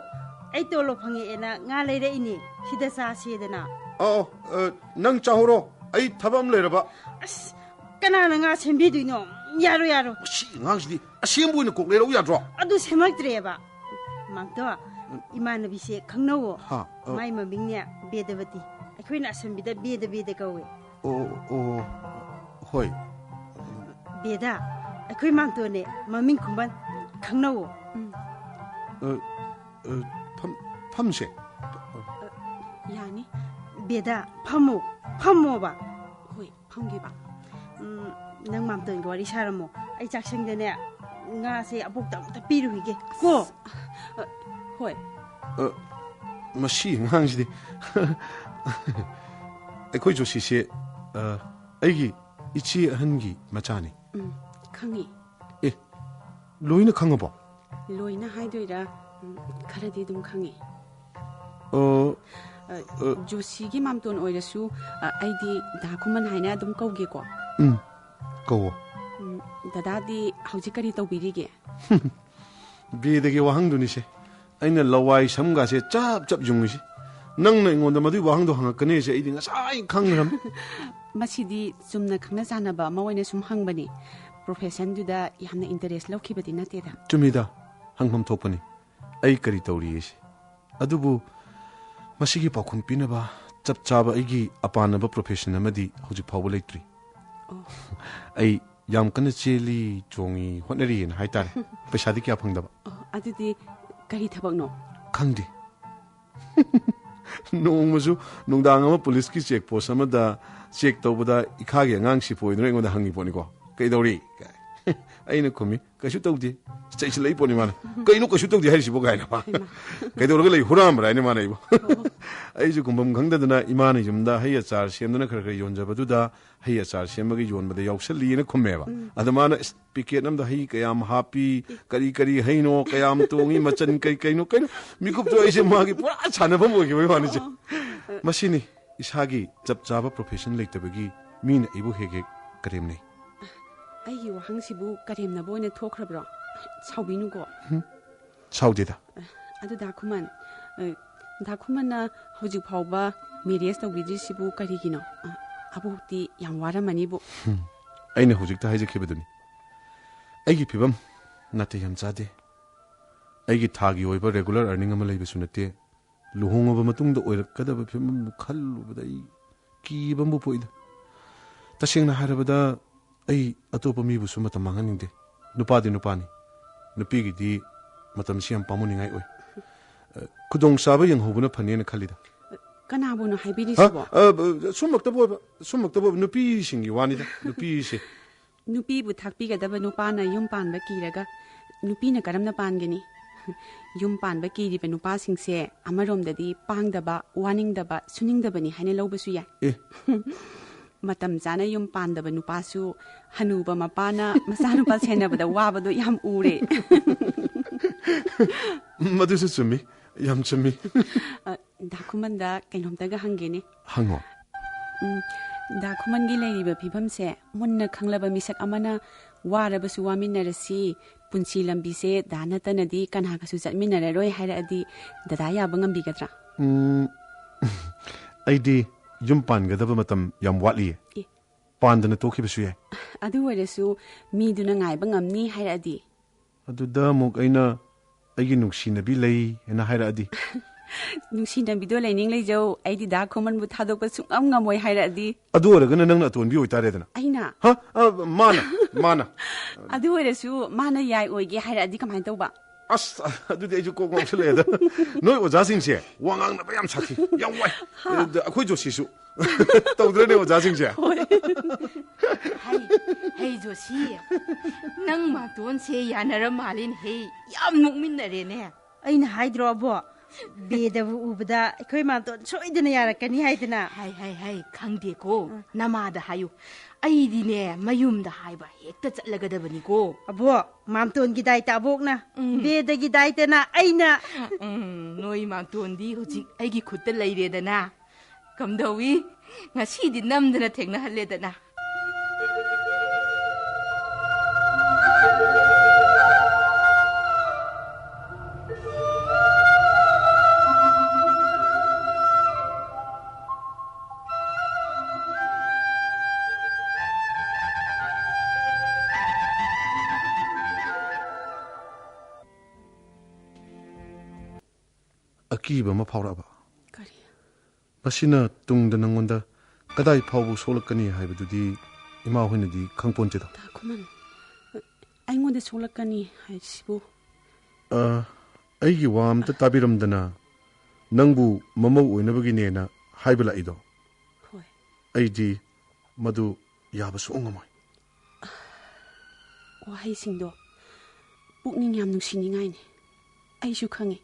ꯑꯩ ꯇꯣꯂꯣꯞ ꯐꯪꯉꯛꯑꯦꯅ ꯉꯥ ꯂꯩꯔꯛꯏꯅꯦ, ꯁꯤꯗ ꯆꯥꯁꯦꯗꯅ꯫ ꯑ, ꯑ, ꯅꯪ ꯆꯥꯍꯧꯔꯣ, ꯑꯩ ꯊꯕꯛ ꯑꯃ ꯂꯩꯔꯕ꯫ ꯑꯁ, ꯀꯅꯥꯅ ꯉꯥ ꯁꯦꯝꯕꯤꯗꯣꯏꯅꯣ? ꯌꯥꯔꯣꯏ, ꯌꯥꯔꯣꯏ꯫ ꯁꯤ ꯑꯉꯥꯡꯁꯤꯗꯤ ꯑꯁꯦꯝꯕ ꯑꯣꯏꯅ ꯀꯣꯛ ꯂꯩꯔꯛꯎ ꯌꯥꯗ꯭ꯔꯣ? ꯑꯗꯨ ꯁꯦꯝꯃꯛꯇ꯭ꯔꯦꯕ꯫ ꯃꯥꯟꯇꯣ, ꯏꯃꯥꯟꯅꯕꯤꯁꯦ ꯈꯪꯅꯧꯋꯣ꯫ ꯍꯥ, ꯑ꯫ ꯃꯥꯏ ꯃꯃꯤꯡꯅꯦ ꯕꯦꯗꯕꯇꯤ꯫ ꯑꯩꯈꯣꯏꯅ ꯑꯁꯝꯕꯤꯗ ꯕꯦꯗ ꯕꯦꯗ ꯀꯧꯋꯦ꯫ ꯑꯣ, ꯑꯣ, ꯍꯣꯏ꯫ ꯕꯦꯗꯥ, ꯑꯩꯈꯣꯏ ꯃꯥꯡꯇꯣꯟꯅꯦ, ꯃꯃꯤꯡ ꯈꯨꯝꯕꯟ, ꯈꯪꯅꯧꯋꯣ꯫ ꯎꯝ꯫ ꯑ, ꯑ, ꯐꯝ-, ꯐꯝꯁꯦ꯫ ꯌꯥꯅꯤ꯫ ꯕꯦꯗꯥ, ꯐꯝꯃꯣ, ꯐꯝꯃꯣꯕ꯫ ꯍꯣꯏ, ꯐꯝꯒꯦꯕ꯫ ꯎꯝ, ꯅꯪ ꯃꯥꯝꯇꯣꯟꯒ ꯋꯥꯔꯤ ꯁꯥꯔꯝꯃꯣ꯫ ꯑꯩ ꯆꯥꯛꯁꯪꯗꯅꯦ, ꯉꯥꯁꯦ ꯑꯕꯣꯛꯇ ꯑꯝꯇ ꯄꯤꯔꯨꯈꯤꯒꯦ ꯀꯣ꯫ ꯑ, ꯍꯣꯏ꯫ ꯑ, ꯃꯁꯤ ꯑꯉꯥꯡꯁꯤꯗꯤ꯫ ꯑꯩꯈꯣꯏ ꯖꯣꯁꯤꯁꯦ, ꯑ, ꯑꯩꯒꯤ ꯏꯆꯦ ꯑꯍꯟꯒꯤ ꯃꯆꯥꯅꯤ꯫ ꯎꯝ, ꯈꯪꯉꯤ꯫ ꯑꯦ, ꯂꯣꯏꯅ ꯈꯪꯉꯕꯣ? ꯂꯣꯏꯅ ꯍꯥꯏꯗꯣꯏꯔꯥ? ꯎꯝ, ꯈꯔꯗꯤ ꯑꯗꯨꯝ ꯈꯪꯉꯤ꯫ ꯑꯣ꯫ ꯑ, ꯑ꯫ ꯖꯣꯁꯤꯒꯤ ꯃꯥꯝꯇꯣꯟ ꯑꯣꯏꯔꯁꯨ, ꯑ, ꯑꯩꯗꯤ ꯗꯥ ꯈꯨꯃꯟ ꯍꯥꯏꯅ ꯑꯗꯨꯝ ꯀꯧꯒꯦꯀꯣ꯫ ꯎꯝ, ꯀꯧꯋꯣ꯫ ꯎꯝ, ꯗꯗꯥꯗꯤ ꯍꯧꯖꯤꯛ ꯀꯔꯤ ꯇꯧꯕꯤꯔꯤꯒꯦ? ꯕꯦꯗꯒꯤ ꯋꯥꯍꯪꯗꯨꯅꯤꯁꯦ꯫ ꯑꯩꯅ ꯂꯋꯥꯏ ꯁꯝꯒꯥꯁꯦ ꯆꯞ ꯆꯞ ꯌꯨꯡꯉꯤꯁꯤ꯫ ꯅꯪꯅ ꯑꯩꯉꯣꯟꯗ ꯃꯗꯨꯒꯤ ꯋꯥꯍꯪꯗꯣ ꯍꯪꯉꯛꯀꯅꯤ ꯍꯥꯏꯁꯦ ꯑꯩꯗꯤ ꯉꯁꯥꯏ ꯈꯪꯈ꯭ꯔꯕꯅꯤ꯫ ꯃꯁꯤꯗꯤ ꯆꯨꯝꯅ ꯈꯪꯅ ꯆꯥꯟꯅꯕ ꯑꯃ ꯑꯣꯏꯅ ꯁꯨꯝ ꯍꯪꯕꯅꯤ꯫ ꯄ꯭ꯔꯣꯐꯦꯁꯟꯗꯨꯗ ꯌꯥꯝꯅ ꯏꯟꯇꯔꯦꯁ ꯂꯧꯈꯤꯕꯗꯤ ꯅꯠꯇꯦꯗ꯫ ꯆꯨꯝꯃꯤꯗ, ꯍꯪꯐꯝ ꯊꯣꯛꯄꯅꯤ꯫ ꯑꯩ ꯀꯔꯤ ꯇꯧꯔꯤ ꯍꯥꯏꯁꯦ꯫ ꯑꯗꯨꯕꯨ ꯃꯁꯤꯒꯤ ꯄꯥꯎꯈꯨꯝ ꯄꯤꯅꯕ ꯆꯞ ꯆꯥꯕ ꯑꯩꯒꯤ ꯑꯄꯥꯅꯕ ꯄ꯭ꯔꯣꯐꯦꯁꯟ ꯑꯃꯗꯤ ꯍꯧꯖꯤꯛ ꯐꯥꯎꯕ ꯂꯩꯇ꯭ꯔꯤ꯫ ꯑꯣ꯫ ꯑꯩ ꯌꯥꯝ ꯀꯟꯅ ꯆꯦꯜꯂꯤ, ꯆꯣꯡꯉꯤ, ꯍꯣꯠꯅꯔꯤꯅ ꯍꯥꯏꯇꯥꯔꯦ꯫ ꯄꯩꯁꯥꯗꯤ ꯀꯌꯥ ꯐꯪꯗꯕ꯫ ꯑꯣ, ꯑꯗꯨꯗꯤ ꯀꯔꯤ ꯊꯕꯛꯅꯣ? ꯈꯪꯗꯦ꯫ ꯅꯣꯡꯃꯁꯨ ꯅꯨꯡꯗꯥꯡ ꯑꯃ ꯄꯨꯂꯤꯁꯀꯤ ꯆꯦꯛ ꯄꯣꯁ ꯑꯃꯗ ꯆꯦꯛ ꯇꯧꯕꯗ ꯏꯈꯥꯒꯤ ꯑꯉꯥꯡ ꯁꯤꯄꯣꯏꯗꯨꯅ ꯑꯩꯉꯣꯟꯗ ꯍꯪꯉꯤ ꯄꯣꯠꯅꯤꯀꯣ, "ꯀꯩꯗꯧꯔꯤ?" ꯀꯥꯏ꯫ ꯑꯩꯅ ꯈꯨꯝꯃꯤ, "ꯀꯩꯁꯨ ꯇꯧꯗꯦ"꯫ ꯆꯩꯁꯤꯜꯂꯛꯏ ꯄꯣꯠꯅꯤ ꯃꯥꯅ꯫ "ꯀꯩꯅꯣ ꯀꯩꯁꯨ ꯇꯧꯗꯦ ꯍꯥꯏꯔꯤꯁꯤꯕꯣ?" ꯀꯥꯏꯅ ꯃꯥ꯫ ꯍꯩꯃꯥ꯫ "ꯀꯩꯗꯧꯔꯒ ꯂꯩ? ꯍꯨꯔꯥꯟꯕ꯭ꯔꯥ?" ꯍꯥꯏꯅ ꯃꯥꯅ ꯑꯩꯕꯨ꯫ ꯑꯣ꯫ ꯑꯩꯁꯨ ꯈꯨꯝꯐꯝ ꯈꯪꯗꯗꯅ ꯏꯃꯥꯅ ꯌꯨꯝꯗ ꯍꯩ ꯑꯆꯥꯔ ꯁꯦꯝꯗꯨꯅ ꯈꯔ ꯈꯔ ꯌꯣꯟꯖꯕꯗꯨꯗ ꯍꯩ ꯑꯆꯥꯔ ꯁꯦꯝꯕꯒꯤ ꯌꯣꯟꯕꯗ ꯌꯥꯎꯁꯜꯂꯤꯅ ꯈꯨꯝꯃꯦꯕ꯫ ꯎꯝ꯫ ꯑꯗ ꯃꯥꯅ, "ꯏꯁ, ꯄꯦꯀꯦꯠ ꯑꯃꯗ ꯍꯩ ꯀꯌꯥꯝ ꯍꯥꯞꯄꯤ, ꯀꯔꯤ ꯀꯔꯤ ꯍꯩꯅꯣ, ꯀꯌꯥꯝ ꯇꯣꯡꯉꯤ, ꯃꯆꯟ ꯀꯔꯤ ꯀꯔꯤꯅꯣ, ꯀꯩꯅꯣ?" ꯃꯤꯀꯨꯞꯇꯣ ꯑꯩꯁꯦ ꯃꯥꯒꯤ ꯄꯨꯔꯥ ꯁꯥꯟꯅꯐꯝ ꯑꯣꯏꯈꯤꯕꯒꯤ ꯋꯥꯅꯤꯁꯦ꯫ ꯑꯣ꯫ ꯃꯁꯤꯅꯤ ꯏꯁꯥꯒꯤ ꯆꯞ ꯆꯥꯕ ꯄ꯭ꯔꯣꯐꯦꯁꯟ ꯂꯩꯇꯕꯒꯤ ꯃꯤꯅ ꯑꯩꯕꯨ ꯍꯦꯛ ꯍꯦꯛ ꯀꯔꯦꯝꯅꯩ꯫ ꯑꯩꯒꯤ ꯋꯥꯍꯪꯁꯤꯕꯨ ꯀꯔꯦꯝꯅꯕ ꯑꯣꯏꯅ ꯊꯣꯛꯈ꯭ꯔꯕ꯭ꯔꯣ? ꯁꯥꯎꯕꯤꯅꯨꯀꯣ꯫ ꯍꯨꯝ, ꯁꯥꯎꯗꯦꯗ꯫ ꯑꯗꯨ ꯗꯥ ꯈꯨꯃꯟ, ꯑ, ꯗꯥ ꯈꯨꯃꯟꯅ ꯍꯧꯖꯤꯛ ꯐꯥꯎꯕ ꯃꯦꯔꯤꯌꯦꯖ ꯇꯧꯕꯤꯗ꯭ꯔꯤꯁꯤꯕꯨ ꯀꯔꯤꯒꯤꯅꯣ? ꯑ, ꯑꯕꯣꯛꯇꯤ ꯌꯥꯝ ꯋꯥꯔꯝꯃꯅꯤꯕꯨ꯫ ꯍꯨꯝ, ꯑꯩꯅ ꯍꯧꯖꯤꯛꯇ ꯍꯥꯏꯖꯈꯤꯕꯗꯨꯅꯤ꯫ ꯑꯩꯒꯤ ꯐꯤꯕꯝ ꯅꯥꯇꯩ ꯌꯥꯝ ꯆꯥꯗꯦ꯫ ꯑꯩꯒꯤ ꯊꯥꯒꯤ ꯑꯣꯏꯕ ꯔꯦꯒꯨꯂꯔ ꯑꯔꯅꯤꯡ ꯑꯃ ꯂꯩꯕꯁꯨ ꯅꯠꯇꯦ꯫ ꯂꯨꯍꯣꯡꯉꯕ ꯃꯇꯨꯡꯗ ꯑꯣꯏꯔꯛꯀꯗꯕ ꯐꯤꯕꯝ ꯈꯜꯂꯨꯕꯗ ꯑꯩ ꯀꯤꯕ ꯑꯃꯕꯨ ꯄꯣꯛꯏꯗ꯫ ꯇꯁꯦꯡꯅ ꯍꯥꯏꯔꯕꯗ, ꯑꯩ ꯑꯇꯣꯞꯄ ꯃꯤꯕꯨꯁꯨ ꯃꯇꯝ ꯃꯥꯡꯍꯟꯅꯤꯡꯗꯦ꯫ ꯅꯨꯄꯥꯗꯤ ꯅꯨꯄꯥꯅꯤ, ꯅꯨꯄꯤꯒꯤꯗꯤ ꯃꯇꯝꯁꯤ ꯌꯥꯝ ꯄꯥꯝꯃꯨꯅꯤꯡꯉꯥꯏ ꯑꯣꯏ꯫ ꯑ, ꯈꯨꯗꯣꯡꯆꯥꯕ ꯌꯦꯡꯍꯧꯕꯅ ꯐꯅꯦꯅ ꯈꯜꯂꯤꯗ꯫ ꯀꯅꯥꯕꯨꯅꯣ ꯍꯥ? ꯍꯥꯏꯕꯤꯔꯤꯁꯤꯕꯣ? ꯑ, ꯑ, ꯁꯨꯝꯃꯛꯇꯕꯨ ꯑꯣꯏꯕ, ꯁꯨꯝꯃꯛꯇꯕꯨ ꯑꯣꯏꯕ ꯅꯨꯄꯤꯁꯤꯡꯒꯤ ꯋꯥꯅꯤꯗ, ꯅꯨꯄꯤꯁꯦ꯫ ꯅꯨꯄꯤꯕꯨ ꯊꯥꯛꯄꯤꯒꯗꯕ ꯅꯨꯄꯥꯅ ꯌꯨꯝ ꯄꯥꯟꯕ ꯀꯤꯔꯒ ꯅꯨꯄꯤꯅ ꯀꯔꯝꯅ ꯄꯥꯟꯒꯅꯤ? ꯌꯨꯝ ꯄꯥꯟꯕ ꯀꯤꯔꯤꯕ ꯅꯨꯄꯥꯁꯤꯡꯁꯦ ꯑꯃꯔꯣꯝꯗꯗꯤ ꯄꯥꯡꯗꯕ, ꯋꯥꯅꯤꯡꯗꯕ, ꯁꯨꯅꯤꯡꯗꯕꯅꯤ ꯍꯥꯏꯅ ꯂꯧꯕꯁꯨ ꯌꯥꯏ꯫ ꯑꯦ꯫ ꯃꯇꯝ ꯆꯥꯅ ꯌꯨꯝ ꯄꯥꯟꯗꯕ ꯅꯨꯄꯥꯁꯨ ꯍꯅꯨꯕ ꯃꯄꯥꯅ ꯃꯆꯥꯅꯨꯄꯥ ꯁꯦꯟꯅꯕꯗ ꯋꯥꯕꯗꯣ ꯌꯥꯝ ꯎꯔꯦ꯫ ꯃꯗꯨꯁꯨ ꯆꯨꯝꯃꯤ, ꯌꯥꯝ ꯆꯨꯝꯃꯤ꯫ ꯑ, ꯗꯥ ꯈꯨꯃꯟꯗ ꯀꯩꯅꯣꯝꯇꯒ ꯍꯪꯒꯦꯅꯦ꯫ ꯍꯪꯉꯣ꯫ ꯎꯝ, ꯗꯥ ꯈꯨꯃꯟꯒꯤ ꯂꯩꯔꯤꯕ ꯐꯤꯕꯝꯁꯦ ꯃꯨꯟꯅ ꯈꯪꯂꯕ ꯃꯤꯁꯛ ꯑꯃꯅ "ꯋꯥꯔꯕꯁꯨ ꯋꯥꯃꯤꯟꯅꯔꯁꯤ, ꯄꯨꯟꯁꯤ ꯂꯝꯕꯤꯁꯦ ꯗꯥ ꯅꯠꯇꯅꯗꯤ ꯀꯅꯥꯒꯁꯨ ꯆꯠꯃꯤꯟꯅꯔꯔꯣꯏ" ꯍꯥꯏꯔꯛꯑꯗꯤ ꯗꯗꯥ ꯌꯥꯕ ꯉꯝꯕꯤꯒꯗ꯭ꯔꯥ? ꯎꯝ, ꯑꯩꯗꯤ ꯌꯨꯝ ꯄꯥꯟꯒꯗꯕ ꯃꯇꯝ ꯌꯥꯝ ꯋꯥꯠꯂꯤꯌꯦ꯫ ꯑꯦ꯫ ꯄꯥꯟꯗꯅ ꯇꯣꯛꯈꯤꯕꯁꯨ ꯌꯥꯏ꯫ ꯑꯗꯨ ꯑꯣꯏꯔꯁꯨ ꯃꯤꯗꯨꯅ ꯉꯥꯏꯕ ꯉꯝꯅꯤ ꯍꯥꯏꯔꯛꯑꯗꯤ? ꯑꯗꯨꯗ ꯑꯃꯨꯛ ꯑꯩꯅ "ꯑꯩꯒꯤ ꯅꯨꯡꯁꯤꯅꯕꯤ ꯂꯩ" ꯍꯥꯏꯅ ꯍꯥꯏꯔꯛꯑꯗꯤ? "ꯅꯨꯡꯁꯤꯅꯕꯤꯗꯣ ꯂꯩꯅꯤꯡ ꯂꯩꯖꯧ, ꯑꯩꯗꯤ ꯗꯥ ꯈꯨꯃꯟꯕꯨ ꯊꯥꯗꯣꯛꯄ ꯁꯨꯡꯉꯝ ꯉꯝꯃꯣꯏ" ꯍꯥꯏꯔꯛꯑꯗꯤ? ꯑꯗꯨ ꯑꯣꯏꯔꯒꯅ ꯅꯪꯅ ꯑꯇꯣꯟꯕꯤ ꯑꯣꯏꯇꯥꯔꯦꯗꯅ꯫ ꯑꯩꯅ? ꯍ? ꯑ, ꯃꯥꯅ, ꯃꯥꯅ꯫ ꯑꯗꯨ ꯑꯣꯏꯔꯁꯨ ꯃꯥꯅ ꯌꯥꯏ ꯑꯣꯏꯒꯦ ꯍꯥꯏꯔꯛꯑꯗꯤ ꯀꯃꯥꯏꯅ ꯇꯧꯕ? ꯑꯁ, ꯑꯗꯨꯗꯤ ꯑꯩꯁꯨ ꯀꯣꯛ ꯉꯥꯎꯁꯜꯂꯛꯑꯦꯗ꯫ ꯅꯣꯏ ꯑꯣꯖꯥꯁꯤꯡꯁꯦ ꯋꯥ ꯉꯥꯡꯅꯕ ꯌꯥꯝ ꯁꯥꯊꯤ, ꯌꯥꯝ ꯋꯥꯏ꯫ ꯑꯗꯨꯗ ꯑꯩꯈꯣꯏ ꯖꯣꯁꯤꯁꯨ ꯇꯧꯗ꯭ꯔꯅꯦ ꯑꯣꯖꯥꯁꯤꯡꯁꯦ? ꯍꯩ, ꯍꯩ ꯖꯣꯁꯤ, ꯅꯪ ꯃꯥꯇꯣꯟꯁꯦ ꯌꯥꯅꯔ ꯃꯥꯜꯂꯦꯅꯦ ꯍꯩ, ꯌꯥꯝ ꯅꯣꯛꯃꯤꯟꯅꯔꯦꯅꯦ꯫ ꯑꯩꯅ ꯍꯥꯏꯗ꯭ꯔꯣ ꯑꯕꯣ, ꯕꯦꯗꯕꯨ ꯎꯕꯗ ꯑꯩꯈꯣꯏ ꯃꯥꯇꯣꯟ ꯁꯣꯏꯗꯅ ꯌꯥꯔꯛꯀꯅꯤ ꯍꯥꯏꯗꯅ꯫ ꯍꯥꯏ, ꯍꯥꯏ, ꯍꯥꯏ, ꯈꯪꯗꯦꯀꯣ꯫ ꯎꯝ꯫ ꯅꯃꯥꯗ ꯍꯥꯏꯌꯨ, ꯑꯩꯗꯤꯅꯦ ꯃꯌꯨꯝꯗ ꯍꯥꯏꯕ ꯍꯦꯛꯇ ꯆꯠꯂꯒꯗꯕꯅꯤꯀꯣ꯫ ꯑꯕꯣ, ꯃꯥꯝꯇꯣꯟꯒꯤ ꯗꯥꯏꯇ ꯑꯕꯣꯛꯅ, ꯎꯝ꯫ ꯕꯦꯗꯒꯤ ꯗꯥꯏꯇꯅ ꯑꯩꯅ꯫ ꯎꯝ, ꯅꯣꯏ ꯃꯥꯝꯇꯣꯟꯗꯤ ꯍꯧꯖꯤꯛ ꯑꯩꯒꯤ ꯈꯨꯠꯇ ꯂꯩꯔꯦꯗꯅ꯫ ꯀꯝꯗꯧꯏ? ꯉꯁꯤꯗꯤ ꯅꯝꯗꯅ ꯊꯦꯡꯅꯍꯜꯂꯦꯗꯅ꯫ ꯑꯀꯤꯕ ꯑꯃ ꯐꯥꯎꯔꯛꯑꯕ꯫ ꯀꯔꯤ? ꯃꯁꯤꯅ ꯇꯨꯡꯗ ꯅꯪꯉꯣꯟꯗ ꯀꯗꯥꯏ ꯐꯥꯎꯕ ꯁꯣꯛꯂꯛꯀꯅꯤ ꯍꯥꯏꯕꯗꯨꯗꯤ ꯏꯃꯥ ꯍꯣꯏꯅꯗꯤ ꯈꯪꯄꯣꯟꯇꯦꯗꯣ꯫ ꯗꯥ ꯈꯨꯃꯟ, ꯑꯩꯉꯣꯟꯗ ꯁꯣꯛꯂꯛꯀꯅꯤ ꯍꯥꯏꯁꯤꯕꯨ? ꯑ, ꯑꯩꯒꯤ ꯋꯥ ꯑꯝꯇ ꯇꯥꯕꯤꯔꯝꯗꯅ ꯅꯪꯕꯨ ꯃꯃꯧ ꯑꯣꯏꯅꯕꯒꯤꯅꯦꯅ ꯍꯥꯏꯕ ꯂꯥꯛꯏꯗꯣ꯫ ꯍꯣꯏ꯫ ꯑꯩꯗꯤ ꯃꯗꯨ ꯌꯥꯕ ꯁꯨꯡꯉꯝ ꯉꯝꯃꯣꯏ꯫ ꯋꯥꯍꯩꯁꯤꯡꯗꯣ ꯄꯨꯛꯅꯤꯡ ꯌꯥꯝ ꯅꯨꯡꯁꯤꯅꯤꯡꯉꯥꯏꯅꯤ꯫ ꯑꯩꯁꯨ ꯈꯪꯉꯤ,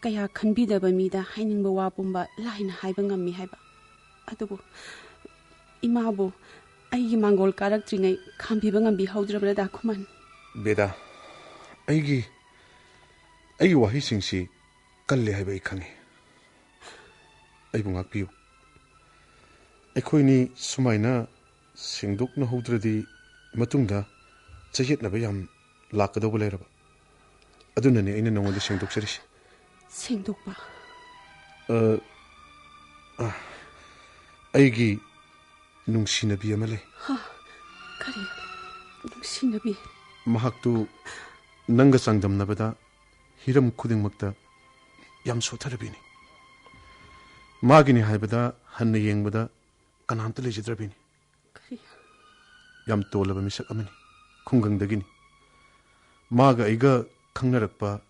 ꯀꯌꯥ ꯈꯟꯕꯤꯗꯕ ꯃꯤꯗ ꯍꯥꯏꯅꯤꯡꯕ ꯋꯥ ꯄꯨꯝꯕ ꯂꯥꯏꯅ ꯍꯥꯏꯕ ꯉꯝꯃꯤ ꯍꯥꯏꯕ꯫ ꯑꯗꯨꯕꯨ ꯏꯃꯥꯕꯨ ꯑꯩꯒꯤ ꯃꯥꯡꯒꯣꯜ ꯀꯥꯔꯛꯇ꯭ꯔꯤꯉꯩ ꯈꯥꯝꯕꯤꯕ ꯉꯝꯕꯤꯍꯧꯗ꯭ꯔꯕ꯭ꯔꯥ, ꯗꯥ ꯈꯨꯃꯟ? ꯕꯦꯗꯥ, ꯑꯩꯒꯤ, ꯑꯩꯒꯤ ꯋꯥꯍꯩꯁꯤꯡꯁꯤ ꯀꯜꯂꯦ ꯍꯥꯏꯕ ꯑꯩ ꯈꯪꯉꯤ꯫ ꯑꯩꯕꯨ ꯉꯥꯛꯄꯤꯌꯨ꯫ ꯑꯩꯈꯣꯏꯅꯤ ꯁꯨꯃꯥꯏꯅ ꯁꯦꯡꯗꯣꯛꯅꯍꯧꯗ꯭ꯔꯗꯤ ꯃꯇꯨꯡꯗ ꯆꯌꯦꯠꯅꯕ ꯌꯥꯝ ꯂꯥꯛꯀꯗꯧꯕ ꯂꯩꯔꯕ꯫ ꯑꯗꯨꯅꯅꯦ ꯑꯩꯅ ꯅꯉꯣꯟꯗ ꯁꯦꯡꯗꯣꯛꯆꯔꯤꯁꯦ꯫ ꯁꯦꯡꯗꯣꯛꯄ? ꯑ, ꯑ, ꯑꯩꯒꯤ ꯅꯨꯡꯁꯤꯅꯕꯤ ꯑꯃ ꯂꯩ꯫ ꯍꯥ? ꯀꯔꯤ? ꯅꯨꯡꯁꯤꯅꯕꯤ? ꯃꯍꯥꯛꯇꯨ ꯅꯪꯒ ꯆꯥꯡꯗꯝꯅꯕꯗ ꯍꯤꯔꯝ ꯈꯨꯗꯤꯡꯃꯛꯇ ꯌꯥꯝ ꯁꯣꯠꯊꯔꯕꯤꯅꯤ꯫ ꯃꯥꯒꯤꯅꯤ ꯍꯥꯏꯕꯗ ꯍꯟꯅ ꯌꯦꯡꯕꯗ ꯀꯅꯥꯝꯇ ꯂꯩꯖꯗ꯭ꯔꯕꯤꯅꯤ꯫ ꯀꯔꯤ? ꯌꯥꯝ ꯇꯣꯜꯂꯕ ꯃꯤꯁꯛ ꯑꯃꯅꯤ꯫ ꯈꯨꯡꯒꯪꯗꯒꯤꯅꯤ꯫ ꯃꯥꯒ ꯑꯩꯒ ꯈꯪꯅꯔꯛꯄ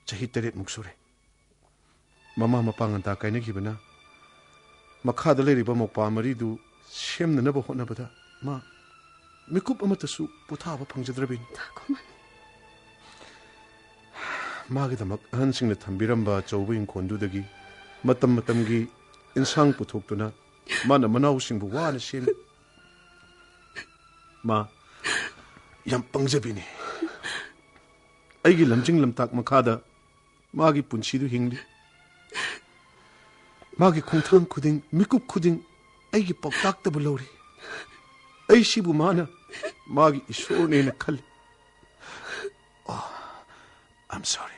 ꯆꯍꯤ ꯇꯔꯦꯠꯃꯨꯛ ꯁꯨꯔꯦ꯫ ꯃꯃꯥ ꯃꯄꯥ ꯉꯟꯇꯥ ꯀꯥꯏꯅꯈꯤꯕꯅ ꯃꯈꯥꯗ ꯂꯩꯔꯤꯕ ꯃꯧꯄ꯭ꯋꯥ ꯃꯔꯤꯗꯨ ꯁꯦꯝꯅꯅꯕ ꯍꯣꯠꯅꯕꯗ ꯃꯥ ꯃꯤꯀꯨꯞ ꯑꯃꯠꯇꯁꯨ ꯄꯣꯊꯥꯕ ꯐꯪꯖꯗ꯭ꯔꯕꯤꯅꯤ꯫ ꯗꯥ ꯈꯨꯃꯟ꯫ ꯃꯥꯒꯤꯗꯃꯛ ꯑꯍꯟꯁꯤꯡꯅ ꯊꯝꯕꯤꯔꯝꯕ ꯑꯆꯧꯕ ꯏꯪꯈꯣꯜꯗꯨꯗꯒꯤ ꯃꯇꯝ ꯃꯇꯝꯒꯤ ꯏꯟꯁꯥꯡ ꯄꯨꯊꯣꯛꯇꯨꯅ ꯃꯥꯅ ꯃꯅꯥꯎꯁꯤꯡꯕꯨ ꯋꯥꯅ ꯁꯦꯝꯃꯤ꯫ ꯃꯥ ꯌꯥꯝ ꯄꯪꯖꯕꯤꯅꯤ꯫ ꯑꯩꯒꯤ ꯂꯝꯖꯤꯡ ꯂꯝꯇꯥꯛ ꯃꯈꯥꯗ ꯃꯥꯒꯤ ꯄꯨꯟꯁꯤꯗꯨ ꯍꯤꯡꯂꯤ꯫ ꯃꯥꯒꯤ ꯈꯣꯡꯊꯥꯡ ꯈꯨꯗꯤꯡ, ꯃꯤꯀꯨꯞ ꯈꯨꯗꯤꯡ ꯑꯩꯒꯤ ꯄꯥꯎꯇꯥꯛꯇꯕꯨ ꯂꯧꯔꯤ꯫ ꯑꯩꯁꯤꯕꯨ ꯃꯥꯅ ꯃꯥꯒꯤ ꯏꯁꯣꯔꯅꯦꯅ ꯈꯜꯂꯤ꯫ Oh, I'm sorry.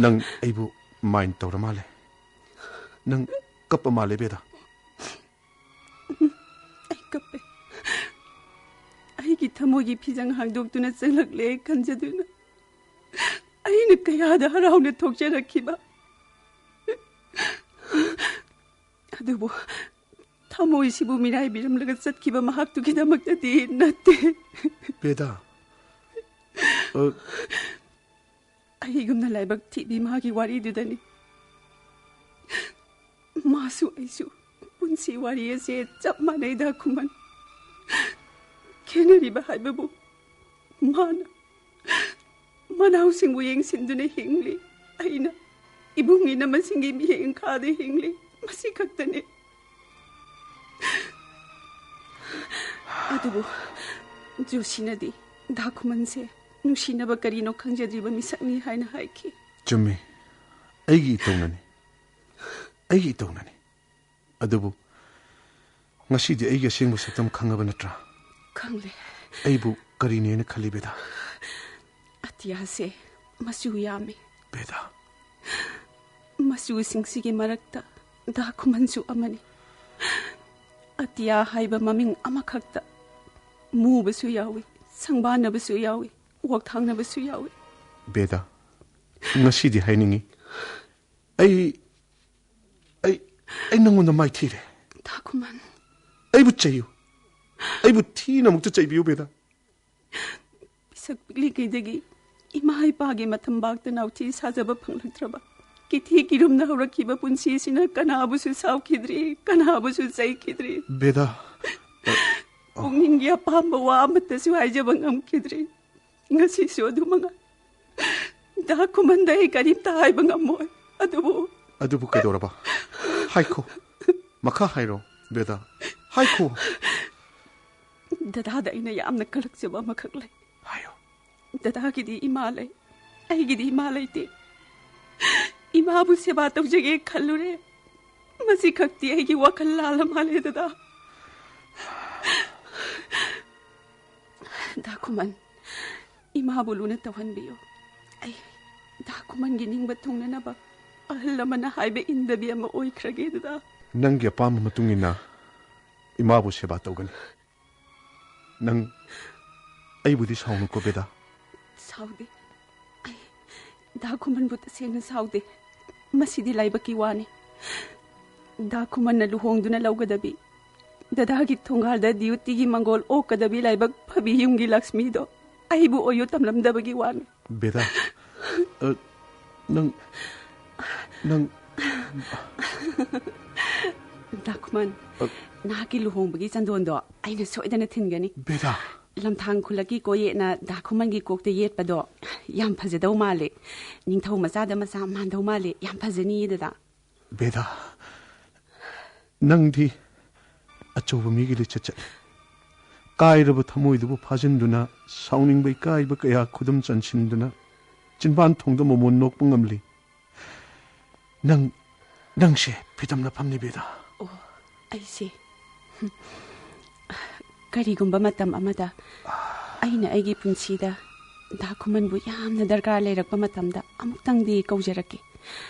ꯅꯪ ꯑꯩꯕꯨ mind ꯇꯧꯔ ꯃꯥꯜꯂꯦ꯫ ꯅꯪ ꯀꯞꯄ ꯃꯥꯜꯂꯦ, ꯕꯦꯗꯥ꯫ ꯑꯩ ꯀꯞꯄꯦ꯫ ꯑꯩꯒꯤ ꯊꯃꯣꯏꯒꯤ ꯐꯤꯖꯪ ꯍꯥꯡꯗꯣꯛꯇꯨꯅ ꯆꯪꯂꯛꯂꯦ ꯈꯟꯖꯗꯨꯅ ꯑꯩꯅ ꯀꯌꯥꯗ ꯍꯔꯥꯎꯅ ꯊꯣꯛꯆꯔꯛꯈꯤꯕ꯫ ꯑꯗꯨꯕꯨ ꯊꯃꯣꯏꯁꯤꯕꯨ ꯃꯤꯔꯥꯏꯕꯤꯔꯝꯂꯒ ꯆꯠꯈꯤꯕ ꯃꯍꯥꯛꯇꯨꯒꯤꯗꯃꯛꯇꯗꯤ ꯅꯠꯇꯦ꯫ ꯕꯦꯗꯥ, ꯑ, ꯑꯩꯒꯨꯝꯅ ꯂꯥꯏꯕꯛ ꯊꯤꯕꯤ ꯃꯥꯒꯤ ꯋꯥꯔꯤꯗꯨꯗꯅꯤ꯫ ꯃꯥꯁꯨ ꯑꯩꯁꯨ ꯄꯨꯟꯁꯤ ꯋꯥꯔꯤ ꯑꯁꯦ ꯆꯞ ꯃꯥꯟꯅꯩꯗ, ꯈꯨꯃꯟ꯫ ꯈꯦꯠꯅꯔꯤꯕ ꯍꯥꯏꯕꯕꯨ ꯃꯥꯅ ꯃꯅꯥꯎꯁꯤꯡꯕꯨ ꯌꯦꯡꯁꯤꯟꯗꯨꯅ ꯍꯤꯡꯂꯤ, ꯑꯩꯅ ꯏꯕꯨꯡ ꯏꯅꯝꯃꯁꯤꯡꯒꯤ ꯃꯤꯠꯌꯦꯡ ꯈꯥꯗ ꯍꯤꯡꯂꯤ, ꯃꯁꯤ ꯈꯛꯇꯅꯤ꯫ ꯑꯗꯨꯕꯨ ꯖꯣꯁꯤꯅꯗꯤ ꯗꯥ ꯈꯨꯃꯟꯁꯦ ꯅꯨꯡꯁꯤꯅꯕ ꯀꯔꯤꯅꯣ ꯈꯪꯖꯗ꯭ꯔꯤꯕ ꯃꯤꯁꯛꯅꯤ ꯍꯥꯏꯅ ꯍꯥꯏꯈꯤ꯫ ꯆꯨꯝꯃꯤ, ꯑꯩꯒꯤ ꯏꯇꯧꯅꯅꯤ, ꯑꯩꯒꯤ ꯏꯇꯧꯅꯅꯤ꯫ ꯑꯗꯨꯕꯨ ꯉꯁꯤꯗꯤ ꯑꯩꯒꯤ ꯑꯁꯦꯡꯕ ꯁꯛꯇꯝ ꯈꯪꯉꯕ ꯅꯠꯇ꯭ꯔꯥ? ꯈꯪꯂꯦ꯫ ꯑꯩꯕꯨ ꯀꯔꯤꯅꯦꯅ ꯈꯜꯂꯤ, ꯕꯦꯗꯥ? ꯑꯇꯤꯌꯥꯁꯦ ꯃꯆꯨ ꯌꯥꯝꯃꯤ꯫ ꯕꯦꯗꯥ꯫ ꯃꯆꯨꯁꯤꯡꯁꯤꯒꯤ ꯃꯔꯛꯇ ꯗꯥ ꯈꯨꯃꯟꯁꯨ ꯑꯃꯅꯤ꯫ ꯑꯇꯤꯌꯥ ꯍꯥꯏꯕ ꯃꯃꯤꯡ ꯑꯃꯈꯛꯇ ꯃꯨꯕꯁꯨ ꯌꯥꯎꯏ, ꯁꯪꯕꯥꯅꯕꯁꯨ ꯌꯥꯎꯏ, ꯋꯥꯛꯊꯥꯡꯅꯕꯁꯨ ꯌꯥꯎꯏ꯫ ꯕꯦꯗꯥ, ꯉꯁꯤꯗꯤ ꯍꯥꯏꯅꯤꯡꯉꯤ꯫ ꯑꯩ, ꯑꯩ, ꯑꯩ ꯅꯪꯉꯣꯟꯗ ꯃꯥꯏꯊꯤꯔꯦ꯫ ꯗꯥ ꯈꯨꯃꯟ꯫ ꯑꯩꯕꯨ ꯆꯩꯌꯨ꯫ ꯑꯩꯕꯨ ꯊꯤꯅ ꯑꯃꯨꯛꯇ ꯆꯩꯕꯤꯌꯨ, ꯕꯦꯗꯥ꯫ ꯄꯤꯁꯛ ꯄꯤꯛꯂꯤꯉꯩꯗꯒꯤ ꯏꯃꯥ ꯏꯄꯥꯒꯤ ꯃꯇꯝꯕꯥꯛꯇ ꯅꯥꯎꯊꯤ ꯁꯥꯖꯕ ꯐꯪꯂꯛꯇ꯭ꯔꯕ, ꯀꯤꯊꯤ ꯀꯤꯔꯨꯝꯅ ꯍꯧꯔꯛꯈꯤꯕ ꯄꯨꯟꯁꯤꯁꯤꯅ ꯀꯅꯥꯕꯨꯁꯨ ꯁꯥꯎꯈꯤꯗ꯭ꯔꯤ, ꯀꯅꯥꯕꯨꯁꯨ ꯆꯩꯈꯤꯗ꯭ꯔꯤ꯫ ꯕꯦꯗꯥ, ꯑ, ꯑ꯫ ꯄꯨꯛꯅꯤꯡꯒꯤ ꯑꯄꯥꯝꯕ ꯋꯥ ꯑꯃꯠꯇꯁꯨ ꯍꯥꯏꯖꯕ ꯉꯝꯈꯤꯗ꯭ꯔꯤ꯫ ꯉꯁꯤꯁꯨ ꯑꯗꯨ ꯃꯉꯥꯏ꯫ ꯗꯥ ꯈꯨꯃꯟꯗ ꯑꯩ ꯀꯔꯤꯝꯇ ꯍꯥꯏꯕ ꯉꯝꯃꯣꯏ꯫ ꯑꯗꯨꯕꯨ ꯑꯗꯨꯕꯨ ꯀꯩꯗꯧꯔꯕ? ꯍꯥꯏꯈꯣ꯫ ꯃꯈꯥ ꯍꯥꯏꯔꯣ, ꯕꯦꯗꯥ꯫ ꯍꯥꯏꯈꯣ꯫ ꯗꯗꯥꯗ ꯑꯩꯅ ꯌꯥꯝꯅ ꯀꯜꯂꯛꯆꯕ ꯑꯃꯈꯛ ꯂꯩ꯫ ꯍꯥꯏꯌꯣ꯫ ꯗꯗꯥꯒꯤꯗꯤ ꯏꯃꯥ ꯂꯩ, ꯑꯩꯒꯤꯗꯤ ꯏꯃꯥ ꯂꯩꯇꯦ꯫ ꯏꯃꯥꯕꯨ ꯁꯦꯕꯥ ꯇꯧꯖꯒꯦ ꯈꯜꯂꯨꯔꯦ, ꯃꯁꯤ ꯈꯛꯇꯤ ꯑꯩꯒꯤ ꯋꯥꯈꯜ ꯂꯥꯜꯂ ꯃꯥꯜꯂꯦ, ꯗꯗꯥ꯫ ꯗꯥ ꯈꯨꯃꯟ, ꯏꯃꯥꯕꯨ ꯂꯨꯅ ꯇꯧꯍꯟꯕꯤꯌꯨ꯫ ꯑꯩ ꯗꯥ ꯈꯨꯃꯟꯒꯤ ꯅꯤꯡꯕ ꯊꯨꯡꯅꯅꯕ ꯑꯍꯜ ꯑꯃꯅ ꯍꯥꯏꯕ ꯏꯟꯗꯕꯤ ꯑꯃ ꯑꯣꯏꯈ꯭ꯔꯒꯦ, ꯗꯗꯥ꯫ ꯅꯪꯒꯤ ꯑꯄꯥꯝꯕ ꯃꯇꯨꯡ ꯏꯟꯅ ꯏꯃꯥꯕꯨ ꯁꯦꯕꯥ ꯇꯧꯒꯅꯤ꯫ ꯅꯪ ꯑꯩꯕꯨꯗꯤ ꯁꯥꯎꯅꯨꯀꯣ, ꯕꯦꯗꯥ꯫ ꯁꯥꯎꯗꯦ꯫ ꯑꯩ ꯗꯥ ꯈꯨꯃꯟꯕꯨ ꯇꯁꯦꯡꯅ ꯁꯥꯎꯗꯦ꯫ ꯃꯁꯤꯗꯤ ꯂꯥꯏꯕꯛꯀꯤ ꯋꯥꯅꯤ꯫ ꯗꯥ ꯈꯨꯃꯟꯅ ꯂꯨꯍꯣꯡꯗꯨꯅ ꯂꯧꯒꯗꯕꯤ, ꯗꯗꯥꯒꯤ ꯊꯣꯡꯒꯥꯜꯗ ꯗ꯭ꯌꯨꯇꯤꯒꯤ ꯃꯪꯒꯣꯜ ꯑꯣꯛꯀꯗꯕꯤ ꯂꯥꯏꯕꯛ ꯐꯕꯤ ꯌꯨꯝꯒꯤ ꯂꯛꯁꯃꯤꯗꯣ ꯑꯩꯕꯨ ꯑꯣꯏꯌꯨ ꯇꯝꯂꯝꯗꯕꯒꯤ ꯋꯥꯅꯤ꯫ ꯕꯦꯗꯥ, ꯑ, ꯅꯪ, ꯅꯪ ꯗꯥ ꯈꯨꯃꯟ, ꯑ- ꯅꯍꯥꯛꯀꯤ ꯂꯨꯍꯣꯡꯕꯒꯤ ꯆꯟꯗꯣꯟꯗꯣ ꯑꯩꯅ ꯁꯣꯏꯗꯅ ꯊꯤꯟꯒꯅꯤ꯫ ꯕꯦꯗꯥ꯫ ꯂꯝꯊꯥꯡ ꯈꯨꯜꯂꯛꯀꯤ ꯀꯣꯌꯦꯠꯅ ꯗꯥ ꯈꯨꯃꯟꯒꯤ ꯀꯣꯛꯇ ꯌꯦꯠꯄꯗꯣ ꯌꯥꯝ ꯐꯖꯗꯧ ꯃꯥꯜꯂꯦ꯫ ꯅꯤꯡꯊꯧ ꯃꯆꯥꯗ ꯃꯆꯥ ꯃꯥꯟꯗꯧ ꯃꯥꯜꯂꯦ꯫ ꯌꯥꯝ ꯐꯖꯅꯤꯌꯦ, ꯗꯗꯥ꯫ ꯕꯦꯗꯥ, ꯅꯪꯗꯤ ꯑꯆꯧꯕ ꯃꯤꯒꯤ ꯂꯤꯆꯠ ꯆꯠꯂꯤ꯫ ꯀꯥꯏꯔꯕ ꯊꯃꯣꯏꯗꯨꯕꯨ ꯐꯥꯖꯤꯟꯗꯨꯅ, ꯁꯥꯎꯅꯤꯡꯕ ꯏꯀꯥꯏꯕ ꯀꯌꯥ ꯈꯨꯗꯨꯝ ꯆꯟꯁꯤꯟꯗꯨꯅ, ꯆꯤꯟꯕꯥꯟ ꯊꯣꯡꯗ ꯃꯣꯃꯣꯟ ꯅꯣꯛꯄ ꯉꯝꯂꯤ꯫ ꯅꯪ, ꯅꯪꯁꯦ ꯐꯤꯗꯝ ꯂꯥꯐꯝꯅꯤ, ꯕꯦꯗꯥ꯫ ꯑꯣ, ꯑꯩꯁꯦ꯫ ꯀꯔꯤꯒꯨꯝꯕ ꯃꯇꯝ ꯑꯃꯗ ꯑꯩꯅ ꯑꯩꯒꯤ ꯄꯨꯟꯁꯤꯗ ꯗꯥ ꯈꯨꯃꯟꯕꯨ ꯌꯥꯝꯅ ꯗꯔꯀꯥꯔ ꯂꯩꯔꯛꯄ ꯃꯇꯝꯗ ꯑꯃꯨꯛꯇꯪꯗꯤ ꯀꯧꯖꯔꯛꯀꯦ꯫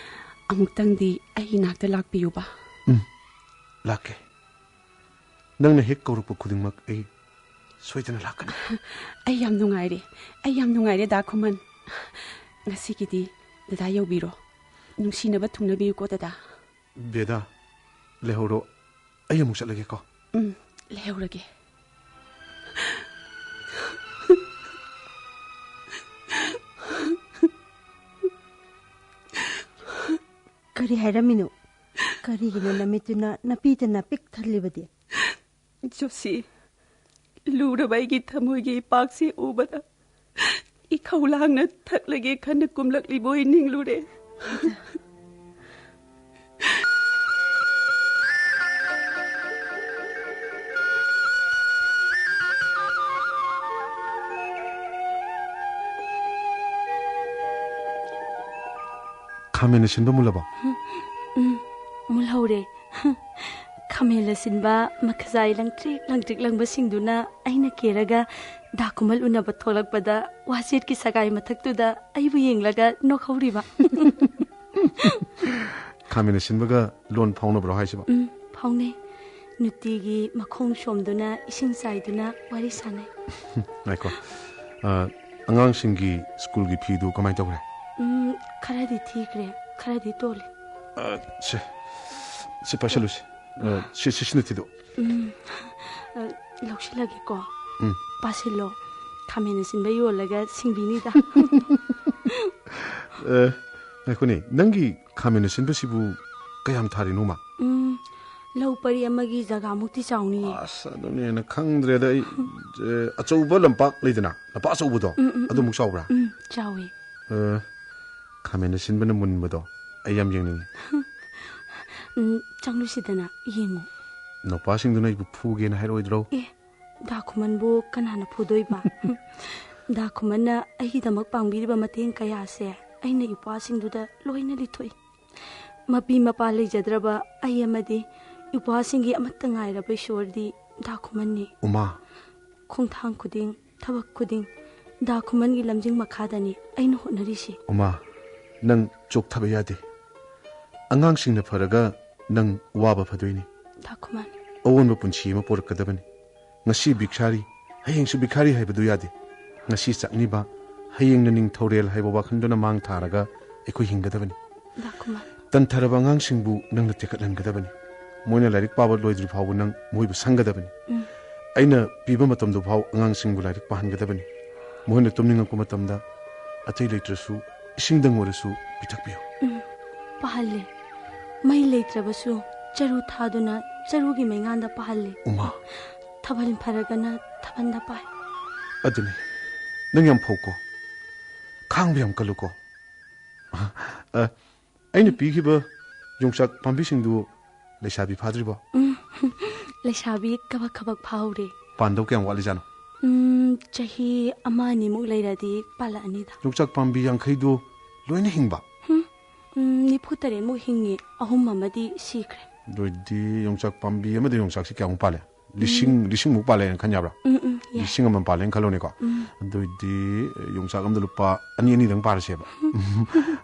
ꯑꯃꯨꯛꯇꯪꯗꯤ ꯑꯩ ꯏꯅꯥꯛꯇ ꯂꯥꯛꯄꯤꯌꯨꯕ꯫ ꯎꯝ, ꯂꯥꯛꯀꯦ꯫ ꯅꯪꯅ ꯍꯦꯛ ꯀꯧꯔꯛꯄ ꯈꯨꯗꯤꯡꯃꯛ ꯑꯩ ꯁꯣꯏꯗꯅ ꯂꯥꯛꯀꯅꯤ꯫ ꯑꯩ ꯌꯥꯝ ꯅꯨꯡꯉꯥꯏꯔꯦ꯫ ꯑꯩ ꯌꯥꯝ ꯅꯨꯡꯉꯥꯏꯔꯦ, ꯗꯥ ꯈꯨꯃꯟ꯫ ꯉꯁꯤꯒꯤꯗꯤ ꯗꯗꯥ ꯌꯧꯕꯤꯔꯣ꯫ ꯅꯨꯡꯁꯤꯅꯕ ꯊꯨꯡꯅꯕꯤꯌꯨꯀꯣ, ꯗꯗꯥ꯫ ꯕꯦꯗꯥ, ꯂꯩꯍꯧꯔꯣ꯫ ꯑꯩ ꯑꯃꯨꯛ ꯆꯠꯂꯒꯦꯀꯣ꯫ ꯎꯝ, ꯂꯩꯍꯧꯔꯒꯦ꯫ ꯀꯔꯤ ꯍꯥꯏꯔꯝꯃꯤꯅꯣ? ꯀꯔꯤꯒꯤꯅꯣ ꯅꯃꯤꯠꯇꯨꯅ ꯅꯄꯤꯇꯅ ꯄꯤꯛ ꯊꯜꯂꯤꯕꯗꯤ? ꯖꯣꯁꯤ, ꯂꯨꯔꯕ ꯑꯩꯒꯤ ꯊꯃꯣꯏꯒꯤ ꯏꯄꯥꯛꯁꯤ ꯎꯕꯗ ꯏꯈꯧ ꯂꯥꯡꯅ ꯊꯛꯂꯒꯦ ꯈꯟꯅ ꯀꯨꯝꯂꯛꯂꯤꯕꯣꯏ ꯅꯤꯡꯂꯨꯔꯦ꯫ ꯈꯥꯃꯦꯟ ꯑꯁꯤꯟꯕ ꯃꯨꯜꯂꯕꯣ? ꯎꯝ, ꯃꯨꯜꯍꯧꯔꯦ꯫ ꯈꯥꯃꯦꯟ ꯑꯁꯤꯟꯕ ꯃꯈꯖꯥꯏ ꯂꯪꯇ꯭ꯔꯤꯛ ꯂꯪꯇ꯭ꯔꯤꯛ ꯂꯪꯕꯁꯤꯡꯗꯨꯅ ꯑꯩꯅ ꯀꯦꯔꯒ ꯗꯥ ꯈꯨꯃꯟ ꯎꯅꯕ ꯊꯣꯛꯂꯛꯄꯗ ꯋꯥꯁꯤꯠꯀꯤ ꯁꯒꯥꯏ ꯃꯊꯛꯇꯨꯗ ꯑꯩꯕꯨ ꯌꯦꯡꯂꯒ ꯅꯣꯛꯍꯧꯔꯤꯕ꯫ ꯈꯥꯃꯦꯟ ꯑꯁꯤꯟꯕꯒ ꯂꯣꯟ ꯐꯥꯎꯅꯕ꯭ꯔꯣ ꯍꯥꯏꯁꯤꯕꯣ? ꯎꯝ, ꯐꯥꯎꯅꯩ꯫ ꯅꯨꯡꯇꯤꯒꯤ ꯃꯈꯣꯡ ꯁꯣꯝꯗꯨꯅ ꯏꯁꯤꯡ ꯆꯥꯏꯗꯨꯅ ꯋꯥꯔꯤ ꯁꯥꯟꯅꯩ꯫ ꯉꯥꯏꯈꯣ꯫ ꯑ, ꯑꯉꯥꯡꯁꯤꯡꯒꯤ ꯁ꯭ꯀꯨꯜꯒꯤ ꯐꯤꯗꯨ ꯀꯃꯥꯏꯅ ꯇꯧꯈ꯭ꯔꯦ? ꯎꯝ, ꯈꯔꯗꯤ ꯊꯤꯈ꯭ꯔꯦ, ꯈꯔꯗꯤ ꯇꯣꯜꯂꯤ꯫ ꯑ, ꯁꯦ, ꯁꯤ ꯄꯥꯏꯁꯜꯂꯨꯁꯤ꯫ ꯑ, ꯁꯤ, ꯁꯤ, ꯁꯤꯅ ꯊꯤꯗꯣꯛ꯫ ꯎꯝ, ꯑ, ꯂꯧꯁꯤꯜꯂꯒꯦꯀꯣ꯫ ꯎꯝ꯫ ꯄꯥꯁꯤꯜꯂꯣ꯫ ꯈꯥꯃꯦꯟ ꯑꯁꯤꯟꯕ ꯌꯣꯜꯂꯒ ꯁꯤꯡꯕꯤꯅꯤꯗ꯫ ꯑ, ꯉꯥꯏꯈꯣꯅꯦ, ꯅꯪꯒꯤ ꯈꯥꯃꯦꯟ ꯑꯁꯤꯟꯕꯁꯤꯕꯨ ꯀꯌꯥꯝ ꯊꯥꯔꯤꯅꯣꯃ? ꯎꯝ, ꯂꯧ ꯄꯔꯤ ꯑꯃꯒꯤ ꯖꯒꯥꯃꯨꯛꯇꯤ ꯆꯥꯎꯅꯤꯌꯦ꯫ ꯑꯁ, ꯑꯗꯨꯅꯦꯅ ꯈꯪꯗ꯭ꯔꯦꯗ ꯑꯩ꯫ ꯑꯦ, ꯑꯆꯧꯕ ꯂꯝꯄꯥꯛ ꯂꯩꯗꯅ, ꯂꯝꯄꯥꯛ ꯑꯆꯧꯕꯗꯣ, ꯎꯝ, ꯎꯝ, ꯎꯝ꯫ ꯑꯗꯨꯃꯨꯛ ꯆꯥꯎꯕ꯭ꯔꯥ? ꯎꯝ, ꯆꯥꯎꯋꯤ꯫ ꯑ, ꯈꯥꯃꯦꯟ ꯑꯁꯤꯟꯕꯅ ꯃꯨꯟꯕꯗꯣ ꯑꯩ ꯌꯥꯝ ꯌꯦꯡꯅꯤꯡꯉꯤ꯫ ꯎꯝ, ꯆꯪꯂꯨꯁꯤꯗꯅ, ꯌꯦꯡꯉꯨ꯫ ꯅꯨꯄꯥꯁꯤꯡꯗꯨꯅ ꯑꯩꯕꯨ ꯐꯨꯒꯦꯅ ꯍꯥꯏꯔꯛꯑꯣꯏꯗ꯭ꯔꯣ? ꯑꯦ, ꯗꯥ ꯈꯨꯃꯟꯕꯨ ꯀꯅꯥꯅ ꯐꯨꯗꯣꯏꯕ? ꯗꯥ ꯈꯨꯃꯟꯅ ꯑꯩꯒꯤꯗꯃꯛ ꯄꯥꯡꯕꯤꯔꯤꯕ ꯃꯇꯦꯡ ꯀꯌꯥꯁꯦ ꯑꯩꯅ ꯏꯄ꯭ꯋꯥꯁꯤꯡꯗꯨꯗ ꯂꯣꯏꯅ ꯂꯤꯊꯣꯛꯏ꯫ ꯃꯄꯤ ꯃꯄꯥ ꯂꯩꯖꯗ꯭ꯔꯕ ꯑꯩ ꯑꯃꯗꯤ ꯏꯄ꯭ꯋꯥꯁꯤꯡꯒꯤ ꯑꯃꯠꯇ ꯉꯥꯏꯔꯕ ꯏꯁꯣꯔꯗꯤ ꯗꯥ ꯈꯨꯃꯟꯅꯤ꯫ ꯎꯃꯥ꯫ ꯈꯣꯡꯊꯥꯡ ꯈꯨꯗꯤꯡ, ꯊꯕꯛ ꯈꯨꯗꯤꯡ ꯗꯥ ꯈꯨꯃꯟꯒꯤ ꯂꯝꯖꯤꯡ ꯃꯈꯥꯗꯅꯤ ꯑꯩꯅ ꯍꯣꯠꯅꯔꯤꯁꯤ꯫ ꯎꯃꯥ, ꯅꯪ ꯆꯣꯛꯊꯕ ꯌꯥꯗꯦ꯫ ꯑꯉꯥꯡꯁꯤꯡꯅ ꯐꯔꯒ ꯅꯪ ꯋꯥꯕ ꯐꯗꯣꯏꯅꯤ꯫ ꯗꯥ ꯈꯨꯃꯟ꯫ ꯑꯑꯣꯟꯕ ꯄꯨꯟꯁꯤ ꯑꯃ ꯄꯣꯔꯛꯀꯗꯕꯅꯤ꯫ ꯉꯁꯤ ꯚꯤꯈꯥꯔꯤ, ꯍꯌꯦꯡꯁꯨ ꯚꯤꯈꯥꯔꯤ ꯍꯥꯏꯕꯗꯨ ꯌꯥꯗꯦ꯫ ꯉꯁꯤ ꯆꯥꯛꯅꯤꯕ, ꯍꯌꯦꯡꯅ ꯅꯤꯡꯊꯧꯔꯦꯜ ꯍꯥꯏꯕ ꯋꯥꯈꯜꯗꯨꯅ ꯃꯥꯡ ꯊꯥꯔꯒ ꯑꯩꯈꯣꯏ ꯍꯤꯡꯒꯗꯕꯅꯤ꯫ ꯗꯥ ꯈꯨꯃꯟ꯫ ꯇꯟꯊꯔꯕ ꯑꯉꯥꯡꯁꯤꯡꯕꯨ ꯅꯪꯅ ꯇꯦꯛꯈꯠꯍꯟꯒꯗꯕꯅꯤ꯫ ꯃꯣꯏꯅ ꯂꯥꯏꯔꯤꯛ ꯄꯥꯕ ꯂꯣꯏꯗ꯭ꯔꯤ ꯐꯥꯎꯕ ꯅꯪ ꯃꯣꯏꯕꯨ ꯁꯪꯒꯗꯕꯅꯤ꯫ ꯎꯝ꯫ ꯑꯩꯅ ꯄꯤꯕ ꯃꯇꯝꯗꯨ ꯐꯥꯎ ꯑꯉꯥꯡꯁꯤꯡꯕꯨ ꯂꯥꯏꯔꯤꯛ ꯄꯥꯍꯟꯒꯗꯕꯅꯤ꯫ ꯃꯈꯣꯏꯅ ꯇꯨꯝꯅꯤꯡꯉꯛꯄ ꯃꯇꯝꯗ ꯑꯇꯩ ꯂꯩꯇ꯭ꯔꯁꯨ ꯏꯁꯤꯡꯗꯪ ꯑꯣꯏꯔꯁꯨ ꯄꯤꯊꯛꯄꯤꯌꯨ꯫ ꯎꯝ, ꯄꯥꯍꯜꯂꯦ꯫ ꯃꯩ ꯂꯩꯇ꯭ꯔꯕꯁꯨ ꯆꯔꯨ ꯊꯥꯗꯨꯅ ꯆꯔꯨꯒꯤ ꯃꯩꯉꯥꯟꯗ ꯄꯥꯍꯜꯂꯦ꯫ ꯎꯃꯥ꯫ ꯊꯥꯕꯜ ꯐꯔꯒꯅ ꯊꯥꯕꯜꯗ ꯄꯥꯏ꯫ ꯑꯗꯨꯅꯤ꯫ ꯅꯪ ꯌꯥꯝ ꯐꯧꯀꯣ꯫ ꯈꯥꯡꯕ ꯌꯥꯝ ꯀꯜꯂꯨꯀꯣ꯫ ꯑ, ꯑꯩꯅ ꯄꯤꯈꯤꯕ ꯌꯣꯡꯆꯥꯛ ꯄꯥꯝꯕꯤꯁꯤꯡꯗꯨ ꯂꯩꯁꯥꯕꯤ ꯐꯥꯗ꯭ꯔꯤꯕꯣ? ꯎꯝ, ꯂꯩꯁꯥꯕꯤ ꯀꯕꯛ ꯀꯕꯛ ꯐꯥꯍꯧꯔꯦ꯫ ꯄꯥꯟꯗꯧ ꯀꯌꯥꯝ ꯋꯥꯠꯂꯤꯖꯥꯠꯅꯣ? ꯎꯝ, ꯆꯍꯤ ꯑꯃ ꯑꯅꯤꯃꯨꯛ ꯂꯩꯔꯗꯤ ꯄꯥꯜꯂꯛꯑꯅꯤꯗ꯫ ꯌꯣꯡꯆꯥꯛ ꯄꯥꯝꯕꯤ ꯌꯥꯡꯈꯩꯗꯨ ꯂꯣꯏꯅ ꯍꯤꯡꯕ? ꯎꯝ, ꯎꯝ, ꯅꯤꯐꯨ ꯇꯔꯦꯠꯃꯨꯛ ꯍꯤꯡꯉꯤ, ꯑꯍꯨꯝ ꯑꯃꯗꯤ ꯁꯤꯈ꯭ꯔꯦ꯫ ꯑꯗꯨ ꯑꯣꯏꯗꯤ ꯌꯣꯡꯆꯥꯛ ꯄꯥꯝꯕꯤ ꯑꯃꯗ ꯌꯣꯡꯆꯥꯛꯁꯤ ꯀꯌꯥꯃꯨꯛ ꯄꯥꯜꯂꯦ? ꯂꯤꯁꯤꯡ, ꯎꯝ꯫ ꯂꯤꯁꯤꯡꯃꯨꯛ ꯄꯥꯜꯂꯦꯅ ꯈꯟ ꯌꯥꯕ꯭ꯔꯥ? ꯎꯝ, ꯎꯝ, ꯌꯥꯏ꯫ ꯂꯤꯁꯤꯡ ꯑꯃ ꯄꯥꯜꯂꯦꯅ ꯈꯜꯂꯣꯅꯦꯀꯣ꯫ ꯎꯝ꯫ ꯑꯗꯨ ꯑꯣꯏꯗꯤ ꯌꯣꯡꯆꯥꯛ ꯑꯃꯗ ꯂꯨꯄꯥ ꯑꯅꯤ, ꯑꯅꯤꯗꯪ ꯄꯥꯔꯁꯦꯕ꯫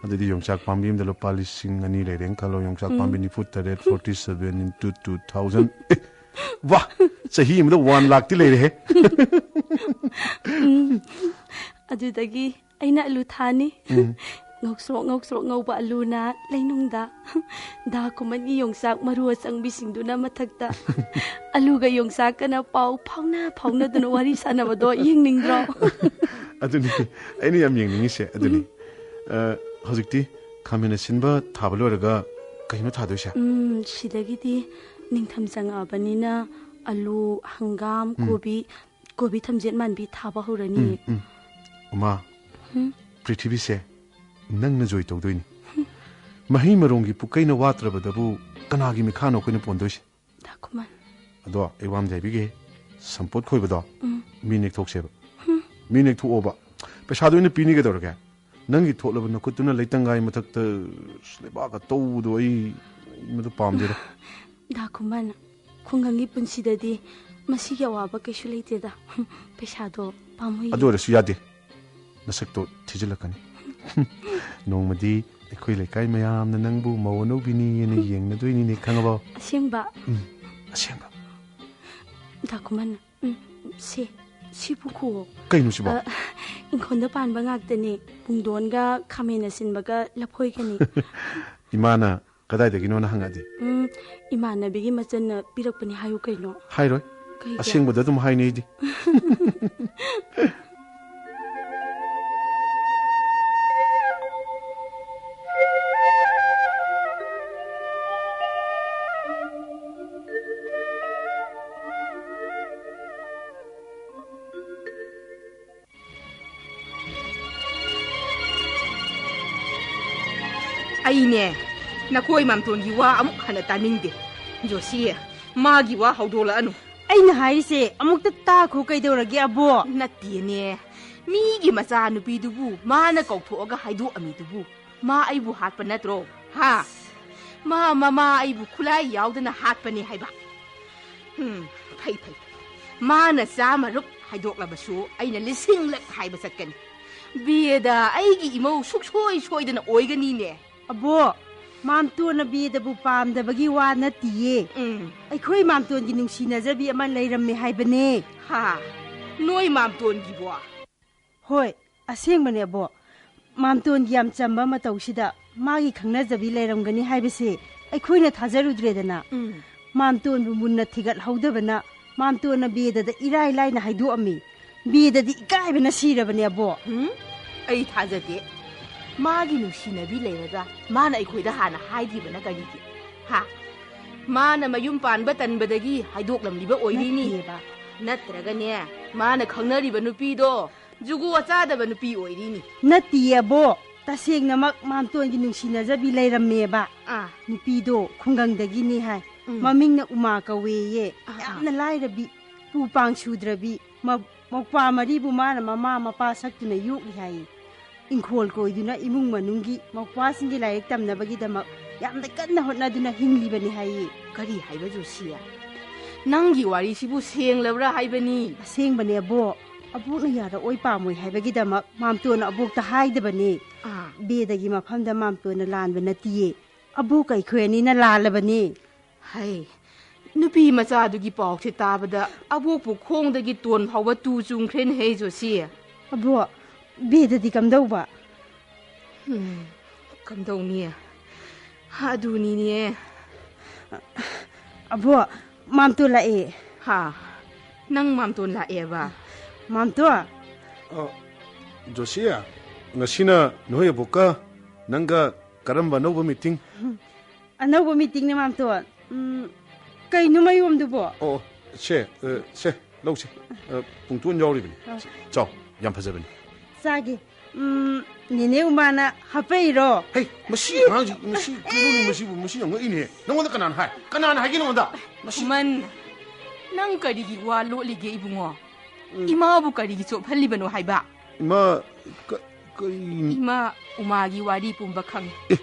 ꯑꯗꯨꯗꯤ ꯌꯣꯡꯆꯥꯛ ꯄꯥꯝꯕꯤ ꯑꯃꯗ ꯂꯨꯄꯥ ꯂꯤꯁꯤꯡ ꯑꯅꯤ ꯂꯩꯔꯦꯅ ꯈꯜꯂꯣ, ꯌꯣꯡꯆꯥꯛ ꯎꯝ꯫ ꯄꯥꯝꯕꯤ ꯅꯤꯐꯨ ꯇꯔꯦꯠ, forty seven into two thousand꯫ ꯑꯦ, ꯋꯥ! ꯆꯍꯤ ꯑꯃꯗ one ꯂꯥꯈꯇꯤ ꯂꯩꯔꯦꯍꯦ꯫ ꯎꯝ꯫ ꯑꯗꯨꯗꯒꯤ ꯑꯩꯅ ꯑꯂꯨ ꯊꯥꯅꯤ꯫ ꯎꯝ꯫ ꯉꯧꯁ꯭ꯔꯣꯛ ꯉꯧꯁ꯭ꯔꯣꯛ ꯉꯧꯕ ꯑꯂꯨꯅ ꯂꯩꯅꯨꯡꯗ, ꯗꯥ ꯈꯨꯃꯟꯒꯤ ꯌꯣꯡꯆꯥꯛ ꯃꯔꯨ ꯑꯆꯪꯕꯤꯁꯤꯡꯗꯨꯅ ꯃꯊꯛꯇ꯫ ꯑꯂꯨꯒ ꯌꯣꯡꯆꯥꯛꯀꯅ ꯄꯥꯎ ꯐꯥꯎꯅ ꯐꯥꯎꯅꯗꯨꯅ ꯋꯥꯔꯤ ꯁꯥꯟꯅꯕꯗꯣ ꯌꯦꯡꯅꯤꯡꯗ꯭ꯔꯣ? ꯑꯗꯨꯅꯤ ꯑꯩꯅ ꯌꯥꯝ ꯌꯦꯡꯅꯤꯡꯉꯤꯁꯦ, ꯑꯗꯨꯅꯤ꯫ ꯎꯝ꯫ ꯑ, ꯍꯧꯖꯤꯛꯇꯤ ꯈꯥꯃꯦꯟ ꯑꯁꯤꯟꯕ ꯊꯥꯕ ꯂꯣꯏꯔꯒ ꯀꯩꯅꯣ ꯊꯥꯗꯣꯏꯁꯦ? ꯎꯝ, ꯁꯤꯗꯒꯤꯗꯤ ꯅꯤꯡꯊꯝ ꯆꯪꯉꯛꯑꯕꯅꯤꯅ ꯑꯂꯨ, ꯍꯪꯒꯥꯝ, ꯎꯝ꯫ ꯀꯣꯕꯤ, ꯀꯣꯕꯤ ꯊꯝꯆꯦꯠ ꯃꯥꯟꯕꯤ ꯊꯥꯕ ꯍꯧꯔꯅꯤ꯫ ꯎꯝ, ꯎꯝ꯫ ꯎꯃꯥ, ꯎꯝ? ꯄ꯭ꯔꯤꯊꯤꯕꯤꯁꯦ ꯅꯪꯅ ꯖꯣꯏ ꯇꯧꯗꯣꯏꯅꯤ꯫ ꯃꯍꯩ ꯃꯔꯣꯡꯒꯤ ꯄꯨꯀꯩꯅ ꯋꯥꯠꯇ꯭ꯔꯕꯗꯕꯨ ꯀꯅꯥꯒꯤ ꯃꯤꯈꯥꯅꯣ ꯑꯩꯈꯣꯏꯅ ꯄꯣꯟꯗꯣꯏꯁꯦ? ꯗꯥ ꯈꯨꯃꯟ꯫ ꯑꯗꯣ ꯑꯩ ꯋꯥ ꯑꯃꯗꯤ ꯍꯥꯏꯕꯤꯒꯦ, ꯁꯝꯄꯣꯠ ꯈꯣꯏꯕꯗꯣ ꯎꯝ꯫ ꯃꯤ ꯅꯦꯛꯊꯣꯛꯁꯦꯕ꯫ ꯍꯨꯝ꯫ ꯃꯤ ꯅꯦꯛꯊꯣꯛꯑꯣꯕ꯫ ꯄꯩꯁꯥꯗꯣ ꯑꯩꯅ ꯄꯤꯅꯤ ꯀꯩꯗꯧꯔꯒꯦ? ꯅꯪꯒꯤ ꯊꯣꯛꯂꯕ ꯅꯈꯨꯠꯇꯨꯅ ꯂꯩꯇꯪꯒꯥꯏ ꯃꯊꯛꯇ ꯂꯩꯕꯥꯛꯀ ꯇꯧꯕꯗꯣ ꯑꯩ, ꯑꯩ ꯃꯗꯨ ꯄꯥꯝꯗꯦꯗ꯫ ꯗꯥ ꯈꯨꯃꯟ, ꯈꯨꯡꯒꯪꯒꯤ ꯄꯨꯟꯁꯤꯗꯗꯤ ꯃꯁꯤꯒꯤ ꯑꯋꯥꯕ ꯀꯩꯁꯨ ꯂꯩꯇꯦꯗ꯫ ꯄꯩꯁꯥꯗꯣ ꯄꯥꯝꯃꯨꯏ꯫ ꯑꯗꯨ ꯑꯣꯏꯔꯁꯨ ꯌꯥꯗꯦ꯫ ꯅꯁꯛꯇꯣ ꯊꯤꯖꯤꯜꯂꯛꯀꯅꯤ꯫ ꯅꯣꯡꯃꯗꯤ ꯑꯩꯈꯣꯏ ꯂꯩꯀꯥꯏ ꯃꯌꯥꯝꯅ ꯅꯪꯕꯨ ꯃꯧ ꯑꯅꯧꯕꯤꯅꯤ ꯍꯥꯏꯅ ꯌꯦꯡꯅꯗꯣꯏꯅꯤꯅꯦ, ꯈꯪꯉꯕꯣ? ꯑꯁꯦꯡꯕ? ꯎꯝ, ꯑꯁꯦꯡꯕ꯫ ꯗꯥ ꯈꯨꯃꯟ, ꯎꯝ, ꯁꯦ, ꯁꯤꯕꯨ ꯈꯨꯑꯣ꯫ ꯀꯩꯅꯣ ꯁꯤꯕꯣ? ꯑ, ꯏꯪꯈꯣꯜꯗ ꯄꯥꯟꯕ ꯉꯥꯛꯇꯅꯦ꯫ ꯄꯨꯡꯗꯣꯟꯒ ꯈꯥꯃꯦꯟ ꯑꯁꯤꯟꯕꯒ ꯂꯐꯣꯏꯒꯅꯤ꯫ ꯏꯃꯥꯅ ꯀꯗꯥꯏꯗꯒꯤꯅꯣꯅ ꯍꯪꯉꯛꯑꯗꯤ? ꯎꯝ, ꯏꯃꯥꯟꯅꯕꯤꯒꯤ ꯃꯆꯟꯅ ꯄꯤꯔꯛꯄꯅꯤ ꯍꯥꯏꯌꯨ ꯀꯩꯅꯣ꯫ ꯍꯥꯏꯔꯣꯏ꯫ ꯀꯩꯒꯤ? ꯑꯁꯦꯡꯕꯗ ꯑꯗꯨꯝ ꯍꯥꯏꯅꯤ ꯑꯩꯗꯤ꯫ ꯑꯩꯅꯦ, ꯅꯈꯣꯏ ꯃꯥꯝꯇꯣꯟꯒꯤ ꯋꯥ ꯑꯃꯨꯛ ꯍꯟꯅ ꯇꯥꯅꯤꯡꯗꯦ꯫ ꯖꯣꯁꯤ, ꯃꯥꯒꯤ ꯋꯥ ꯍꯧꯗꯣꯛꯂꯛꯑꯅꯨ꯫ ꯑꯩꯅ ꯍꯥꯏꯔꯤꯁꯦ ꯑꯃꯨꯛꯇ ꯇꯥꯈꯣ, ꯀꯩꯗꯧꯔꯒꯦ ꯑꯕꯣ? ꯅꯠꯇꯦꯅꯦ, ꯃꯤꯒꯤ ꯃꯆꯥꯅꯨꯄꯤꯗꯨꯕꯨ ꯃꯥꯅ ꯀꯧꯊꯣꯛꯑꯒ ꯍꯥꯏꯗꯣꯛꯑꯝꯃꯤꯗꯨꯕꯨ ꯃꯥ ꯑꯩꯕꯨ ꯍꯥꯠꯄ ꯅꯠꯇ꯭ꯔꯣ? ꯍꯥ? ꯃꯥ ꯃꯃꯥ ꯑꯩꯕꯨ ꯈꯨꯠꯂꯥꯏ ꯌꯥꯎꯗꯅ ꯍꯥꯠꯄꯅꯦ ꯍꯥꯏꯕ꯫ ꯎꯝ, ꯐꯩ, ꯐꯩ, ꯐꯩ꯫ ꯃꯥꯅ ꯆꯥꯝꯃꯔꯨꯛ ꯍꯥꯏꯗꯣꯛꯂꯕꯁꯨ ꯑꯩꯅ ꯂꯤꯁꯤꯡꯂꯛ ꯍꯥꯏꯕ ꯆꯠꯀꯅꯤ꯫ ꯕꯦꯗ ꯑꯩꯒꯤ ꯏꯃꯧ ꯁꯨꯛꯁꯣꯏ ꯁꯣꯏꯗꯅ ꯑꯣꯏꯒꯅꯤꯅꯦ꯫ ꯑꯕꯣ, ꯃꯥꯝꯇꯣꯟꯅ ꯕꯦꯗꯕꯨ ꯄꯥꯝꯗꯕꯒꯤ ꯋꯥ ꯅꯠꯇꯤꯌꯦ꯫ ꯎꯝ꯫ ꯑꯩꯈꯣꯏ ꯃꯥꯝꯇꯣꯟꯒꯤ ꯅꯨꯡꯁꯤꯅꯖꯕꯤ ꯑꯃ ꯂꯩꯔꯝꯃꯦ ꯍꯥꯏꯕꯅꯦ꯫ ꯍꯥ? ꯅꯣꯏ ꯃꯥꯝꯇꯣꯟꯒꯤꯕꯣ? ꯍꯣꯏ, ꯑꯁꯦꯡꯕꯅꯦ ꯑꯕꯣ꯫ ꯃꯥꯝꯇꯣꯟꯒꯤ ꯌꯥꯝ ꯆꯝꯕ ꯃꯇꯧꯁꯤꯗ ꯃꯥꯒꯤ ꯈꯪꯅꯖꯕꯤ ꯂꯩꯔꯝꯒꯅꯤ ꯍꯥꯏꯕꯁꯦ ꯑꯩꯈꯣꯏꯅ ꯊꯥꯖꯔꯨꯗ꯭ꯔꯦꯗꯅ꯫ ꯎꯝ꯫ ꯃꯥꯝꯇꯣꯟꯕꯨ ꯃꯨꯟꯅ ꯊꯤꯒꯠꯍꯧꯗꯕꯅ ꯃꯥꯝꯇꯣꯟꯅ ꯕꯦꯗꯗ ꯏꯔꯥꯏ ꯂꯥꯏꯅ ꯍꯥꯏꯗꯣꯛꯑꯝꯃꯤ꯫ ꯕꯦꯗꯗꯤ ꯏꯀꯥꯏꯕꯅ ꯁꯤꯔꯕꯅꯦ ꯑꯕꯣ꯫ ꯎꯝ? ꯑꯩ ꯊꯥꯖꯗꯦ꯫ ꯃꯥꯒꯤ ꯅꯨꯡꯁꯤꯅꯕꯤ ꯂꯩꯔꯒ ꯃꯥꯅ ꯑꯩꯈꯣꯏꯗ ꯍꯥꯟꯅ ꯍꯥꯏꯗ꯭ꯔꯤꯕꯅ ꯀꯔꯤꯒꯤ? ꯍꯥ? ꯃꯥꯅ ꯃꯌꯨꯝ ꯄꯥꯟꯕ ꯇꯟꯕꯗꯒꯤ ꯍꯥꯏꯗꯣꯛꯂꯝꯂꯤꯕ ꯑꯣꯏꯔꯤꯅꯤ꯫ ꯅꯠꯇꯦꯕ꯫ ꯅꯠꯇ꯭ꯔꯒꯅꯦ, ꯃꯥꯅ ꯈꯪꯅꯔꯤꯕ ꯅꯨꯄꯤꯗꯣ ꯖꯨꯒꯣꯠ ꯆꯥꯗꯕ ꯅꯨꯄꯤ ꯑꯣꯏꯔꯤꯅꯤ꯫ ꯅꯠꯇꯤꯌꯦ ꯑꯕꯣꯛ, ꯇꯁꯦꯡꯅꯃꯛ ꯃꯥꯝꯇꯣꯟꯒꯤ ꯅꯨꯡꯁꯤꯅꯖꯕꯤ ꯂꯩꯔꯝꯃꯦꯕ꯫ ꯑꯥ꯫ ꯅꯨꯄꯤꯗꯣ ꯈꯨꯡꯒꯪꯗꯒꯤꯅꯤ ꯍꯥꯏ꯫ ꯎꯝ꯫ ꯃꯃꯤꯡꯅ ꯎꯃꯥ ꯀꯧꯋꯦꯌꯦ꯫ ꯑꯥ, ꯑꯥ꯫ ꯌꯥꯝꯅ ꯂꯥꯏꯔꯕꯤ, ꯄꯨ ꯄꯥꯡ ꯁꯨꯗ꯭ꯔꯕꯤ, ꯃ-, ꯃꯧꯄ꯭ꯋꯥ ꯃꯔꯤꯕꯨ ꯃꯥꯅ ꯃꯃꯥ ꯃꯄꯥ ꯁꯛꯇꯨꯅ ꯌꯣꯛꯂꯤ ꯍꯥꯏꯌꯦ꯫ ꯏꯪꯈꯣꯜ ꯀꯣꯏꯗꯨꯅ ꯏꯃꯨꯡ ꯃꯅꯨꯡꯒꯤ ꯃꯧꯄ꯭ꯋꯥꯁꯤꯡꯒꯤ ꯂꯥꯏꯔꯤꯛ ꯇꯝꯅꯕꯒꯤꯗꯃꯛ ꯌꯥꯝꯅ ꯀꯟꯅ ꯍꯣꯠꯅꯗꯨꯅ ꯍꯤꯡꯂꯤꯕꯅꯤ ꯍꯥꯏꯌꯦ꯫ ꯀꯔꯤ ꯍꯥꯏꯕ ꯖꯣꯁꯤ? ꯅꯪꯒꯤ ꯋꯥꯔꯤꯁꯤꯕꯨ ꯁꯦꯡꯂꯕ꯭ꯔꯥ ꯍꯥꯏꯕꯅꯤ? ꯑꯁꯦꯡꯕꯅꯦ ꯑꯕꯣꯛ꯫ ꯑꯕꯣꯛꯅ ꯌꯥꯔꯛꯑꯣꯏ ꯄꯥꯝꯃꯣꯏ ꯍꯥꯏꯕꯒꯤꯗꯃꯛ ꯃꯥꯝꯇꯣꯟꯅ ꯑꯕꯣꯛꯇ ꯍꯥꯏꯗꯕꯅꯦ꯫ ꯑꯥ꯫ ꯕꯦꯗꯒꯤ ꯃꯐꯝꯗ ꯃꯥꯝꯇꯣꯟꯅ ꯂꯥꯟꯕ ꯅꯠꯇꯤꯌꯦ꯫ ꯑꯕꯣꯛꯀ ꯑꯩꯈꯣꯏ ꯑꯅꯤꯅ ꯂꯥꯜꯂꯕꯅꯦ꯫ ꯍꯩ, ꯅꯨꯄꯤ ꯃꯆꯥꯗꯨꯒꯤ ꯄꯥꯎꯁꯦ ꯇꯥꯕꯗ ꯑꯕꯣꯛꯄꯨ ꯈꯣꯡꯗꯒꯤ ꯇꯣꯟ ꯐꯥꯎꯕ ꯇꯨ ꯆꯨꯡꯈ꯭ꯔꯦꯅꯦ ꯍꯦ ꯖꯣꯁꯤ꯫ ꯑꯕꯣꯛ, ꯕꯦꯗꯗꯤ ꯀꯝꯗꯧꯕ? ꯎꯝ, ꯀꯝꯗꯧꯅꯤ? ꯑꯗꯨꯅꯤꯅꯦ꯫ ꯑꯕꯣꯛ, ꯃꯥꯝꯇꯣꯟ ꯂꯥꯛꯑꯦ꯫ ꯍꯥ? ꯅꯪ ꯃꯥꯝꯇꯣꯟ ꯂꯥꯛꯑꯦꯕ? ꯃꯥꯝꯇꯣꯟ꯫ ꯑ, ꯖꯣꯁꯤ, ꯉꯁꯤꯅ ꯅꯈꯣꯏ ꯑꯕꯣꯛꯀ ꯅꯪꯒ ꯀꯔꯝꯕ ꯑꯅꯧꯕ ꯃꯤꯇꯤꯡ? ꯑꯅꯧꯕ ꯃꯤꯇꯤꯡꯅꯦ, ꯃꯥꯝꯇꯣꯟ꯫ ꯎꯝ, ꯀꯩꯅꯣ ꯃꯌꯣꯝꯗꯨꯕꯣ? ꯑꯣ, ꯁꯦ, ꯑ, ꯁꯦ, ꯂꯧꯁꯦ꯫ ꯑ, ꯄꯨꯡꯇꯣꯟ ꯌꯥꯎꯔꯤꯕꯅꯤ꯫ ꯑ꯫ ꯆꯥꯎ, ꯌꯥꯝ ꯐꯖꯕꯅꯤ꯫ ꯆꯥꯒꯦ꯫ ꯎꯝ, ꯅꯦꯅꯦ ꯎꯃꯥꯅ ꯍꯥꯞꯄꯛꯏꯔꯣ? ꯍꯩ, ꯃꯁꯤ ꯑꯉꯥꯡꯁꯤ, ꯃꯁꯤ ꯀꯩꯅꯣꯅꯦ, ꯃꯁꯤꯕꯨ, ꯃꯁꯤ ꯌꯥꯝ ꯉꯛꯏꯅꯦ꯫ ꯅꯉꯣꯟꯗ ꯀꯅꯥꯅ ꯍꯥꯏ? ꯀꯅꯥꯅ ꯍꯥꯏꯒꯦ ꯅꯉꯣꯟꯗ? ꯃꯁꯤ ꯈꯨꯃꯟ, ꯅꯪ ꯀꯔꯤꯒꯤ ꯋꯥ ꯂꯣꯠꯂꯤꯒꯦ ꯏꯕꯨꯡꯉꯣ? ꯎꯝ꯫ ꯏꯃꯥꯕꯨ ꯀꯔꯤꯒꯤ ꯆꯣꯞꯍꯜꯂꯤꯕꯅꯣ ꯍꯥꯏꯕ? ꯏꯃꯥ, ꯀ-, ꯀꯔꯤ? ꯏꯃꯥ ꯎꯃꯥꯒꯤ ꯋꯥꯔꯤ ꯄꯨꯝꯕ ꯈꯪꯉꯤ꯫ ꯑꯦ꯫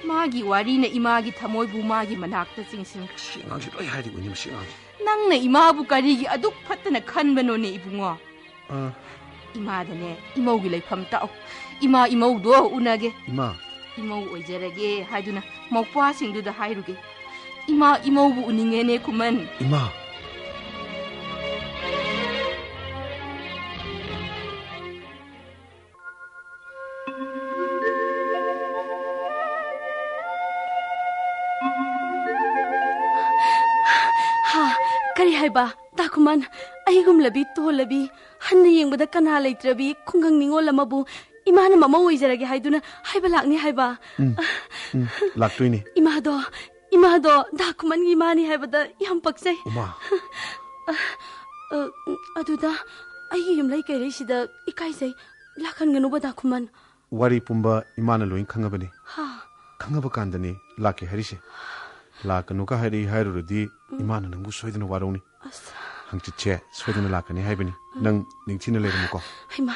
ꯃꯥꯒꯤ ꯋꯥꯔꯤꯅ ꯏꯃꯥꯒꯤ ꯊꯃꯣꯏꯕꯨ ꯃꯥꯒꯤ ꯃꯅꯥꯛꯇ ꯆꯤꯡꯁꯤꯟꯈ꯭ꯔꯦ꯫ ꯁꯤ ꯑꯉꯥꯡꯁꯤ ꯂꯣꯏ ꯍꯥꯏꯔꯤꯕꯅꯤ, ꯃꯁꯤ ꯑꯉꯥꯡꯁꯤ꯫ ꯅꯪꯅ ꯏꯃꯥꯕꯨ ꯀꯔꯤꯒꯤ ꯑꯗꯨꯛ ꯐꯠꯇꯅ ꯈꯟꯕꯅꯣꯅꯦ ꯏꯕꯨꯡꯉꯣ? ꯑ꯫ ꯏꯃꯥꯗꯅꯦ, ꯏꯃꯧꯒꯤ ꯂꯩꯐꯝ ꯇꯥꯛꯑꯣ꯫ ꯏꯃꯥ ꯏꯃꯧꯗꯣ ꯎꯅꯒꯦ꯫ ꯏꯃꯥ꯫ ꯏꯃꯧ ꯑꯣꯏꯖꯔꯒꯦ ꯍꯥꯏꯗꯨꯅ ꯃꯧꯄ꯭ꯋꯥꯁꯤꯡꯗꯨꯗ ꯍꯥꯏꯔꯨꯒꯦ꯫ ꯏꯃꯥ ꯏꯃꯧꯕꯨ ꯎꯅꯤꯡꯉꯦꯅꯦ ꯈꯨꯃꯟ꯫ ꯏꯃꯥ꯫ ꯍꯥ, ꯀꯔꯤ ꯍꯥꯏꯕ? ꯇꯥꯈꯨꯃꯟ, ꯑꯩꯒꯨꯝꯂꯕꯤ, ꯇꯣꯜꯂꯕꯤ, ꯍꯟꯅ ꯌꯦꯡꯕꯗ ꯀꯅꯥ ꯂꯩꯇ꯭ꯔꯕꯤ ꯈꯨꯡꯒꯪ ꯅꯤꯉꯣꯜ ꯑꯃꯕꯨ ꯏꯃꯥꯅ ꯃꯃꯧ ꯑꯣꯏꯖꯔꯒꯦ ꯍꯥꯏꯗꯨꯅ ꯍꯥꯏꯕ ꯂꯥꯛꯅꯤ ꯍꯥꯏꯕ? ꯎꯝ, ꯎꯝ, ꯂꯥꯛꯇꯣꯏꯅꯤ꯫ ꯏꯃꯥꯗꯣ ꯏꯃꯥꯗꯣ ꯗꯥ ꯈꯨꯃꯟꯒꯤ ꯏꯃꯥꯅꯤ ꯍꯥꯏꯕꯗ ꯌꯥꯝ ꯄꯛꯆꯩ꯫ ꯎꯃꯥ꯫ ꯑ, ꯑ, ꯑꯗꯨꯗ ꯑꯩꯒꯤ ꯌꯨꯝꯂꯩ ꯀꯩꯔꯩꯁꯤꯗ ꯏꯀꯥꯏꯖꯩ꯫ ꯂꯥꯛꯍꯟꯒꯅꯨꯕ ꯗꯥ ꯈꯨꯃꯟ꯫ ꯋꯥꯔꯤ ꯄꯨꯝꯕ ꯏꯃꯥꯅ ꯂꯣꯏ ꯈꯪꯉꯕꯅꯤ꯫ ꯍꯥ? ꯈꯪꯉꯕ ꯀꯥꯟꯗꯅꯤ ꯂꯥꯛꯀꯦ ꯍꯥꯏꯔꯤꯁꯦ꯫ ꯂꯥꯛꯀꯅꯨꯒ ꯍꯥꯏꯔꯤ ꯍꯥꯏꯔꯨꯔꯗꯤ ꯎꯝ꯫ ꯏꯃꯥꯅ ꯅꯪꯕꯨ ꯁꯣꯏꯗꯅ ꯋꯥꯔꯧꯅꯤ꯫ ꯑꯁ꯫ ꯍꯪꯆꯤꯠꯁꯦ ꯁꯣꯏꯗꯅ ꯂꯥꯛꯀꯅꯤ ꯍꯥꯏꯕꯅꯤ꯫ ꯎꯝ꯫ ꯅꯪ ꯅꯤꯡꯊꯤꯅ ꯂꯩꯔꯝꯃꯨꯀꯣ꯫ ꯍꯩꯃꯥ,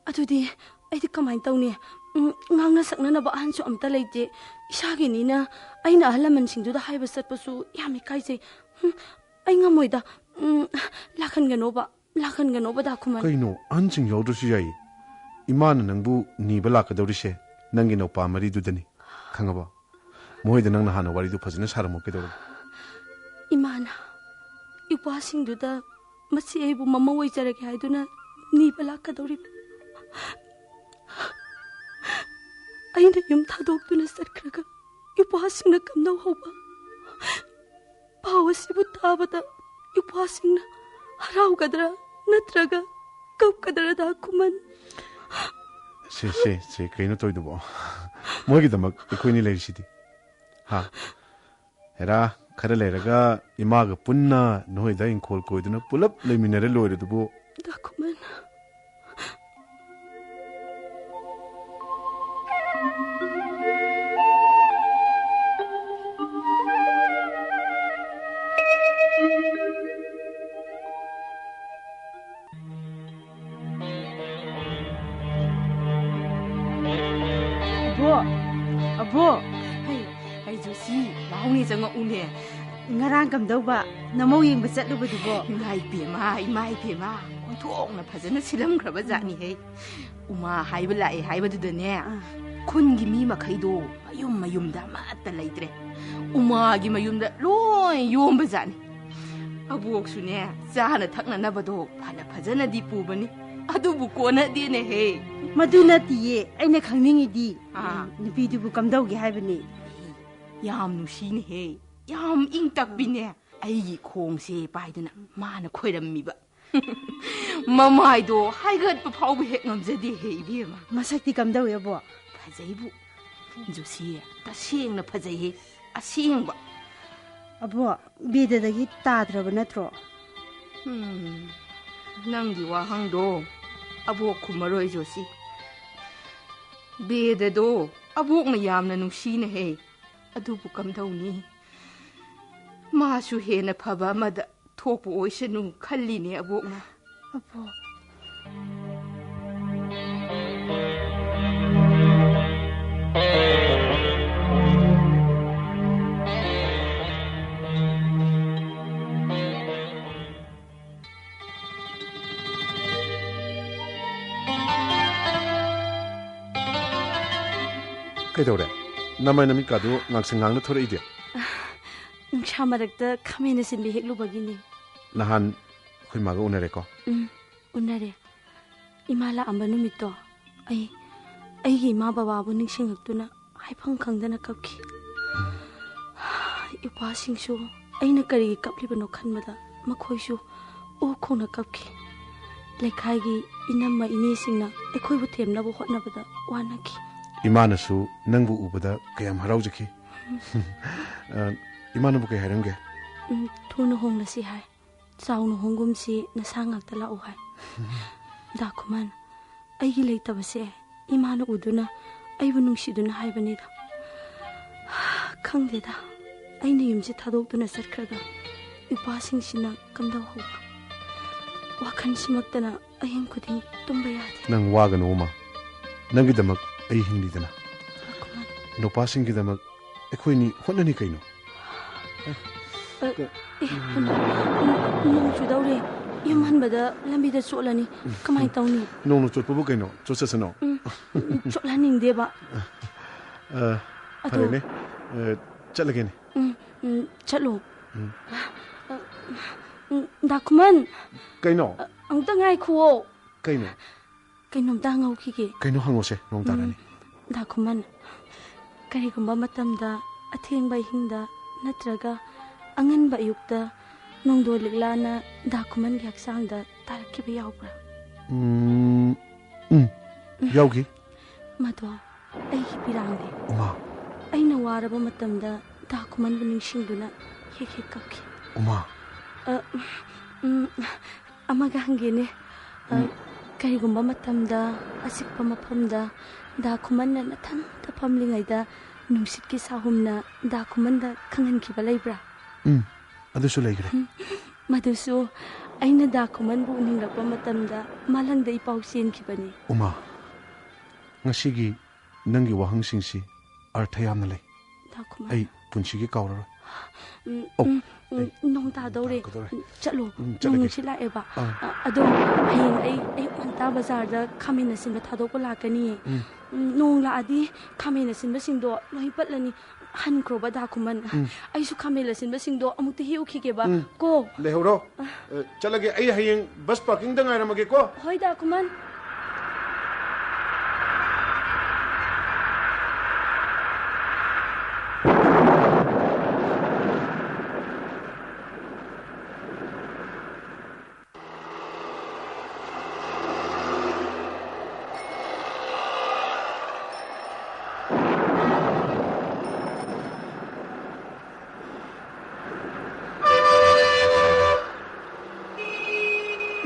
ꯑꯗꯨꯗꯤ ꯑꯩꯗꯤ ꯀꯃꯥꯏꯅ ꯇꯧꯅꯤ? ꯎꯝ, ꯉꯥꯡꯅ ꯁꯛꯅꯅꯕ ꯑꯍꯟꯁꯨ ꯑꯝꯇ ꯂꯩꯇꯦ꯫ ꯏꯁꯥꯒꯤꯅꯤꯅ ꯑꯩꯅ ꯑꯍꯜ ꯂꯃꯟꯁꯤꯡꯗꯨꯗ ꯍꯥꯏꯕ ꯆꯠꯄꯁꯨ ꯌꯥꯝ ꯏꯀꯥꯏꯖꯩ꯫ ꯎꯝ, ꯑꯩ ꯉꯝꯃꯣꯏꯗ꯫ ꯎꯝ, ꯂꯥꯛꯍꯟꯒꯅꯣꯕ, ꯂꯥꯛꯍꯟꯒꯅꯣꯕ ꯗꯥ ꯈꯨꯃꯟ꯫ ꯀꯩꯅꯣ, ꯑꯍꯟꯁꯤꯡ ꯌꯥꯎꯗ꯭ꯔꯁꯨ ꯌꯥꯏꯌꯦ꯫ ꯏꯃꯥꯅ ꯅꯪꯕꯨ ꯅꯤꯕ ꯂꯥꯛꯀꯗꯧꯔꯤꯁꯦ ꯅꯪꯒꯤ ꯅꯧꯄꯥ ꯃꯔꯤꯗꯨꯗꯅꯤ꯫ ꯈꯪꯉꯕꯣ? ꯃꯈꯣꯏꯗ ꯅꯪꯅ ꯍꯥꯟꯅ ꯋꯥꯔꯤꯗꯨ ꯐꯖꯅ ꯁꯥꯔꯝꯃꯣ꯫ ꯀꯩꯗꯧꯔꯒꯦ? ꯏꯃꯥꯅ ꯏꯄ꯭ꯋꯥꯁꯤꯡꯗꯨꯗ ꯃꯁꯤ ꯑꯩꯕꯨ ꯃꯃꯧ ꯑꯣꯏꯖꯔꯒꯦ ꯍꯥꯏꯗꯨꯅ ꯅꯤꯕ ꯂꯥꯛꯀꯗꯧꯔꯤꯕ꯫ ꯑꯩꯅ ꯌꯨꯝ ꯊꯥꯗꯣꯛꯇꯨꯅ ꯆꯠꯈ꯭ꯔꯒ ꯏꯄ꯭ꯋꯥꯁꯤꯡꯅ ꯀꯝꯗꯧ ꯍꯧꯕ? ꯄꯥꯎ ꯑꯁꯤꯕꯨ ꯇꯥꯕꯗ ꯏꯄ꯭ꯋꯥꯁꯤꯡꯅ ꯍꯔꯥꯎꯒꯗ꯭ꯔꯥ ꯅꯠꯇ꯭ꯔꯒ ꯀꯞꯀꯗ꯭ꯔꯥ ꯗꯥ ꯈꯨꯃꯟ? ꯁꯦ, ꯁꯦ, ꯁꯦ, ꯀꯩꯅꯣ ꯇꯧꯔꯤꯗꯨꯕꯣ? ꯃꯣꯏꯒꯤꯗꯃꯛ ꯑꯩꯈꯣꯏꯅꯤ ꯂꯩꯔꯤꯁꯤꯗꯤ꯫ ꯍꯥ? ꯍꯦꯔꯥ, ꯈꯔ ꯂꯩꯔꯒ ꯏꯃꯥꯒ ꯄꯨꯟꯅ ꯅꯣꯏꯗ ꯏꯪꯈꯣꯜ ꯀꯣꯏꯗꯨꯅ ꯄꯨꯂꯞ ꯂꯩꯃꯤꯟꯅꯔ ꯂꯣꯏꯔꯦ ꯑꯗꯨꯕꯨ꯫ ꯗꯥ ꯈꯨꯃꯟ꯫ ꯑꯕꯣ! ꯑꯕꯣ! ꯍꯩ, ꯍꯩ, ꯖꯣꯁꯤ, ꯂꯥꯎꯅꯦ, ꯆꯪꯉꯛꯎꯅꯦ꯫ ꯉꯔꯥꯡ ꯀꯝꯗꯧꯕ? ꯅꯃꯧ ꯌꯦꯡꯕ ꯆꯠꯂꯨꯕꯗꯨꯕꯣ? ꯏꯃꯥ ꯏꯕꯦꯝꯃ, ꯏꯃꯥ ꯏꯕꯦꯝꯃ, ꯑꯣꯟꯊꯣꯛꯅ ꯐꯖꯅ ꯁꯤꯜꯂꯝꯈ꯭ꯔꯕ ꯖꯥꯠꯅꯤꯍꯦ꯫ ꯎꯃꯥ ꯍꯥꯏꯕ ꯂꯥꯛꯑꯦ ꯍꯥꯏꯕꯗꯨꯗꯅꯦ, ꯑꯥ꯫ ꯈꯨꯟꯒꯤ ꯃꯤ ꯃꯈꯩꯗꯣ ꯃꯌꯨꯝ ꯃꯌꯨꯝꯗ ꯑꯃꯠꯇ ꯂꯩꯇ꯭ꯔꯦ꯫ ꯎꯃꯥꯒꯤ ꯃꯌꯨꯝꯗ ꯂꯣꯏ ꯌꯣꯝꯕ ꯖꯥꯠꯅꯤ꯫ ꯑꯕꯣꯛꯁꯨꯅꯦ, ꯆꯥꯅ ꯊꯛꯅꯅꯕꯗꯣ ꯐꯅ ꯐꯖꯅꯗꯤ ꯄꯨꯕꯅꯤ, ꯑꯗꯨꯕꯨ ꯀꯣꯟꯅꯗꯦꯅꯦꯍꯦ꯫ ꯃꯗꯨ ꯅꯠꯇꯤꯌꯦ, ꯑꯩꯅ ꯈꯪꯅꯤꯡꯉꯤꯗꯤ, ꯑꯥ꯫ ꯅꯨꯄꯤꯗꯨꯕꯨ ꯀꯝꯗꯧꯒꯦ ꯍꯥꯏꯕꯅꯤ꯫ ꯌꯥꯝ ꯅꯨꯡꯁꯤꯅꯦꯍꯦ, ꯌꯥꯝ ꯏꯪ ꯇꯞꯄꯤꯅꯦ꯫ ꯑꯩꯒꯤ ꯈꯣꯡꯁꯦ ꯄꯥꯏꯗꯨꯅ ꯃꯥꯅ ꯈꯣꯏꯔꯝꯃꯤꯕ꯫ ꯃꯃꯥꯏꯗꯣ ꯍꯥꯏꯒꯠꯄ ꯐꯥꯎꯕ ꯍꯦꯛ ꯉꯝꯖꯗꯦꯍꯦ, ꯏꯕꯦꯝꯃ꯫ ꯃꯁꯛꯇꯤ ꯀꯝꯗꯧꯋꯦꯕꯣ? ꯐꯖꯩꯕꯨ꯫ ꯖꯣꯁꯤ, ꯇꯁꯦꯡꯅ ꯐꯖꯩꯍꯦ꯫ ꯑꯁꯦꯡꯕ꯫ ꯑꯕꯣꯛ, ꯕꯦꯗꯗꯒꯤ ꯇꯥꯗ꯭ꯔꯕ ꯅꯠꯇ꯭ꯔꯣ? ꯎꯝ, ꯅꯪꯒꯤ ꯋꯥꯍꯪꯗꯣ ꯑꯕꯣꯛ ꯈꯨꯝꯃꯔꯣꯏ, ꯖꯣꯁꯤ꯫ ꯕꯦꯗꯗꯣ ꯑꯕꯣꯛꯅ ꯌꯥꯝꯅ ꯅꯨꯡꯁꯤꯅ ꯍꯦ꯫ ꯑꯗꯨꯕꯨ ꯀꯝꯗꯧꯅꯤ? ꯃꯥꯁꯨ ꯍꯦꯟꯅ ꯐꯕ ꯑꯃꯗ ꯊꯣꯛꯄ ꯑꯣꯏꯁꯅꯨ ꯈꯜꯂꯤꯅꯦ ꯑꯕꯣꯛꯅ꯫ ꯑꯕꯣꯛ꯫ ꯀꯩꯗꯧꯔꯦ? ꯅꯃꯥꯏ ꯅꯃꯤꯠꯀꯥꯗꯨ ꯉꯥꯡꯁꯪ ꯉꯥꯡꯅ ꯊꯣꯔꯛꯏꯗꯤ? ꯅꯨꯡꯁꯥ ꯃꯔꯛꯇ ꯈꯥꯃꯦꯟ ꯑꯁꯤꯟꯕꯤ ꯍꯦꯛꯂꯨꯕꯒꯤꯅꯤ꯫ ꯅꯍꯥꯟ ꯑꯩꯈꯣꯏ ꯃꯥꯒ ꯎꯅꯔꯦꯀꯣ? ꯎꯝ, ꯎꯅꯔꯦ꯫ ꯏꯃꯥ ꯂꯥꯛꯑꯝꯕ ꯅꯨꯃꯤꯠꯇꯣ ꯑꯩ, ꯑꯩꯒꯤ ꯏꯃꯥ ꯕꯕꯥꯕꯨ ꯅꯤꯡꯁꯤꯡꯉꯛꯇꯨꯅ ꯍꯥꯏꯐꯝ ꯈꯪꯗꯅ ꯀꯞꯈꯤ꯫ ꯏꯄꯥꯁꯤꯡꯁꯨ ꯑꯩꯅ ꯀꯔꯤꯒꯤ ꯀꯞꯂꯤꯕꯅꯣ ꯈꯟꯕꯗ ꯃꯈꯣꯏꯁꯨ ꯑꯣꯛ ꯈꯣꯡꯅ ꯀꯞꯈꯤ꯫ ꯂꯩꯀꯥꯏꯒꯤ ꯏꯅꯝꯃ ꯏꯅꯦꯁꯤꯡꯅ ꯑꯩꯈꯣꯏꯕꯨ ꯊꯦꯝꯅꯕ ꯍꯣꯠꯅꯕꯗ ꯋꯥꯅꯈꯤ꯫ ꯏꯃꯥꯅꯁꯨ ꯅꯪꯕꯨ ꯎꯕꯗ ꯀꯌꯥꯝ ꯍꯔꯥꯎꯖꯈꯤ꯫ ꯑ, ꯏꯃꯥꯅꯕꯨ ꯀꯩ ꯍꯥꯏꯔꯝꯒꯦ? ꯎꯝ, ꯊꯨꯅ ꯍꯣꯡꯂꯁꯤ ꯍꯥꯏ꯫ ꯆꯥꯎꯅ ꯍꯣꯡꯒꯨꯝꯁꯤ, ꯅꯁꯥ ꯉꯥꯛꯇ ꯂꯥꯛꯎ ꯍꯥꯏ꯫ ꯗꯥ ꯈꯨꯃꯟ, ꯑꯩꯒꯤ ꯂꯩꯇꯕꯁꯦ ꯏꯃꯥꯅ ꯎꯗꯨꯅ ꯑꯩꯕꯨ ꯅꯨꯡꯁꯤꯗꯨꯅ ꯍꯥꯏꯕꯅꯤꯗ꯫ ꯈꯪꯗꯦꯗ, ꯑꯩꯅ ꯌꯨꯝꯁꯦ ꯊꯥꯗꯣꯛꯇꯨꯅ ꯆꯠꯈ꯭ꯔꯒ ꯏꯄꯥꯁꯤꯡꯁꯤꯅ ꯀꯝꯗꯧꯍꯧꯕ? ꯋꯥꯈꯜꯁꯤꯃꯛꯇꯅ ꯑꯍꯤꯡ ꯈꯨꯗꯤꯡ ꯇꯨꯝꯕ ꯌꯥꯗꯦ꯫ ꯅꯪ ꯋꯥꯒꯅꯨ, ꯎꯃꯥ꯫ ꯅꯪꯒꯤꯗꯃꯛ ꯑꯩ ꯍꯤꯡꯂꯤꯗꯅ꯫ ꯗꯥ ꯈꯨꯃꯟ꯫ ꯅꯨꯄꯥꯁꯤꯡꯒꯤꯗꯃꯛ ꯑꯩꯈꯣꯏꯅꯤ ꯍꯣꯠꯅꯅꯤ ꯀꯩꯅꯣ꯫ ꯑ, ꯑꯦ, ꯍꯩꯃꯥ, ꯅꯣꯡ ꯆꯨꯗꯧꯔꯦ꯫ ꯌꯨꯝ ꯍꯟꯕꯗ ꯂꯝꯕꯤꯗ ꯆꯣꯠꯂꯅꯤ꯫ ꯀꯃꯥꯏ ꯇꯧꯅꯤ? ꯅꯣꯡꯅ ꯆꯣꯠꯄꯕꯨ ꯀꯩꯅꯣ? ꯆꯣꯠꯁꯁꯅꯣ꯫ ꯎꯝ, ꯎꯝ, ꯆꯣꯠꯍꯟꯅꯤꯡꯗꯦꯕ꯫ ꯑ, ꯑꯗꯣ ꯐꯔꯦꯅꯦ꯫ ꯑ, ꯆꯠꯂꯒꯦꯅꯦ꯫ ꯎꯝ, ꯎꯝ, ꯆꯠꯂꯣ꯫ ꯎꯝ꯫ ꯑ, ꯎꯝ, ꯗꯥ ꯈꯨꯃꯟ꯫ ꯀꯩꯅꯣ? ꯑ, ꯑꯃꯨꯛꯇ ꯉꯥꯏꯈꯨꯑꯣ꯫ ꯀꯩꯅꯣ? ꯀꯩꯅꯣꯝꯇ ꯍꯪꯍꯧꯈꯤꯒꯦ꯫ ꯀꯩꯅꯣ ꯍꯪꯉꯣꯁꯦ, ꯅꯣꯡ ꯎꯝ, ꯇꯥꯔꯅꯤ꯫ ꯗꯥ ꯈꯨꯃꯟ, ꯀꯔꯤꯒꯨꯝꯕ ꯃꯇꯝꯗ ꯑꯊꯦꯡꯕ ꯑꯍꯤꯡꯗ ꯅꯠꯇ꯭ꯔꯒ ꯑꯉꯟꯕ ꯑꯌꯨꯛꯇ ꯅꯣꯡꯗꯣꯜ ꯂꯤꯛꯂꯥꯅ ꯗꯥ ꯈꯨꯃꯟꯒꯤ ꯍꯛꯆꯥꯡꯗ ꯇꯥꯔꯛꯈꯤꯕ ꯌꯥꯎꯕ꯭ꯔꯥ? ꯎꯝ, ꯎꯝ, ꯎꯝ꯫ ꯌꯥꯎꯈꯤ꯫ ꯃꯗꯣ ꯑꯩꯒꯤ ꯄꯤꯔꯥꯡꯅꯤ꯫ ꯎꯃꯥ꯫ ꯑꯩꯅ ꯋꯥꯔꯕ ꯃꯇꯝꯗ ꯗꯥ ꯈꯨꯃꯟꯕꯨ ꯅꯤꯡꯁꯤꯡꯗꯨꯅ ꯍꯦꯛ ꯍꯦꯛ ꯀꯞꯈꯤ꯫ ꯎꯃꯥ꯫ ꯑ, ꯎꯝ, ꯑꯃꯒ ꯍꯪꯒꯦꯅꯦ꯫ ꯑ, ꯎꯝ꯫ ꯀꯔꯤꯒꯨꯝꯕ ꯃꯇꯝꯗ ꯑꯆꯤꯛꯄ ꯃꯐꯝꯗ ꯗꯥ ꯈꯨꯃꯟꯅ ꯅꯊꯟꯇ ꯐꯝꯂꯤꯉꯩꯗ ꯅꯨꯡꯁꯤꯠꯀꯤ ꯁꯥꯍꯨꯝꯅ ꯗꯥ ꯈꯨꯃꯟꯗ ꯈꯪꯍꯟꯈꯤꯕ ꯂꯩꯕ꯭ꯔꯥ? ꯎꯝ, ꯑꯗꯨꯁꯨ ꯂꯩꯈ꯭ꯔꯦ꯫ ꯎꯝ, ꯃꯗꯨꯁꯨ ꯑꯩꯅ ꯗꯥ ꯈꯨꯃꯟꯕꯨ ꯎꯅꯤꯡꯂꯛꯄ ꯃꯇꯝꯗ ꯃꯥꯂꯪꯗ ꯏꯄꯥꯎ ꯆꯦꯟꯈꯤꯕꯅꯤ꯫ ꯎꯃꯥ, ꯉꯁꯤꯒꯤ ꯅꯪꯒꯤ ꯋꯥꯍꯪꯁꯤꯡꯁꯤ ꯑꯔꯊ ꯌꯥꯝꯅ ꯂꯩ꯫ ꯗꯥ ꯈꯨꯃꯟ꯫ ꯑꯩ ꯄꯨꯟꯁꯤꯒꯤ ꯀꯥꯎꯔꯔꯣꯏ꯫ ꯎꯝ, ꯑꯣ, ꯎꯝ, ꯎꯝ, ꯑꯩ ꯅꯣꯡ ꯇꯥꯗꯧꯔꯦ꯫ ꯇꯥꯒꯗꯧꯔꯦ꯫ ꯎꯝ, ꯆꯠꯂꯣ꯫ ꯎꯝ, ꯅꯣꯡ ꯆꯠꯂꯒꯦ꯫ ꯅꯨꯡꯁꯤꯠ ꯂꯥꯛꯑꯦꯕ꯫ ꯑꯥ꯫ ꯑ, ꯑꯗꯣ ꯍꯌꯦꯡ ꯑꯩ ꯑꯌꯨꯛ ꯉꯟꯇꯥ ꯕꯖꯥꯔꯗ ꯈꯥꯃꯦꯟ ꯑꯁꯤꯟꯕ ꯊꯥꯗꯣꯛꯄ ꯂꯥꯛꯀꯅꯤꯌꯦ꯫ ꯎꯝ꯫ ꯎꯝ, ꯅꯣꯡ ꯂꯥꯛꯑꯗꯤ ꯈꯥꯃꯦꯟ ꯑꯁꯤꯟꯕꯁꯤꯡꯗꯣ ꯂꯣꯏ ꯄꯠꯂꯅꯤ꯫ ꯍꯟꯈ꯭ꯔꯣꯕ ꯗꯥ ꯈꯨꯃꯟ꯫ ꯎꯝ꯫ ꯑꯩꯁꯨ ꯈꯥꯃꯦꯟ ꯑꯁꯤꯟꯕꯁꯤꯡꯗꯣ ꯑꯃꯨꯛꯇ ꯍꯦꯛꯎꯈꯤꯒꯦꯕ, ꯎꯝ꯫ ꯀꯣ? ꯂꯩꯍꯧꯔꯣ꯫ ꯑ꯫ ꯑ, ꯆꯠꯂꯒꯦ꯫ ꯑꯩ ꯍꯌꯦꯡ ꯕꯁ ꯄꯥꯔꯀꯤꯡꯗ ꯉꯥꯏꯔꯝꯃꯒꯦꯀꯣ꯫ ꯍꯣꯏ, ꯗꯥ ꯈꯨꯃꯟ꯫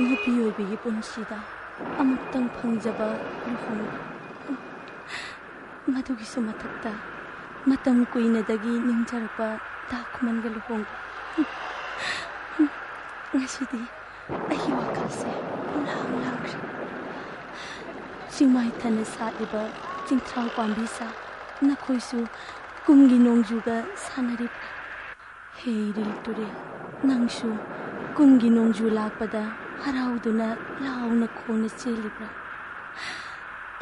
ꯅꯨꯄꯤ ꯑꯣꯏꯕꯤꯒꯤ ꯄꯨꯟꯁꯤꯗ ꯑꯃꯨꯛꯇꯪ ꯐꯪꯖꯕ ꯂꯨꯍꯣꯡꯕ꯫ ꯃꯗꯨꯒꯤꯁꯨ ꯃꯊꯛꯇ ꯃꯇꯝ ꯀꯨꯏꯅꯗꯒꯤ ꯅꯤꯡꯖꯔꯛꯄ ꯗꯥ ꯈꯨꯃꯟꯒ ꯂꯨꯍꯣꯡꯕ꯫ ꯉꯁꯤꯗꯤ ꯑꯩꯒꯤ ꯋꯥꯈꯜꯁꯦ ꯄꯨꯡꯂꯥꯡ ꯂꯥꯡꯈ꯭ꯔꯦ꯫ ꯆꯤꯡꯃꯥꯏ ꯊꯟꯅ ꯁꯥꯠꯂꯤꯕ ꯆꯤꯡꯊ꯭ꯔꯥꯎ ꯄꯥꯝꯕꯤ ꯁꯥ, ꯅꯈꯣꯏꯁꯨ ꯀꯨꯝꯒꯤ ꯅꯣꯡꯖꯨꯒ ꯁꯥꯟꯅꯔꯤꯕ꯭ꯔꯥ? ꯍꯦ ꯏꯔꯤꯜ ꯇꯨꯔꯦꯜ, ꯅꯪꯁꯨ ꯀꯨꯝꯒꯤ ꯅꯣꯡꯖꯨ ꯂꯥꯛꯄꯗ ꯍꯔꯥꯎꯗꯨꯅ ꯂꯥꯎꯅ ꯈꯣꯡꯅ ꯆꯦꯜꯂꯤꯕ꯭ꯔꯥ?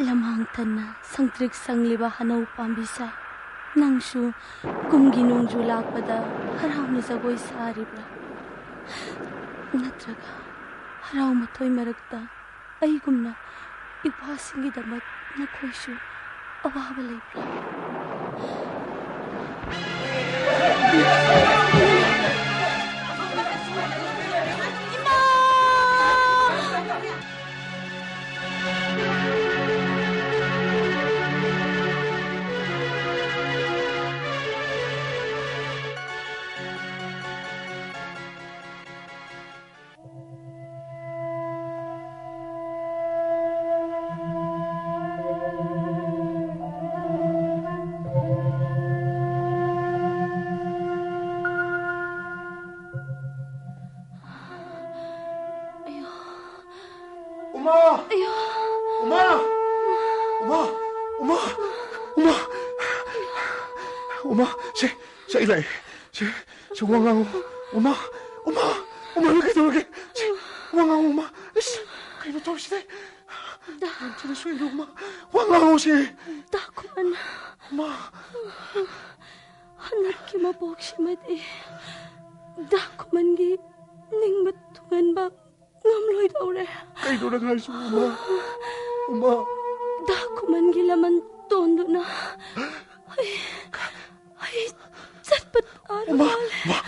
ꯂꯝꯍꯥꯡ ꯊꯟꯅ ꯁꯪꯇ꯭ꯔꯤꯛ ꯁꯪꯂꯤꯕ ꯍꯅꯧ ꯄꯥꯝꯕꯤ ꯁꯥ, ꯅꯪꯁꯨ ꯀꯨꯝꯒꯤ ꯅꯣꯡꯖꯨ ꯂꯥꯛꯄꯗ ꯍꯔꯥꯎꯅ ꯖꯒꯣꯏ ꯁꯥꯔꯤꯕ꯭ꯔꯥ? ꯅꯠꯇ꯭ꯔꯒ ꯍꯔꯥꯎ ꯃꯊꯣꯏ ꯃꯔꯛꯇ ꯑꯩꯒꯨꯝꯅ ꯏꯄ꯭ꯋꯥꯁꯤꯡꯒꯤꯗꯃꯛ ꯅꯈꯣꯏꯁꯨ ꯑꯋꯥꯕ ꯂꯩꯕ꯭ꯔꯥ? ꯎꯃꯥ, ꯁꯦ, ꯁꯦ, ꯑꯩ ꯂꯥꯛꯑꯦ꯫ ꯁꯦ, ꯁꯦ, ꯋꯥ ꯉꯥꯡꯉꯨ꯫ ꯎꯃꯥ, ꯎꯃꯥ, ꯎꯃꯥ, ꯅꯪ ꯀꯩꯗꯧꯔꯒꯦ? ꯁꯦ, ꯋꯥ ꯉꯥꯡꯉꯨ, ꯎꯃꯥ꯫ ꯏꯁ, ꯀꯩꯅꯣ ꯇꯧꯔꯤꯁꯤꯗꯤ? ꯗꯥ꯫ ꯌꯥꯝ ꯊꯤꯅ ꯁꯣꯏꯔꯦ, ꯎꯃꯥ꯫ ꯋꯥ ꯉꯥꯡꯉꯨ, ꯁꯦ꯫ ꯗꯥ ꯈꯨꯃꯟ꯫ ꯎꯃꯥ꯫ ꯍꯟꯗꯛꯀꯤ ꯃꯄꯣꯛꯁꯤꯃꯗꯤ ꯗꯥ ꯈꯨꯃꯟꯒꯤ ꯅꯤꯡꯕ ꯊꯨꯡꯍꯟꯕ ꯉꯝꯂꯣꯏꯗꯧꯔꯦ꯫ ꯀꯩꯅꯣ ꯅꯪ ꯍꯥꯏꯁꯤꯕꯣ, ꯎꯃꯥ? ꯎꯃꯥ꯫ ꯗꯥ ꯈꯨꯃꯟꯒꯤ ꯂꯃꯟ ꯇꯣꯟꯗꯨꯅ ꯑꯩ, ꯑꯩ ꯆꯠꯄ ꯇꯥꯔ ꯎꯃꯥ, ꯃꯥꯜꯂꯦ꯫ ꯎꯃꯥ,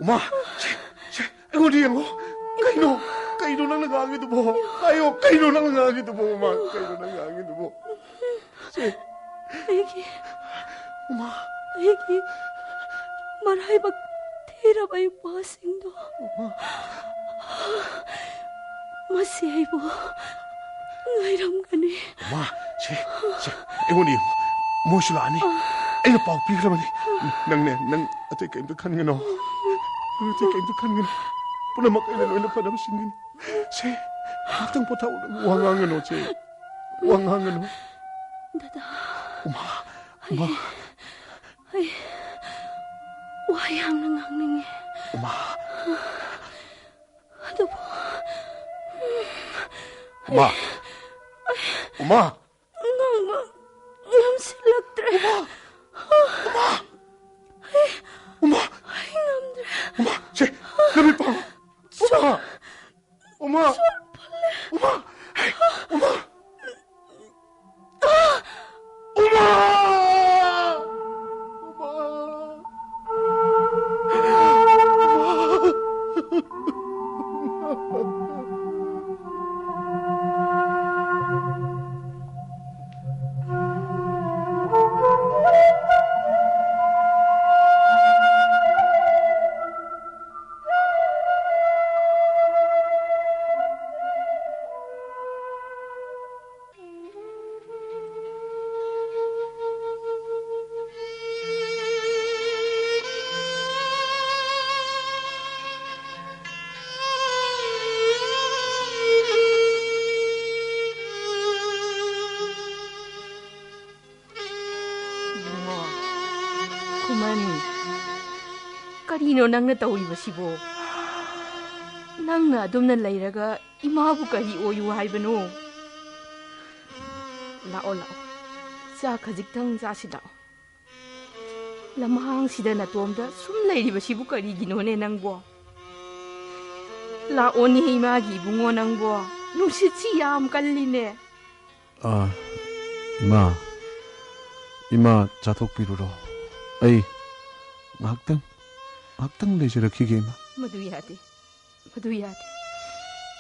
ꯎꯃꯥ, ꯁꯦ, ꯁꯦ, ꯑꯩꯉꯣꯟꯗ ꯌꯦꯡꯉꯣ꯫ ꯀꯩꯅꯣ, ꯀꯩꯅꯣ ꯅꯪꯅ ꯉꯥꯡꯉꯤꯗꯨꯕꯣ? ꯍꯥꯏꯌꯣ, ꯀꯩꯅꯣ ꯅꯪꯅ ꯉꯥꯡꯉꯤꯗꯨꯕꯣ, ꯎꯃꯥ? ꯀꯩꯅꯣ ꯅꯪ ꯉꯥꯡꯉꯤꯗꯨꯕꯣ? ꯁꯦ꯫ ꯑꯩꯒꯤ, ꯎꯃꯥ꯫ ꯑꯩꯒꯤ ꯃꯔꯥꯏꯕꯛ ꯊꯤꯔꯕ ꯏꯄ꯭ꯋꯥꯁꯤꯡꯗꯣ꯫ ꯎꯃꯥ꯫ ꯃꯁꯤ ꯑꯩꯕꯨ ꯉꯥꯏꯔꯝꯒꯅꯤ꯫ ꯎꯃꯥ, ꯁꯦ, ꯁꯦ, ꯑꯩꯉꯣꯟꯗ ꯌꯦꯡꯉꯨ꯫ ꯃꯣꯏꯁꯨ ꯂꯥꯛꯑꯅꯤ꯫ ꯑꯩꯅ ꯄꯥꯎ ꯄꯤꯈ꯭ꯔꯕꯅꯤ꯫ ꯅꯪꯅꯦ, ꯅꯪ ꯑꯇꯩ ꯀꯩꯝꯇ ꯈꯟꯒꯅꯣ꯫ ꯅꯪ ꯑꯇꯩ ꯀꯩꯝꯇ ꯈꯟꯒꯅꯨ꯫ ꯄꯨꯝꯅꯃꯛ ꯑꯩꯅ ꯂꯣꯏꯅ ꯐꯅꯕ ꯁꯤꯟꯒꯅꯤ꯫ ꯁꯦ, ꯉꯥꯏꯍꯥꯛꯇꯪ ꯄꯣꯊꯥꯎ꯫ ꯅꯪ ꯋꯥ ꯉꯥꯡꯒꯅꯣ, ꯁꯦ꯫ ꯋꯥ ꯉꯥꯡꯒꯅꯨ꯫ ꯗꯗꯥ꯫ ꯎꯃꯥ, ꯎꯃꯥ꯫ ꯑꯩ, ꯑꯩ ꯋꯥ ꯌꯥꯝꯅ ꯉꯥꯡꯅꯤꯡꯉꯤ꯫ ꯎꯃꯥ꯫ ꯑꯗꯨꯕꯨ ꯎꯃꯥ! ꯎꯃꯥ! ꯉꯥꯡꯕ ꯉꯝꯁꯤꯜꯂꯛꯇ꯭ꯔꯦ꯫ ꯎꯃꯥ! ꯎꯃꯥ! ꯎꯃꯥ! ꯑꯩ ꯉꯝꯗ꯭ꯔꯦ꯫ ꯎꯃꯥ! ꯁꯦ, ꯅꯃꯤꯠ ꯄꯥꯡꯉꯣ꯫ ꯎꯃꯥ! ꯎꯃꯥ! ꯁꯣꯔ ꯐꯨꯜꯂꯦ꯫ ꯎꯃꯥ! ꯍꯦ, ꯎꯃꯥ! ꯎꯃꯥ! ꯎꯃꯥ! ꯏꯃꯟ, ꯀꯔꯤꯅꯣ ꯅꯪꯅ ꯇꯧꯔꯤꯕꯁꯤꯕꯣ? ꯅꯪꯅ ꯑꯗꯨꯝꯅ ꯂꯩꯔꯒ ꯏꯃꯥꯕꯨ ꯀꯔꯤ ꯑꯣꯏꯌꯨ ꯍꯥꯏꯕꯅꯣ? ꯂꯥꯛꯑꯣ, ꯂꯥꯛꯑꯣ, ꯆꯥ ꯈꯖꯤꯛꯇꯪ ꯆꯥꯁꯤ ꯂꯥꯛꯑꯣ꯫ ꯂꯝꯍꯥꯡꯁꯤꯗ ꯅꯇꯣꯝꯇ ꯁꯨꯝ ꯂꯩꯔꯤꯕꯁꯤꯕꯨ ꯀꯔꯤꯒꯤꯅꯣꯅꯦ ꯅꯪꯕꯣ? ꯂꯥꯛꯑꯣꯅꯦ ꯏꯃꯥꯒꯤ ꯏꯕꯨꯡꯉꯣ ꯅꯪꯕꯣ, ꯅꯨꯡꯁꯤꯠꯁꯤ ꯌꯥꯝ ꯀꯜꯂꯤꯅꯦ꯫ ꯑꯥ, ꯏꯃꯥ, ꯏꯃꯥ, ꯆꯥꯊꯣꯛꯄꯤꯔꯨꯔꯣ꯫ ꯑꯩ ꯉꯥꯏꯍꯥꯛꯇꯪ, ꯉꯥꯏꯍꯥꯛꯇꯪ ꯂꯩꯖꯔꯛꯈꯤꯒꯦ, ꯏꯃꯥ꯫ ꯃꯗꯨ ꯌꯥꯗꯦ, ꯃꯗꯨ ꯌꯥꯗꯦ꯫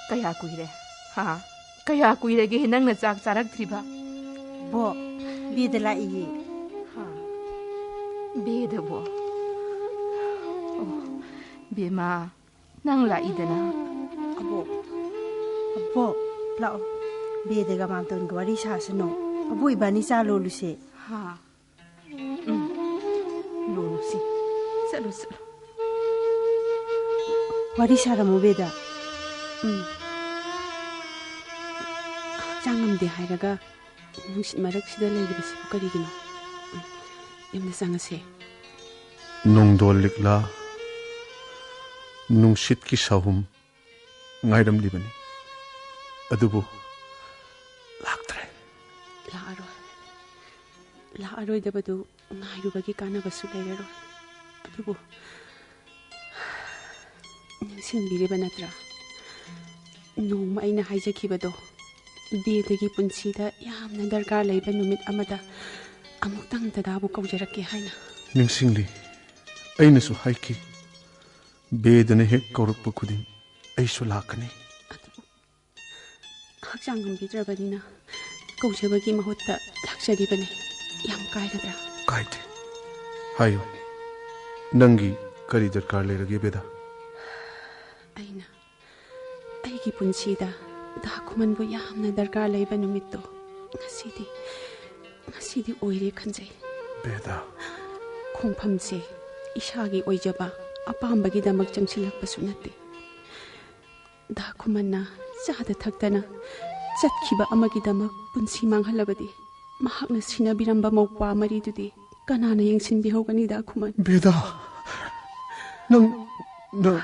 ꯀꯌꯥ ꯀꯨꯏꯔꯦ, ꯍꯥ? ꯀꯌꯥ ꯀꯨꯏꯔꯒꯦ ꯅꯪꯅ ꯆꯥꯛ ꯆꯥꯔꯛꯇ꯭ꯔꯤꯕ? ꯕꯣ, ꯕꯦꯗ ꯂꯥꯛꯏꯌꯦ꯫ ꯍꯥ? ꯕꯦꯗꯕꯣ? ꯑꯣ, ꯕꯦꯃꯥ, ꯅꯪ ꯂꯥꯛꯏꯗꯅ꯫ ꯑꯕꯣ, ꯑꯕꯣ, ꯂꯥꯛꯑꯣ꯫ ꯕꯦꯗꯒ ꯃꯥꯝꯇꯣꯟꯒ ꯋꯥꯔꯤ ꯁꯥꯁꯅꯨ꯫ ꯑꯕꯣ, ꯏꯕꯥꯅꯤ ꯆꯥ ꯂꯣꯜꯂꯨꯁꯦ꯫ ꯍꯥ? ꯎꯝ, ꯂꯣꯜꯂꯨꯁꯤ꯫ ꯆꯠꯂꯣ, ꯆꯠꯂꯣ꯫ ꯋꯥꯔꯤ ꯁꯥꯔꯝꯃꯣ, ꯕꯦꯗ꯫ ꯎꯝ꯫ ꯍꯛꯆꯥꯡ ꯉꯝꯗꯦ ꯍꯥꯏꯔꯒ ꯅꯨꯡꯁꯤꯠ ꯃꯔꯛꯁꯤꯗ ꯂꯩꯔꯤꯕꯁꯤꯕꯨ ꯀꯔꯤꯒꯤꯅꯣ? ꯎꯝ, ꯌꯨꯝꯗ ꯆꯪꯉꯁꯦ꯫ ꯅꯣꯡꯗꯣꯜ ꯂꯤꯛꯂꯥ, ꯅꯨꯡꯁꯤꯠꯀꯤ ꯁꯥꯍꯨꯝ ꯉꯥꯏꯔꯝꯂꯤꯕꯅꯤ, ꯑꯗꯨꯕꯨ ꯂꯥꯛꯇ꯭ꯔꯦ꯫ ꯂꯥꯛꯑꯔꯣꯏ꯫ ꯂꯥꯛꯑꯔꯣꯏꯗꯕꯗꯨ ꯉꯥꯏꯔꯨꯕꯒꯤ ꯀꯥꯟꯅꯕꯁꯨ ꯂꯩꯔꯔꯣꯏ꯫ ꯑꯗꯨꯕꯨ ꯅꯤꯡꯁꯤꯡꯕꯤꯔꯤꯕ ꯅꯠꯇ꯭ꯔꯥ? ꯅꯣꯡꯃ ꯑꯩꯅ ꯍꯥꯏꯖꯈꯤꯕꯗꯣ, ꯕꯦꯗꯒꯤ ꯄꯨꯟꯁꯤꯗ ꯌꯥꯝꯅ ꯗꯔꯀꯥꯔ ꯂꯩꯕ ꯅꯨꯃꯤꯠ ꯑꯃꯗ ꯑꯃꯨꯛꯇꯪ ꯗꯗꯥꯕꯨ ꯀꯧꯖꯔꯛꯀꯦ ꯍꯥꯏꯅ꯫ ꯅꯤꯡꯁꯤꯡꯂꯤ, ꯑꯩꯅꯁꯨ ꯍꯥꯏꯈꯤ, ꯕꯦꯗꯅ ꯍꯦꯛ ꯀꯧꯔꯛꯄ ꯈꯨꯗꯤꯡ ꯑꯩꯁꯨ ꯂꯥꯛꯀꯅꯤ꯫ ꯑꯗꯨꯕꯨ ꯍꯛꯆꯥꯡ ꯉꯝꯕꯤꯗ꯭ꯔꯕꯅꯤꯅ ꯀꯧꯖꯕꯒꯤ ꯃꯍꯨꯠꯇ ꯂꯥꯛꯆꯔꯤꯕꯅꯤ꯫ ꯌꯥꯝ ꯀꯥꯏꯒꯗ꯭ꯔꯥ? ꯀꯥꯏꯗꯦ꯫ ꯍꯥꯏꯌꯨ, ꯅꯪꯒꯤ ꯀꯔꯤ ꯗꯔꯀꯥꯔ ꯂꯩꯔꯒꯦ, ꯕꯦꯗꯥ? ꯑꯩꯅ ꯑꯩꯒꯤ ꯄꯨꯟꯁꯤꯗ ꯗꯥ ꯈꯨꯃꯟꯕꯨ ꯌꯥꯝꯅ ꯗꯔꯀꯥꯔ ꯂꯩꯕ ꯅꯨꯃꯤꯠꯇꯣ ꯉꯁꯤꯗꯤ, ꯉꯁꯤꯗꯤ ꯑꯣꯏꯔꯦ ꯈꯟꯖꯩ꯫ ꯕꯦꯗꯥ꯫ ꯈꯣꯡꯐꯝꯁꯦ ꯏꯁꯥꯒꯤ ꯑꯣꯏꯖꯕ ꯑꯄꯥꯝꯕꯒꯤꯗꯃꯛ ꯆꯪꯁꯤꯜꯂꯛꯄꯁꯨ ꯅꯠꯇꯦ꯫ ꯗꯥ ꯈꯨꯃꯟꯅ ꯆꯥꯗ ꯊꯛꯇꯅ ꯆꯠꯈꯤꯕ ꯑꯃꯒꯤꯗꯃꯛ ꯄꯨꯟꯁꯤ ꯃꯥꯡꯍꯜꯂꯕꯗꯤ, ꯃꯍꯥꯛꯅ ꯁꯤꯟꯅꯕꯤꯔꯝꯕ ꯃꯧꯄ꯭ꯋꯥ ꯃꯔꯤꯗꯨꯗꯤ ꯀꯅꯥꯅ ꯌꯦꯡꯁꯤꯟꯕꯤꯍꯧꯒꯅꯤ, ꯗꯥ ꯈꯨꯃꯟ? ꯕꯦꯗꯥ, ꯅꯪ, ꯅꯪ,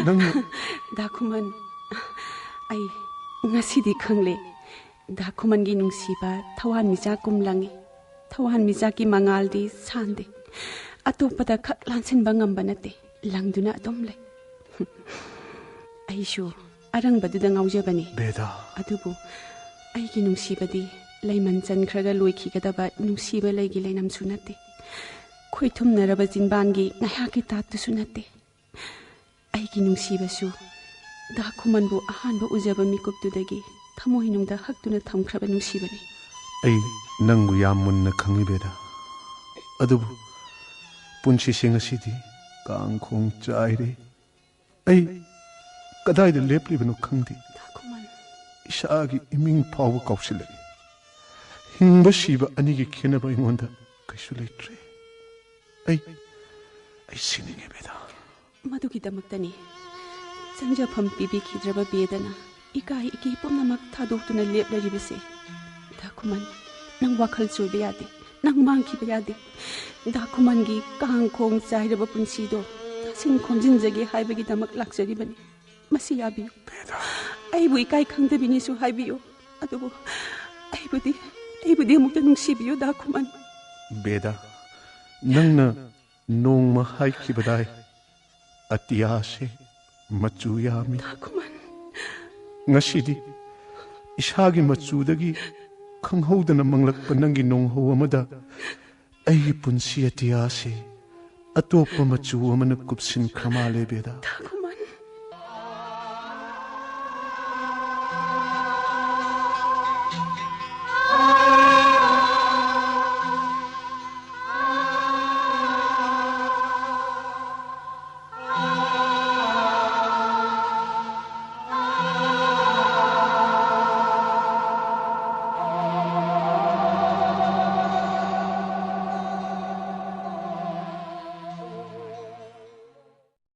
ꯅꯪ꯫ ꯗꯥ ꯈꯨꯃꯟ, ꯑꯩ ꯉꯁꯤꯗꯤ ꯈꯪꯂꯦ꯫ ꯗꯥ ꯈꯨꯃꯟꯒꯤ ꯅꯨꯡꯁꯤꯕ ꯊꯋꯥꯟꯃꯤꯆꯥꯛ ꯀꯨꯝ ꯂꯪꯉꯤ꯫ ꯊꯋꯥꯟꯃꯤꯆꯥꯛꯀꯤ ꯃꯉꯥꯜꯗꯤ ꯁꯥꯟꯗꯦ꯫ ꯑꯇꯣꯞꯄꯗ ꯈꯛ ꯂꯥꯟꯁꯤꯟꯕ ꯉꯝꯕ ꯅꯠꯇꯦ, ꯂꯪꯗꯨꯅ ꯑꯗꯨꯝ ꯂꯩ꯫ ꯑꯩꯁꯨ ꯑꯔꯪꯕꯗꯨꯗ ꯉꯥꯎꯖꯕꯅꯤ꯫ ꯕꯦꯗꯥ꯫ ꯑꯗꯨꯕꯨ ꯑꯩꯒꯤ ꯅꯨꯡꯁꯤꯕꯗꯤ ꯂꯩꯃꯟ ꯆꯟꯈ꯭ꯔꯒ ꯂꯣꯏꯈꯤꯒꯗꯕ ꯅꯨꯡꯁꯤꯕ ꯂꯩꯒꯤ ꯂꯩꯅꯝꯁꯨ ꯅꯠꯇꯦ꯫ ꯈꯣꯏꯊꯨꯝꯅꯔꯕ ꯆꯤꯟꯕꯥꯟꯒꯤ ꯉꯥꯏꯍꯥꯛꯀꯤ ꯇꯥꯠꯇꯨꯁꯨ ꯅꯠꯇꯦ꯫ ꯑꯩꯒꯤ ꯅꯨꯡꯁꯤꯕꯁꯨ ꯗꯥ ꯈꯨꯃꯟꯕꯨ ꯑꯍꯥꯟꯕ ꯎꯖꯕ ꯃꯤꯀꯨꯞꯇꯨꯗꯒꯤ ꯊꯃꯣꯏꯅꯨꯡꯗ ꯍꯛꯇꯨꯅ ꯊꯝꯈ꯭ꯔꯕ ꯅꯨꯡꯁꯤꯕꯅꯤ꯫ ꯑꯩ ꯅꯪꯕꯨ ꯌꯥꯝ ꯃꯨꯟꯅ ꯈꯪꯏ, ꯕꯦꯗꯥ꯫ ꯑꯗꯨꯕꯨ ꯄꯨꯟꯁꯤꯁꯦ ꯉꯁꯤꯗꯤ ꯀꯥꯡꯈꯣꯡ ꯆꯥꯏꯔꯦ꯫ ꯑꯩ ꯀꯗꯥꯏꯗ ꯂꯦꯞꯂꯤꯕꯅꯣ ꯈꯪꯗꯦ꯫ ꯗꯥ ꯈꯨꯃꯟ꯫ ꯏꯁꯥꯒꯤ ꯏꯃꯤꯡ ꯐꯥꯎꯕ ꯀꯥꯎꯁꯤꯜꯂꯛꯏ꯫ ꯍꯤꯡꯕ ꯁꯤꯕ ꯑꯅꯤꯒꯤ ꯈꯦꯠꯅꯕ ꯑꯩꯉꯣꯟꯗ ꯀꯩꯁꯨ ꯂꯩꯇ꯭ꯔꯦ꯫ ꯑꯩ, ꯑꯩ ꯁꯤꯅꯤꯡꯉꯦ, ꯕꯦꯗꯥ꯫ ꯃꯗꯨꯒꯤꯗꯃꯛꯇꯅꯤ ꯆꯪꯖꯐꯝ ꯄꯤꯕꯤꯈꯤꯗ꯭ꯔꯕ ꯕꯦꯗꯅ ꯏꯀꯥꯏ ꯏꯀꯤ ꯄꯨꯝꯅꯃꯛ ꯊꯥꯗꯣꯛꯇꯨꯅ ꯂꯦꯞꯂꯔꯤꯕꯁꯦ꯫ ꯗꯥ ꯈꯨꯃꯟ, ꯅꯪ ꯋꯥꯈꯜ ꯆꯣꯏꯕ ꯌꯥꯗꯦ, ꯅꯪ ꯃꯥꯡꯈꯤꯕ ꯌꯥꯗꯦ꯫ ꯗꯥ ꯈꯨꯃꯟꯒꯤ ꯀꯥꯡꯈꯣꯡ ꯆꯥꯏꯔꯕ ꯄꯨꯟꯁꯤꯗꯣ ꯇꯥꯁꯤꯟ ꯈꯣꯝꯖꯤꯟꯖꯒꯦ ꯍꯥꯏꯕꯒꯤꯗꯃꯛ ꯂꯥꯛꯆꯔꯤꯕꯅꯤ꯫ ꯃꯁꯤ ꯌꯥꯕꯤꯌꯨ꯫ ꯕꯦꯗꯥ꯫ ꯑꯩꯕꯨ ꯏꯀꯥꯏ ꯈꯪꯗꯕꯤꯅꯤꯁꯨ ꯍꯥꯏꯕꯤꯌꯨ, ꯑꯗꯨꯕꯨ ꯑꯩꯕꯨꯗꯤ, ꯑꯩꯕꯨꯗꯤ ꯑꯃꯨꯛꯇ ꯅꯨꯡꯁꯤꯕꯤꯌꯨ, ꯗꯥ ꯈꯨꯃꯟ꯫ ꯕꯦꯗꯥ, ꯅꯪꯅ ꯅꯣꯡꯃ ꯍꯥꯏꯈꯤꯕꯗꯥꯏ, ꯑꯇꯤꯌꯥꯁꯦ ꯃꯆꯨ ꯌꯥꯝꯃꯤ꯫ ꯗꯥ ꯈꯨꯃꯟ꯫ ꯉꯁꯤꯗꯤ ꯏꯁꯥꯒꯤ ꯃꯆꯨꯗꯒꯤ ꯈꯪꯍꯧꯗꯅ ꯃꯪꯂꯛꯄ ꯅꯪꯒꯤ ꯅꯣꯡꯍꯧ ꯑꯃꯗ ꯑꯩꯒꯤ ꯄꯨꯟꯁꯤ ꯑꯇꯤꯌꯥꯁꯦ ꯑꯇꯣꯞꯄ ꯃꯆꯨ ꯑꯃꯅ ꯀꯨꯞꯁꯤꯟꯈ꯭ꯔ ꯃꯥꯜꯂꯦ, ꯕꯦꯗꯥ꯫ ꯗꯥ ꯈꯨꯃꯟ꯫